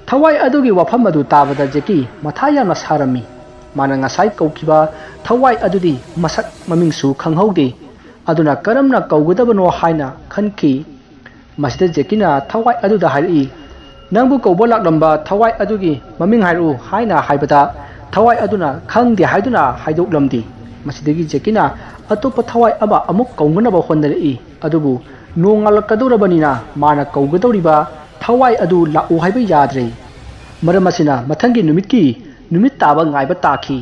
ꯊꯋꯥꯏ ꯑꯗꯨꯒꯤ ꯋꯥꯐꯝ ꯑꯗꯨ ꯇꯥꯕꯗ ꯖꯦꯀꯤ ꯃꯊꯥ ꯌꯥꯝꯅ ꯁꯥꯔꯝꯃꯤ꯫ ꯃꯥꯅ ꯉꯁꯥꯏ ꯀꯧꯈꯤꯕ ꯊꯋꯥꯏ ꯑꯗꯨꯗꯤ ꯃꯁꯛ ꯃꯃꯤꯡꯁꯨ ꯈꯪꯍꯧꯗꯦ꯫ ꯑꯗꯨꯅ ꯀꯔꯝꯅ ꯀꯧꯒꯗꯕꯅꯣ ꯍꯥꯏꯅ ꯈꯟꯈꯤ꯫ ꯃꯁꯤꯗ ꯖꯦꯀꯤꯅ ꯊꯋꯥꯏ ꯑꯗꯨꯗ ꯍꯥꯏꯔꯛꯏ, "ꯅꯪꯕꯨ ꯀꯧꯕ ꯂꯥꯛꯂꯝꯕ ꯊꯋꯥꯏ ꯑꯗꯨꯒꯤ ꯃꯃꯤꯡ ꯍꯥꯏꯔꯛꯎ" ꯍꯥꯏꯅ ꯍꯥꯏꯕꯗ, ꯊꯋꯥꯏ ꯑꯗꯨꯅ ꯈꯪꯗꯦ ꯍꯥꯏꯗꯨꯅ ꯍꯥꯏꯗꯣꯛꯂꯝꯗꯦ꯫ ꯃꯁꯤꯗꯒꯤ ꯖꯦꯀꯤꯅ ꯑꯇꯣꯞꯄ ꯊꯋꯥꯏ ꯑꯃ ꯑꯃꯨꯛ ꯀꯧꯅꯅꯕ ꯍꯣꯠꯅꯔꯛꯏ꯫ ꯑꯗꯨꯕꯨ ꯅꯣꯡꯉꯥꯜꯂꯛꯀꯗꯧꯔꯕꯅꯤꯅ ꯃꯥꯅ ꯀꯧꯒꯗꯧꯔꯤꯕ ꯊꯋꯥꯏ ꯑꯗꯨ ꯂꯥꯛꯎ ꯍꯥꯏꯕ ꯌꯥꯗ꯭ꯔꯦ꯫ ꯃꯔꯝ ꯑꯁꯤꯅ ꯃꯊꯪꯒꯤ ꯅꯨꯃꯤꯠꯀꯤ ꯅꯨꯃꯤꯠ ꯇꯥꯕ ꯉꯥꯏꯕ ꯇꯥꯈꯤ꯫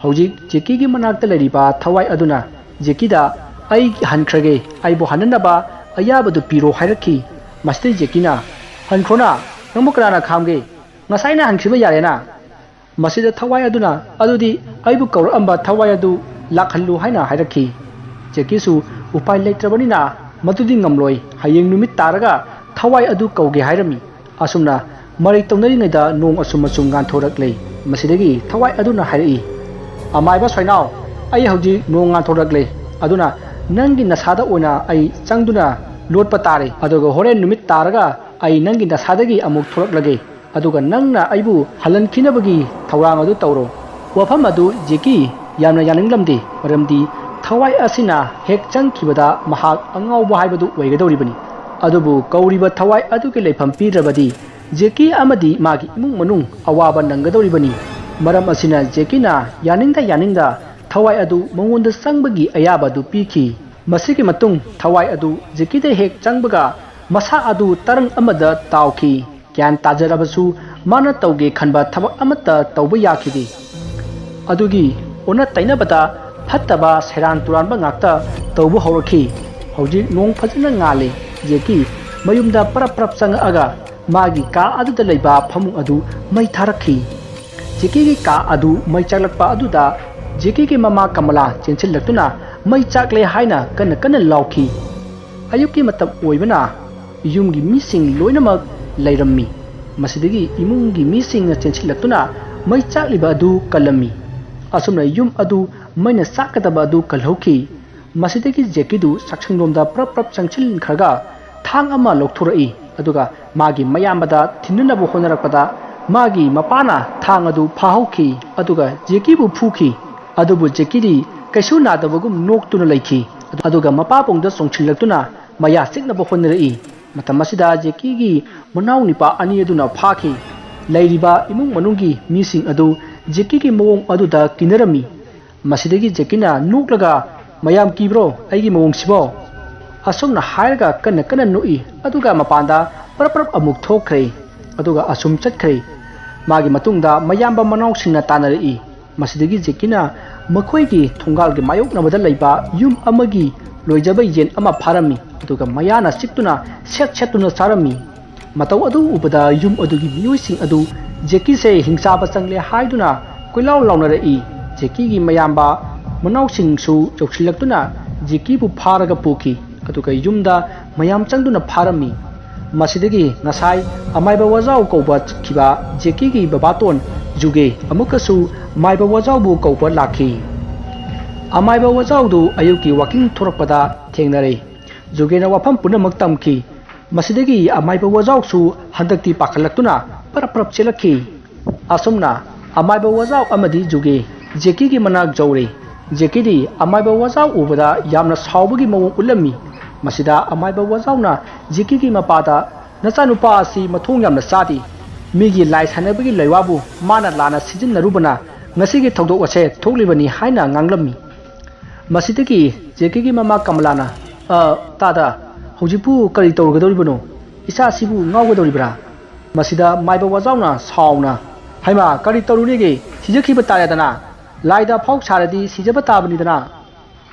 ꯍꯧꯖꯤꯛ ꯖꯦꯀꯤꯒꯤ ꯃꯅꯥꯛꯇ ꯂꯩꯔꯤꯕ ꯊꯋꯥꯏ ꯑꯗꯨꯅ ꯖꯦꯀꯤꯗ, "ꯑꯩ ꯍꯟꯈ꯭ꯔꯒꯦ, ꯑꯩꯕꯨ ꯍꯟꯅꯅꯕ ꯑꯌꯥꯕꯗꯨ ꯄꯤꯔꯣ" ꯍꯥꯏꯔꯛꯈꯤ꯫ ꯃꯁꯤꯗ ꯖꯦꯀꯤꯅ, "ꯍꯟꯈ꯭ꯔꯣꯅ, ꯅꯪꯕꯨ ꯀꯅꯥꯅ ꯈꯥꯝꯒꯦ? ꯉꯁꯥꯏꯅ ꯍꯟꯈꯤꯕ ꯌꯥꯔꯦꯅ꯫" ꯃꯁꯤꯗ ꯊꯋꯥꯏ ꯑꯗꯨꯅ, "ꯑꯗꯨꯗꯤ ꯑꯩꯕꯨ ꯀꯧꯔꯛꯑꯝꯕ ꯊꯋꯥꯏ ꯑꯗꯨ ꯂꯥꯛꯍꯜꯂꯨ" ꯍꯥꯏꯅ ꯍꯥꯏꯔꯛꯈꯤ꯫ ꯖꯦꯀꯤꯁꯨ ꯎꯄꯥꯏ ꯂꯩꯇ꯭ꯔꯕꯅꯤꯅ ꯃꯗꯨꯗꯤ ꯉꯝꯂꯣꯏ, ꯍꯌꯦꯡ ꯅꯨꯃꯤꯠ ꯇꯥꯔꯒ ꯊꯋꯥꯏ ꯑꯗꯨ ꯀꯧꯒꯦ ꯍꯥꯏꯔꯝꯃꯤ꯫ ꯑꯁꯨꯝꯅ ꯃꯔꯩ ꯇꯧꯅꯔꯤꯉꯩꯗ ꯅꯣꯡ ꯑꯁꯨꯝ ꯑꯁꯨꯝ ꯉꯥꯟꯊꯣꯔꯛꯂꯦ꯫ ꯃꯁꯤꯗꯒꯤ ꯊꯋꯥꯏ ꯑꯗꯨꯅ ꯍꯥꯏꯔꯛꯏ, "ꯑꯃꯥꯏꯕ ꯁꯣꯏꯅꯥꯎ, ꯑꯩ ꯍꯧꯖꯤꯛ ꯅꯣꯡ ꯉꯥꯟꯊꯣꯔꯛꯂꯦ, ꯑꯗꯨꯅ ꯅꯪꯒꯤ ꯅꯁꯥꯗ ꯑꯣꯏꯅ ꯑꯩ ꯆꯪꯗꯨꯅ ꯂꯣꯠꯄ ꯇꯥꯔꯦ, ꯑꯗꯨꯒ ꯍꯣꯔꯦꯟ ꯅꯨꯃꯤꯠ ꯇꯥꯔꯒ ꯑꯩ ꯅꯪꯒꯤ ꯅꯁꯥꯗꯒꯤ ꯑꯃꯨꯛ ꯊꯣꯔꯛꯂꯒꯦ, ꯑꯗꯨꯒ ꯅꯪꯅ ꯑꯩꯕꯨ ꯍꯜꯍꯟꯈꯤꯅꯕꯒꯤ ꯊꯧꯔꯥꯡ ꯑꯗꯨ ꯇꯧꯔꯣ꯫" ꯋꯥꯐꯝ ꯑꯗꯨ ꯖꯦꯀꯤ ꯌꯥꯝꯅ ꯌꯥꯅꯤꯡꯂꯝꯗꯦ, ꯃꯔꯝꯗꯤ ꯊꯋꯥꯏ ꯑꯁꯤꯅ ꯍꯦꯛ ꯆꯪꯈꯤꯕꯗ ꯃꯍꯥꯛ ꯑꯉꯥꯎꯕ ꯍꯥꯏꯕꯗꯨ ꯑꯣꯏꯒꯗꯧꯔꯤꯕꯅꯤ꯫ ꯑꯗꯨꯕꯨ ꯀꯧꯔꯤꯕ ꯊꯋꯥꯏ ꯑꯗꯨꯒꯤ ꯂꯩꯐꯝ ꯄꯤꯗ꯭ꯔꯕꯗꯤ ꯖꯦꯀꯤ ꯑꯃꯗꯤ ꯃꯥꯒꯤ ꯏꯃꯨꯡ ꯃꯅꯨꯡ ꯑꯋꯥꯕ ꯅꯪꯒꯗꯧꯔꯤꯕꯅꯤ꯫ ꯃꯔꯝ ꯑꯁꯤꯅ ꯖꯦꯀꯤꯅ ꯌꯥꯅꯤꯡꯗ ꯌꯥꯅꯤꯡꯗ ꯊꯋꯥꯏ ꯑꯗꯨ ꯃꯉꯣꯟꯗ ꯆꯪꯕꯒꯤ ꯑꯌꯥꯕ ꯑꯗꯨ ꯄꯤꯈꯤ꯫ ꯃꯁꯤꯒꯤ ꯃꯇꯨꯡ ꯊꯋꯥꯏ ꯑꯗꯨ ꯖꯦꯀꯤꯗ ꯍꯦꯛ ꯆꯪꯕꯒ ꯃꯁꯥ ꯑꯗꯨ ꯇꯔꯪ ꯑꯃꯗ ꯇꯥꯎꯈꯤ꯫ ꯒ꯭ꯌꯥꯟ ꯇꯥꯖꯔꯕꯁꯨ ꯃꯥꯅ ꯇꯧꯒꯦ ꯈꯟꯕ ꯊꯕꯛ ꯑꯃꯠꯇ ꯇꯧꯕ ꯌꯥꯈꯤꯗꯦ꯫ ꯑꯗꯨꯒꯤ ꯑꯣꯟꯅ ꯇꯩꯅꯕꯗ ꯐꯠꯇꯕ ꯁꯦꯔꯥꯟ ꯇꯨꯔꯥꯟꯕ ꯉꯥꯛꯇ ꯇꯧꯕ ꯍꯧꯔꯛꯈꯤ꯫ ꯍꯧꯖꯤꯛ ꯅꯣꯡ ꯐꯖꯅ ꯉꯥꯜꯂꯦ꯫ ꯖꯦꯀꯤ ꯃꯌꯨꯝꯗ ꯄꯔꯞ ꯄꯔꯞ ꯆꯪꯉꯛꯑꯒ ꯃꯥꯒꯤ ꯀꯥ ꯑꯗꯨꯗ ꯂꯩꯕ ꯐꯃꯨꯡ ꯑꯗꯨ ꯃꯩ ꯊꯥꯔꯛꯈꯤ꯫ ꯖꯦꯀꯤꯒꯤ ꯀꯥ ꯑꯗꯨ ꯃꯩ ꯆꯥꯛꯂꯛꯄ ꯑꯗꯨꯗ ꯖꯦꯀꯤꯒꯤ ꯃꯃꯥ ꯀꯃꯂꯥ ꯆꯦꯟꯁꯤꯜꯂꯛꯇꯨꯅ ꯃꯩ ꯆꯥꯛꯂꯦ ꯍꯥꯏꯅ ꯀꯟꯅ ꯀꯟꯅ ꯂꯥꯎꯈꯤ꯫ ꯑꯌꯨꯛꯀꯤ ꯃꯇꯝ ꯑꯣꯏꯕꯅ ꯌꯨꯝꯒꯤ ꯃꯤꯁꯤꯡ ꯂꯣꯏꯅꯃꯛ ꯂꯩꯔꯝꯃꯤ꯫ ꯃꯁꯤꯗꯒꯤ ꯏꯃꯨꯡꯒꯤ ꯃꯤꯁꯤꯡꯅ ꯆꯦꯟꯁꯤꯜꯂꯛꯇꯨꯅ ꯃꯩ ꯆꯥꯛꯂꯤꯕ ꯑꯗꯨ ꯀꯜꯂꯝꯃꯤ꯫ ꯑꯁꯨꯝꯅ ꯌꯨꯝ ꯑꯗꯨ ꯃꯩꯅ ꯆꯥꯛꯀꯗꯕ ꯑꯗꯨ ꯀꯜꯍꯧꯈꯤ꯫ ꯃꯁꯤꯗꯒꯤ ꯖꯦꯀꯤꯗꯨ ꯆꯥꯛꯁꯪꯂꯣꯝꯗ ꯄ꯭ꯔꯞ ꯄ꯭ꯔꯞ ꯆꯪꯁꯤꯟꯈ꯭ꯔꯒ ꯊꯥꯡ ꯑꯃ ꯂꯧꯊꯣꯔꯛꯏ꯫ ꯑꯗꯨꯒ ꯃꯥꯒꯤ ꯃꯌꯥꯝꯕꯗ ꯊꯤꯟꯅꯅꯕ ꯍꯣꯠꯅꯔꯛꯄꯗ ꯃꯥꯒꯤ ꯃꯄꯥꯅ ꯊꯥꯡ ꯑꯗꯨ ꯐꯥꯍꯧꯈꯤ꯫ ꯑꯗꯨꯒ ꯖꯦꯀꯤꯕꯨ ꯐꯨꯈꯤ꯫ ꯑꯗꯨꯕꯨ ꯖꯦꯀꯤꯗꯤ ꯀꯩꯁꯨ ꯅꯥꯗꯕꯒꯨꯝ ꯅꯣꯛꯇꯨꯅ ꯂꯩꯈꯤ꯫ ꯑꯗꯨꯒ ꯃꯄꯥꯕꯨꯡꯗ ꯆꯣꯡꯁꯤꯜꯂꯛꯇꯨꯅ ꯃꯌꯥ ꯆꯤꯛꯅꯕ ꯍꯣꯠꯅꯔꯛꯏ꯫ ꯃꯇꯝ ꯑꯁꯤꯗ ꯖꯦꯀꯤꯒꯤ ꯃꯅꯥꯎ ꯅꯤꯄꯥ ꯑꯅꯤ ꯑꯗꯨꯅ ꯐꯥꯈꯤ꯫ ꯂꯩꯔꯤꯕ ꯏꯃꯨꯡ ꯃꯅꯨꯡꯒꯤ ꯃꯤꯁꯤꯡ ꯑꯗꯨ ꯖꯦꯀꯤꯒꯤ ꯃꯑꯣꯡ ꯑꯗꯨꯗ ꯀꯤꯅꯔꯝꯃꯤ꯫ ꯃꯁꯤꯗꯒꯤ ꯖꯦꯀꯤꯅ ꯅꯣꯛꯂꯒ, "ꯃꯌꯥꯝ ꯀꯤꯕ꯭ꯔꯣ ꯑꯩꯒꯤ ꯃꯑꯣꯡꯁꯤꯕꯣ?" ꯑꯁꯨꯝꯅ ꯍꯥꯏꯔꯒ ꯀꯟꯅ ꯀꯟꯅ ꯅꯣꯛꯏ꯫ ꯑꯗꯨꯒ ꯃꯄꯥꯟꯗ ꯄꯔꯞ ꯄꯔꯞ ꯑꯃꯨꯛ ꯊꯣꯛꯈ꯭ꯔꯦ꯫ ꯑꯗꯨꯒ ꯑꯁꯨꯝ ꯆꯠꯈ꯭ꯔꯦ꯫ ꯃꯥꯒꯤ ꯃꯇꯨꯡꯗ ꯃꯌꯥꯝꯕ ꯃꯅꯥꯎꯁꯤꯡꯅ ꯇꯥꯟꯅꯔꯛꯏ꯫ ꯃꯁꯤꯗꯒꯤ ꯖꯦꯀꯤꯅ ꯃꯈꯣꯏꯒꯤ ꯊꯣꯡꯒꯥꯜꯒꯤ ꯃꯥꯌꯣꯛꯅꯕꯗ ꯂꯩꯕ ꯌꯨꯝ ꯑꯃꯒꯤ ꯂꯣꯏꯖꯕ ꯌꯦꯟ ꯑꯃ ꯐꯥꯔꯝꯃꯤ꯫ ꯑꯗꯨꯒ ꯃꯌꯥꯅ ꯆꯤꯛꯇꯨꯅ ꯁꯦꯠ ꯁꯦꯠꯇꯨꯅ ꯆꯥꯔꯝꯃꯤ꯫ ꯃꯇꯧ ꯑꯗꯨ ꯎꯕꯗ ꯌꯨꯝ ꯑꯗꯨꯒꯤ ꯃꯤꯑꯣꯏꯁꯤꯡ ꯑꯗꯨ ꯖꯦꯀꯤꯁꯦ ꯍꯤꯡꯆꯥꯕ ꯆꯪꯂꯦ ꯍꯥꯏꯗꯨꯅ ꯀꯣꯏꯂꯥꯎ ꯂꯥꯎꯅꯔꯛꯏ꯫ ꯖꯦꯀꯤꯒꯤ ꯃꯌꯥꯝꯕ ꯃꯅꯥꯎꯁꯤꯡꯁꯨ ꯌꯧꯁꯤꯜꯂꯛꯇꯨꯅ ꯖꯦꯀꯤꯕꯨ ꯐꯥꯔꯒ ꯄꯨꯈꯤ꯫ ꯑꯗꯨꯒ ꯌꯨꯝꯗ ꯃꯌꯥꯝ ꯆꯪꯗꯨꯅ ꯐꯥꯔꯝꯃꯤ꯫ ꯃꯁꯤꯗꯒꯤ ꯉꯁꯥꯏ ꯑꯃꯥꯏꯕ ꯋꯥꯖꯥꯎ ꯀꯧꯕ ꯆꯠꯈꯤꯕ ꯖꯦꯀꯤꯒꯤ ꯕꯕꯥꯇꯣꯟ ꯖꯨꯒꯦ ꯑꯃꯨꯛꯀꯁꯨ ꯑꯃꯥꯏꯕ ꯋꯥꯖꯥꯎꯕꯨ ꯀꯧꯕ ꯂꯥꯛꯈꯤ꯫ ꯑꯃꯥꯏꯕ ꯋꯥꯖꯥꯎꯗꯨ ꯑꯌꯨꯛꯀꯤ ꯋꯥꯀꯤꯡ ꯊꯣꯔꯛꯄꯗ ꯊꯦꯡꯅꯔꯦ꯫ ꯖꯨꯒꯦꯅ ꯋꯥꯐꯝ ꯄꯨꯝꯅꯃꯛ ꯇꯝꯈꯤ꯫ ꯃꯁꯤꯗꯒꯤ ꯑꯃꯥꯏꯕ ꯋꯥꯖꯥꯎꯁꯨ ꯍꯟꯗꯛꯇꯤ ꯄꯥꯈꯠꯂꯛꯇꯨꯅ ꯄꯔꯞ ꯄꯔꯞ ꯆꯦꯜꯂꯛꯈꯤ꯫ ꯑꯁꯨꯝꯅ ꯑꯃꯥꯏꯕ ꯋꯥꯖꯥꯎ ꯑꯃꯗꯤ ꯖꯨꯒꯦ ꯖꯦꯀꯤꯒꯤ ꯃꯅꯥꯛ ꯌꯧꯔꯦ꯫ ꯖꯦꯀꯤꯗꯤ ꯑꯃꯥꯏꯕ ꯋꯥꯖꯥꯎ ꯎꯕꯗ ꯌꯥꯝꯅ ꯁꯥꯎꯕꯒꯤ ꯃꯑꯣꯡ ꯎꯠꯂꯝꯃꯤ꯫ ꯃꯁꯤꯗ ꯑꯃꯥꯏꯕ ꯋꯥꯖꯥꯎꯅ ꯖꯦꯀꯤꯒꯤ ꯃꯄꯥꯗ, "ꯅꯆꯥꯅꯨꯄꯥ ꯑꯁꯤ ꯃꯊꯣꯡ ꯌꯥꯝꯅ ꯆꯥꯗꯦ꯫ ꯃꯤꯒꯤ ꯂꯥꯏ ꯁꯥꯟꯅꯕꯒꯤ ꯂꯩꯋꯥꯕꯨ ꯃꯥꯅ ꯂꯥꯟꯅ ꯁꯤꯖꯤꯟꯅꯔꯨꯕꯅ ꯉꯁꯤꯒꯤ ꯊꯧꯗꯣꯛ ꯑꯁꯦ ꯊꯣꯛꯂꯤꯕꯅꯤ" ꯍꯥꯏꯅ ꯉꯥꯡꯂꯝꯃꯤ꯫ ꯃꯁꯤꯗꯒꯤ ꯖꯦꯀꯤꯒꯤ ꯃꯃꯥ ꯀꯃꯂꯥꯅ, "ꯑ, ꯇꯥꯗ, ꯍꯧꯖꯤꯛꯄꯨ ꯀꯔꯤ ꯇꯧꯔꯨꯒꯗꯧꯔꯤꯕꯅꯣ? ꯏꯆꯥꯁꯤꯕꯨ ꯉꯥꯎꯒꯗꯧꯔꯤꯕ꯭ꯔꯥ?" ꯃꯁꯤꯗ ꯃꯥꯏꯕ ꯋꯥꯖꯥꯎꯅ ꯁꯥꯎꯅ, "ꯍꯩꯃꯥ, ꯀꯔꯤ ꯇꯧꯔꯨꯅꯤꯒꯦ? ꯁꯤꯖꯈꯤꯕ ꯇꯥꯔꯦꯗꯅ꯫ ꯂꯥꯏꯗ ꯐꯥꯎ ꯁꯥꯔꯗꯤ ꯁꯤꯖꯕ ꯇꯥꯕꯅꯤꯗꯅ"꯫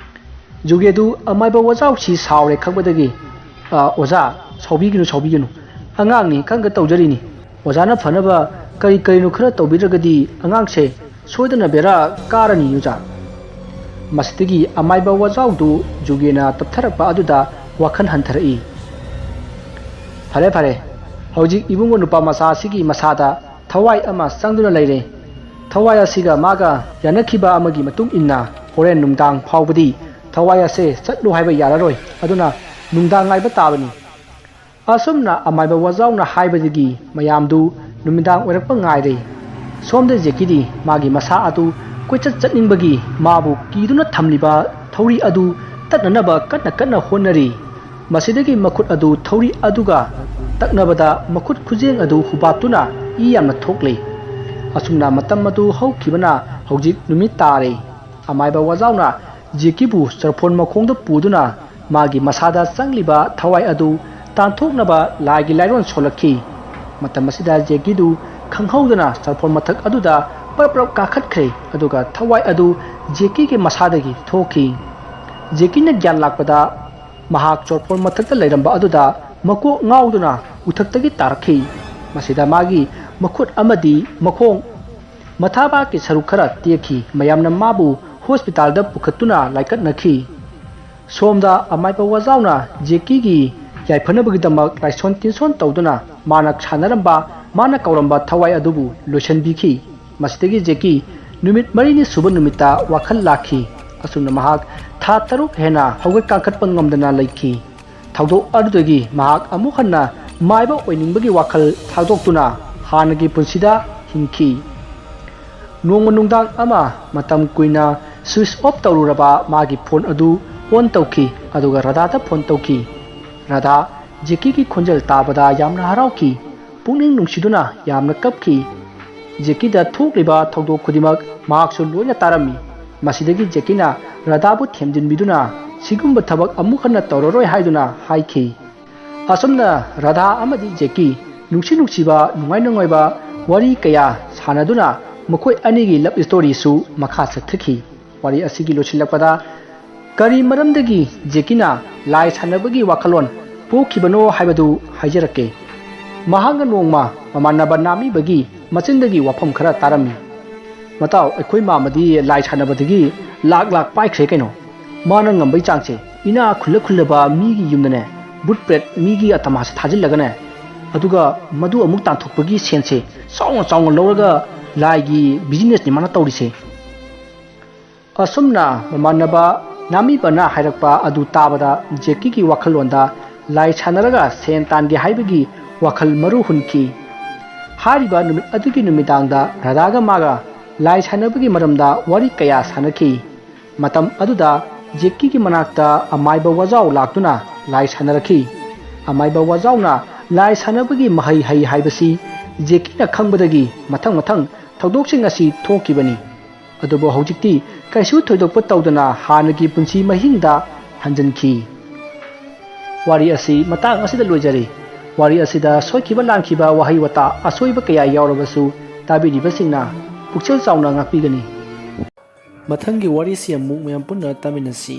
ꯖꯨꯒꯦꯗꯨ ꯑꯃꯥꯏꯕ ꯋꯥꯖꯥꯎꯁꯤ ꯁꯥꯎꯔꯦ ꯈꯪꯕꯗꯒꯤ, "ꯑ, ꯑꯣꯖꯥ, ꯁꯥꯎꯕꯤꯒꯅꯨ, ꯁꯥꯎꯕꯤꯒꯅꯨ꯫ ꯑꯉꯥꯡꯅꯤ, ꯈꯪꯒ ꯇꯧꯖꯔꯤꯅꯤ꯫ ꯑꯣꯖꯥꯅ ꯐꯅꯕ ꯀꯔꯤ ꯀꯔꯤꯅꯣ ꯈꯔ ꯇꯧꯕꯤꯗ꯭ꯔꯒꯗꯤ ꯑꯉꯥꯡꯁꯦ ꯁꯣꯏꯗꯅ ꯕꯦꯔꯥ ꯀꯥꯔꯅꯤ, ꯑꯣꯖꯥ"꯫ ꯃꯁꯤꯗꯒꯤ ꯑꯃꯥꯏꯕ ꯋꯥꯖꯥꯎꯗꯨ ꯖꯨꯒꯦꯅ ꯇꯞꯊꯔꯛꯄ ꯑꯗꯨꯗ ꯋꯥꯈꯜ ꯍꯟꯊꯔꯛꯏ꯫ "ꯐꯔꯦ, ꯐꯔꯦ꯫ ꯍꯧꯖꯤꯛ ꯏꯕꯨꯡꯉꯣ ꯅꯨꯄꯥ ꯃꯆꯥ ꯑꯁꯤꯒꯤ ꯃꯁꯥꯗ ꯊꯋꯥꯏ ꯑꯃ ꯆꯪꯗꯨꯅ ꯂꯩꯔꯦ꯫ ꯊꯋꯥꯏ ꯑꯁꯤꯒ ꯃꯥꯒ ꯌꯥꯅꯈꯤꯕ ꯑꯃꯒꯤ ꯃꯇꯨꯡ ꯏꯟꯅ ꯍꯣꯔꯦꯟ ꯅꯨꯡꯗꯥꯡ ꯐꯥꯎꯕꯗꯤ ꯊꯋꯥꯏ ꯑꯁꯦ ꯆꯠꯂꯨ ꯍꯥꯏꯕ ꯌꯥꯔꯔꯣꯏ꯫ ꯑꯗꯨꯅ ꯅꯨꯡꯗꯥꯡ ꯉꯥꯏꯕ ꯇꯥꯕꯅꯤ꯫ ꯑꯁꯨꯝꯅ ꯑꯃꯥꯏꯕ ꯋꯥꯖꯥꯎꯅ ꯍꯥꯏꯕꯗꯒꯤ ꯃꯌꯥꯝꯗꯨ ꯅꯨꯃꯤꯗꯥꯡ ꯑꯣꯏꯔꯛꯄ ꯉꯥꯏꯔꯦ꯫ ꯁꯣꯝꯗ ꯖꯦꯀꯤꯗꯤ ꯃꯥꯒꯤ ꯃꯁꯥ ꯑꯗꯨ ꯀꯣꯏꯆꯠ ꯆꯠꯅꯤꯡꯕꯒꯤ ꯃꯥꯕꯨ ꯀꯤꯗꯨꯅ ꯊꯝꯂꯤꯕ ꯊꯧꯔꯤ ꯑꯗꯨ ꯇꯠꯅꯅꯕ ꯀꯟꯅ ꯀꯟꯅ ꯍꯣꯠꯅꯔꯤ꯫ ꯃꯁꯤꯗꯒꯤ ꯃꯈꯨꯠ ꯑꯗꯨ ꯊꯧꯔꯤ ꯑꯗꯨꯒ ꯇꯛꯅꯕꯗ ꯃꯈꯨꯠ ꯈꯨꯖꯦꯡ ꯑꯗꯨ ꯍꯨꯕꯥꯠꯇꯨꯅ ꯏ ꯌꯥꯝꯅ ꯊꯣꯛꯂꯦ꯫ ꯑꯁꯨꯝꯅ ꯃꯇꯝ ꯑꯗꯨ ꯍꯧꯈꯤꯕꯅ ꯍꯧꯖꯤꯛ ꯅꯨꯃꯤꯠ ꯇꯥꯔꯦ꯫ ꯑꯃꯥꯏꯕ ꯋꯥꯖꯥꯎꯅ ꯖꯦꯀꯤꯕꯨ ꯆꯔꯐꯣꯟ ꯃꯈꯣꯡꯗ ꯄꯨꯗꯨꯅ ꯃꯥꯒꯤ ꯃꯁꯥꯗ ꯆꯪꯂꯤꯕ ꯊꯋꯥꯏ ꯑꯗꯨ ꯇꯥꯟꯊꯣꯛꯅꯕ ꯂꯥꯏꯒꯤ ꯂꯥꯏꯔꯣꯟ ꯁꯣꯜꯂꯛꯈꯤ꯫ ꯃꯇꯝ ꯑꯁꯤꯗ ꯖꯦꯀꯤꯗꯨ ꯈꯪꯍꯧꯗꯅ ꯆꯔꯐꯣꯟ ꯃꯊꯛ ꯑꯗꯨꯗ ꯄꯔꯞ ꯄꯔꯞ ꯀꯥꯈꯠꯈ꯭ꯔꯦ, ꯑꯗꯨꯒ ꯊꯋꯥꯏ ꯑꯗꯨ ꯖꯦꯀꯤꯒꯤ ꯃꯁꯥꯗꯒꯤ ꯊꯣꯛꯈꯤ꯫ ꯖꯦꯀꯤꯅ ꯒ꯭ꯌꯥꯟ ꯂꯥꯛꯄꯗ ꯃꯍꯥꯛ ꯆꯔꯐꯣꯟ ꯃꯊꯛꯇ ꯂꯩꯔꯝꯕ ꯑꯗꯨꯗ ꯃꯀꯣꯛ ꯉꯥꯎꯗꯨꯅ ꯎꯊꯛꯇꯒꯤ ꯇꯥꯔꯛꯈꯤ꯫ ꯃꯁꯤꯗ ꯃꯥꯒꯤ ꯃꯈꯨꯠ ꯑꯃꯗꯤ ꯃꯈꯣꯡ ꯃꯊꯥꯕꯥꯛꯀꯤ ꯁꯔꯨꯛ ꯈꯔ ꯇꯦꯛꯈꯤ꯫ ꯃꯌꯥꯝꯅ ꯃꯥꯕꯨ ꯍꯣꯁꯄꯤꯇꯥꯜꯗ ꯄꯨꯈꯠꯇꯨꯅ ꯂꯥꯏꯀꯠꯅꯈꯤ꯫ ꯁꯣꯝꯗ ꯑꯃꯥꯏꯕ ꯋꯥꯖꯥꯎꯅ ꯖꯦꯀꯤꯒꯤ ꯌꯥꯏꯐꯅꯕꯒꯤꯗꯃꯛ ꯂꯥꯏꯁꯣꯟ ꯇꯤꯟꯁꯣꯟ ꯇꯧꯗꯨꯅ ꯃꯥꯅ ꯁꯥꯟꯅꯔꯝꯕ, ꯃꯥꯅ ꯀꯧꯔꯝꯕ ꯊꯋꯥꯏ ꯑꯗꯨꯕꯨ ꯂꯣꯏꯁꯤꯟꯕꯤꯈꯤ꯫ ꯃꯁꯤꯗꯒꯤ ꯖꯦꯀꯤ ꯅꯨꯃꯤꯠ ꯃꯔꯤꯅꯤ ꯁꯨꯕ ꯅꯨꯃꯤꯠꯇ ꯋꯥꯈꯜ ꯂꯥꯛꯈꯤ꯫ ꯑꯁꯨꯝꯅ ꯃꯍꯥꯛ ꯊꯥ ꯇꯔꯨꯛ ꯍꯦꯟꯅ ꯍꯧꯒꯠ ꯀꯥꯡꯈꯠꯄ ꯉꯝꯗꯅ ꯂꯩꯈꯤ꯫ ꯊꯧꯗꯣꯛ ꯑꯗꯨꯗꯒꯤ ꯃꯍꯥꯛ ꯑꯃꯨꯛ ꯍꯟꯅ ꯃꯥꯏꯕ ꯑꯣꯏꯅꯤꯡꯕꯒꯤ ꯋꯥꯈꯜ ꯊꯥꯗꯣꯛꯇꯨꯅ ꯍꯥꯟꯅꯒꯤ ꯄꯨꯟꯁꯤꯗ ꯍꯤꯡꯈꯤ꯫ ꯅꯣꯡꯃ ꯅꯨꯡꯗꯥꯡ ꯑꯃ ꯃꯇꯝ ꯀꯨꯏꯅ ꯁ꯭ꯋꯤꯆ ꯑꯣꯐ ꯇꯧꯔꯨꯔꯕ ꯃꯥꯒꯤ ꯐꯣꯟ ꯑꯗꯨ ꯑꯣꯟ ꯇꯧꯈꯤ, ꯑꯗꯨꯒ ꯔꯥꯙꯥꯗ ꯐꯣꯟ ꯇꯧꯈꯤ꯫ ꯔꯥꯙꯥ ꯖꯦꯀꯤꯒꯤ ꯈꯣꯟꯖꯦꯜ ꯇꯥꯕꯗ ꯌꯥꯝꯅ ꯍꯔꯥꯎꯈꯤ꯫ ꯄꯨꯛꯅꯤꯡ ꯅꯨꯡꯁꯤꯗꯨꯅ ꯌꯥꯝꯅ ꯀꯞꯈꯤ꯫ ꯖꯦꯀꯤꯗ ꯊꯣꯛꯂꯤꯕ ꯊꯧꯗꯣꯛ ꯈꯨꯗꯤꯡꯃꯛ ꯃꯍꯥꯛꯁꯨ ꯂꯣꯏꯅ ꯇꯥꯔꯝꯃꯤ꯫ ꯃꯁꯤꯗꯒꯤ ꯖꯦꯀꯤꯅ ꯔꯥꯙꯥꯕꯨ ꯊꯦꯝꯖꯤꯟꯕꯤꯗꯨꯅ ꯁꯤꯒꯨꯝꯕ ꯊꯕꯛ ꯑꯃꯨꯛ ꯍꯟꯅ ꯇꯧꯔꯔꯣꯏ ꯍꯥꯏꯗꯨꯅ ꯍꯥꯏꯈꯤ꯫ ꯑꯁꯨꯝꯅ ꯔꯥꯙꯥ ꯑꯃꯗꯤ ꯖꯦꯀꯤ ꯅꯨꯡꯁꯤ ꯅꯨꯡꯁꯤꯕ, ꯅꯨꯡꯉꯥꯏ ꯅꯨꯡꯉꯥꯏꯕ ꯋꯥꯔꯤ ꯀꯌꯥ ꯁꯥꯟꯅꯗꯨꯅ ꯃꯈꯣꯏ ꯑꯅꯤꯒꯤ ꯂꯞ ꯁ꯭ꯇꯣꯔꯤꯁꯨ ꯃꯈꯥ ꯆꯠꯊꯈꯤ꯫ ꯋꯥꯔꯤ ꯑꯁꯤꯒꯤ ꯂꯣꯏꯁꯤꯜꯂꯛꯄꯗ ꯀꯔꯤ ꯃꯔꯝꯗꯒꯤ ꯖꯦꯀꯤꯅ ꯂꯥꯏ ꯁꯥꯟꯅꯕꯒꯤ ꯋꯥꯈꯜꯂꯣꯟ ꯄꯣꯛꯈꯤꯕꯅꯣ ꯍꯥꯏꯕꯗꯨ ꯍꯥꯏꯖꯔꯛꯀꯦ꯫ ꯃꯍꯥꯛꯅ ꯅꯣꯡꯃ ꯃꯃꯥꯟꯅꯕ ꯅꯥꯃꯤꯕꯒꯤ ꯃꯆꯤꯟꯗꯒꯤ ꯋꯥꯐꯝ ꯈꯔ ꯇꯥꯔꯝꯃꯤ꯫ "ꯃꯇꯥꯎ, ꯑꯩꯈꯣꯏ ꯃꯥꯃꯗꯤ ꯂꯥꯏ ꯁꯥꯟꯅꯕꯗꯒꯤ ꯂꯥꯛ ꯂꯥꯛ ꯄꯥꯏꯈ꯭ꯔꯦ ꯀꯩꯅꯣ꯫ ꯃꯥꯅ ꯉꯝꯕꯩ ꯆꯥꯡꯁꯦ, ꯏꯅꯥ ꯈꯨꯜꯂ ꯈꯨꯜꯂꯕ ꯃꯤꯒꯤ ꯌꯨꯝꯗꯅꯦ, ꯕꯨꯠ ꯄ꯭ꯔꯦꯠ ꯃꯤꯒꯤ ꯑꯇꯃꯥꯁꯦ ꯊꯥꯖꯤꯜꯂꯒꯅꯦ, ꯑꯗꯨꯒ ꯃꯗꯨ ꯑꯃꯨꯛ ꯇꯥꯟꯊꯣꯛꯄꯒꯤ ꯁꯦꯟꯁꯦ ꯆꯥꯎꯅ ꯆꯥꯎꯅ ꯂꯧꯔꯒ ꯂꯥꯏꯒꯤ ꯕꯤꯖꯤꯅꯦꯁꯅꯤ ꯃꯥꯅ ꯇꯧꯔꯤꯁꯦ꯫ ꯑꯁꯨꯝꯅ ꯃꯃꯥꯟꯅꯕ ꯅꯥꯃꯤꯕꯅ ꯍꯥꯏꯔꯛꯄ ꯑꯗꯨ ꯇꯥꯕꯗ ꯖꯦꯀꯤꯒꯤ ꯋꯥꯈꯜꯂꯣꯟꯗ ꯂꯥꯏ ꯁꯥꯟꯅꯔꯒ ꯁꯦꯟ ꯇꯥꯟꯒꯦ ꯍꯥꯏꯕꯒꯤ ꯋꯥꯈꯜ ꯃꯔꯨ ꯍꯨꯟꯈꯤ꯫ ꯍꯥꯏꯔꯤꯕ ꯅꯨꯃꯤꯠ ꯑꯗꯨꯒꯤ ꯅꯨꯃꯤꯗꯥꯡꯗ ꯔꯥꯙꯥꯒ ꯃꯥꯒ ꯂꯥꯏ ꯁꯥꯟꯅꯕꯒꯤ ꯃꯔꯝꯗ ꯋꯥꯔꯤ ꯀꯌꯥ ꯁꯥꯟꯅꯈꯤ꯫ ꯃꯇꯝ ꯑꯗꯨꯗ ꯖꯦꯀꯤꯒꯤ ꯃꯅꯥꯛꯇ ꯑꯃꯥꯏꯕ ꯋꯥꯖꯥꯎ ꯂꯥꯛꯇꯨꯅ ꯂꯥꯏ ꯁꯥꯟꯅꯔꯛꯈꯤ꯫ ꯑꯃꯥꯏꯕ ꯋꯥꯖꯥꯎꯅ ꯂꯥꯏ ꯁꯥꯟꯅꯕꯒꯤ ꯃꯍꯩ ꯍꯩ ꯍꯥꯏꯕꯁꯤ ꯖꯦꯀꯤꯅ ꯈꯪꯕꯗꯒꯤ ꯃꯊꯪ ꯃꯊꯪ ꯊꯧꯗꯣꯛꯁꯤꯡ ꯑꯁꯤ ꯊꯣꯛꯈꯤꯕꯅꯤ꯫ ꯑꯗꯨꯕꯨ ꯍꯧꯖꯤꯛꯇꯤ ꯀꯩꯁꯨ ꯊꯣꯏꯗꯣꯛꯄ ꯇꯧꯗꯅ ꯍꯥꯟꯅꯒꯤ ꯄꯨꯟꯁꯤ ꯃꯍꯤꯡꯗ ꯍꯟꯖꯤꯟꯈꯤ꯫ ꯋꯥꯔꯤ ꯑꯁꯤ ꯃꯇꯥꯡ ꯑꯁꯤꯗ ꯂꯣꯏꯖꯔꯦ꯫ ꯋꯥꯔꯤ ꯑꯁꯤꯗ ꯁꯣꯏꯈꯤꯕ ꯂꯥꯟꯈꯤꯕ ꯋꯥꯍꯩ ꯋꯥꯇꯥ ꯑꯁꯣꯏꯕ ꯀꯌꯥ ꯌꯥꯎꯔꯕꯁꯨ ꯇꯥꯕꯤꯔꯤꯕꯁꯤꯡꯅ ꯄꯨꯛꯆꯦꯜ ꯆꯥꯎꯅ ꯉꯥꯛꯄꯤꯒꯅꯤ꯫ ꯃꯊꯪꯒꯤ ꯋꯥꯔꯤꯁꯤ ꯑꯃꯨꯛ ꯃꯌꯥꯝ ꯄꯨꯟꯅ ꯇꯥꯃꯤꯟꯅꯁꯤ꯫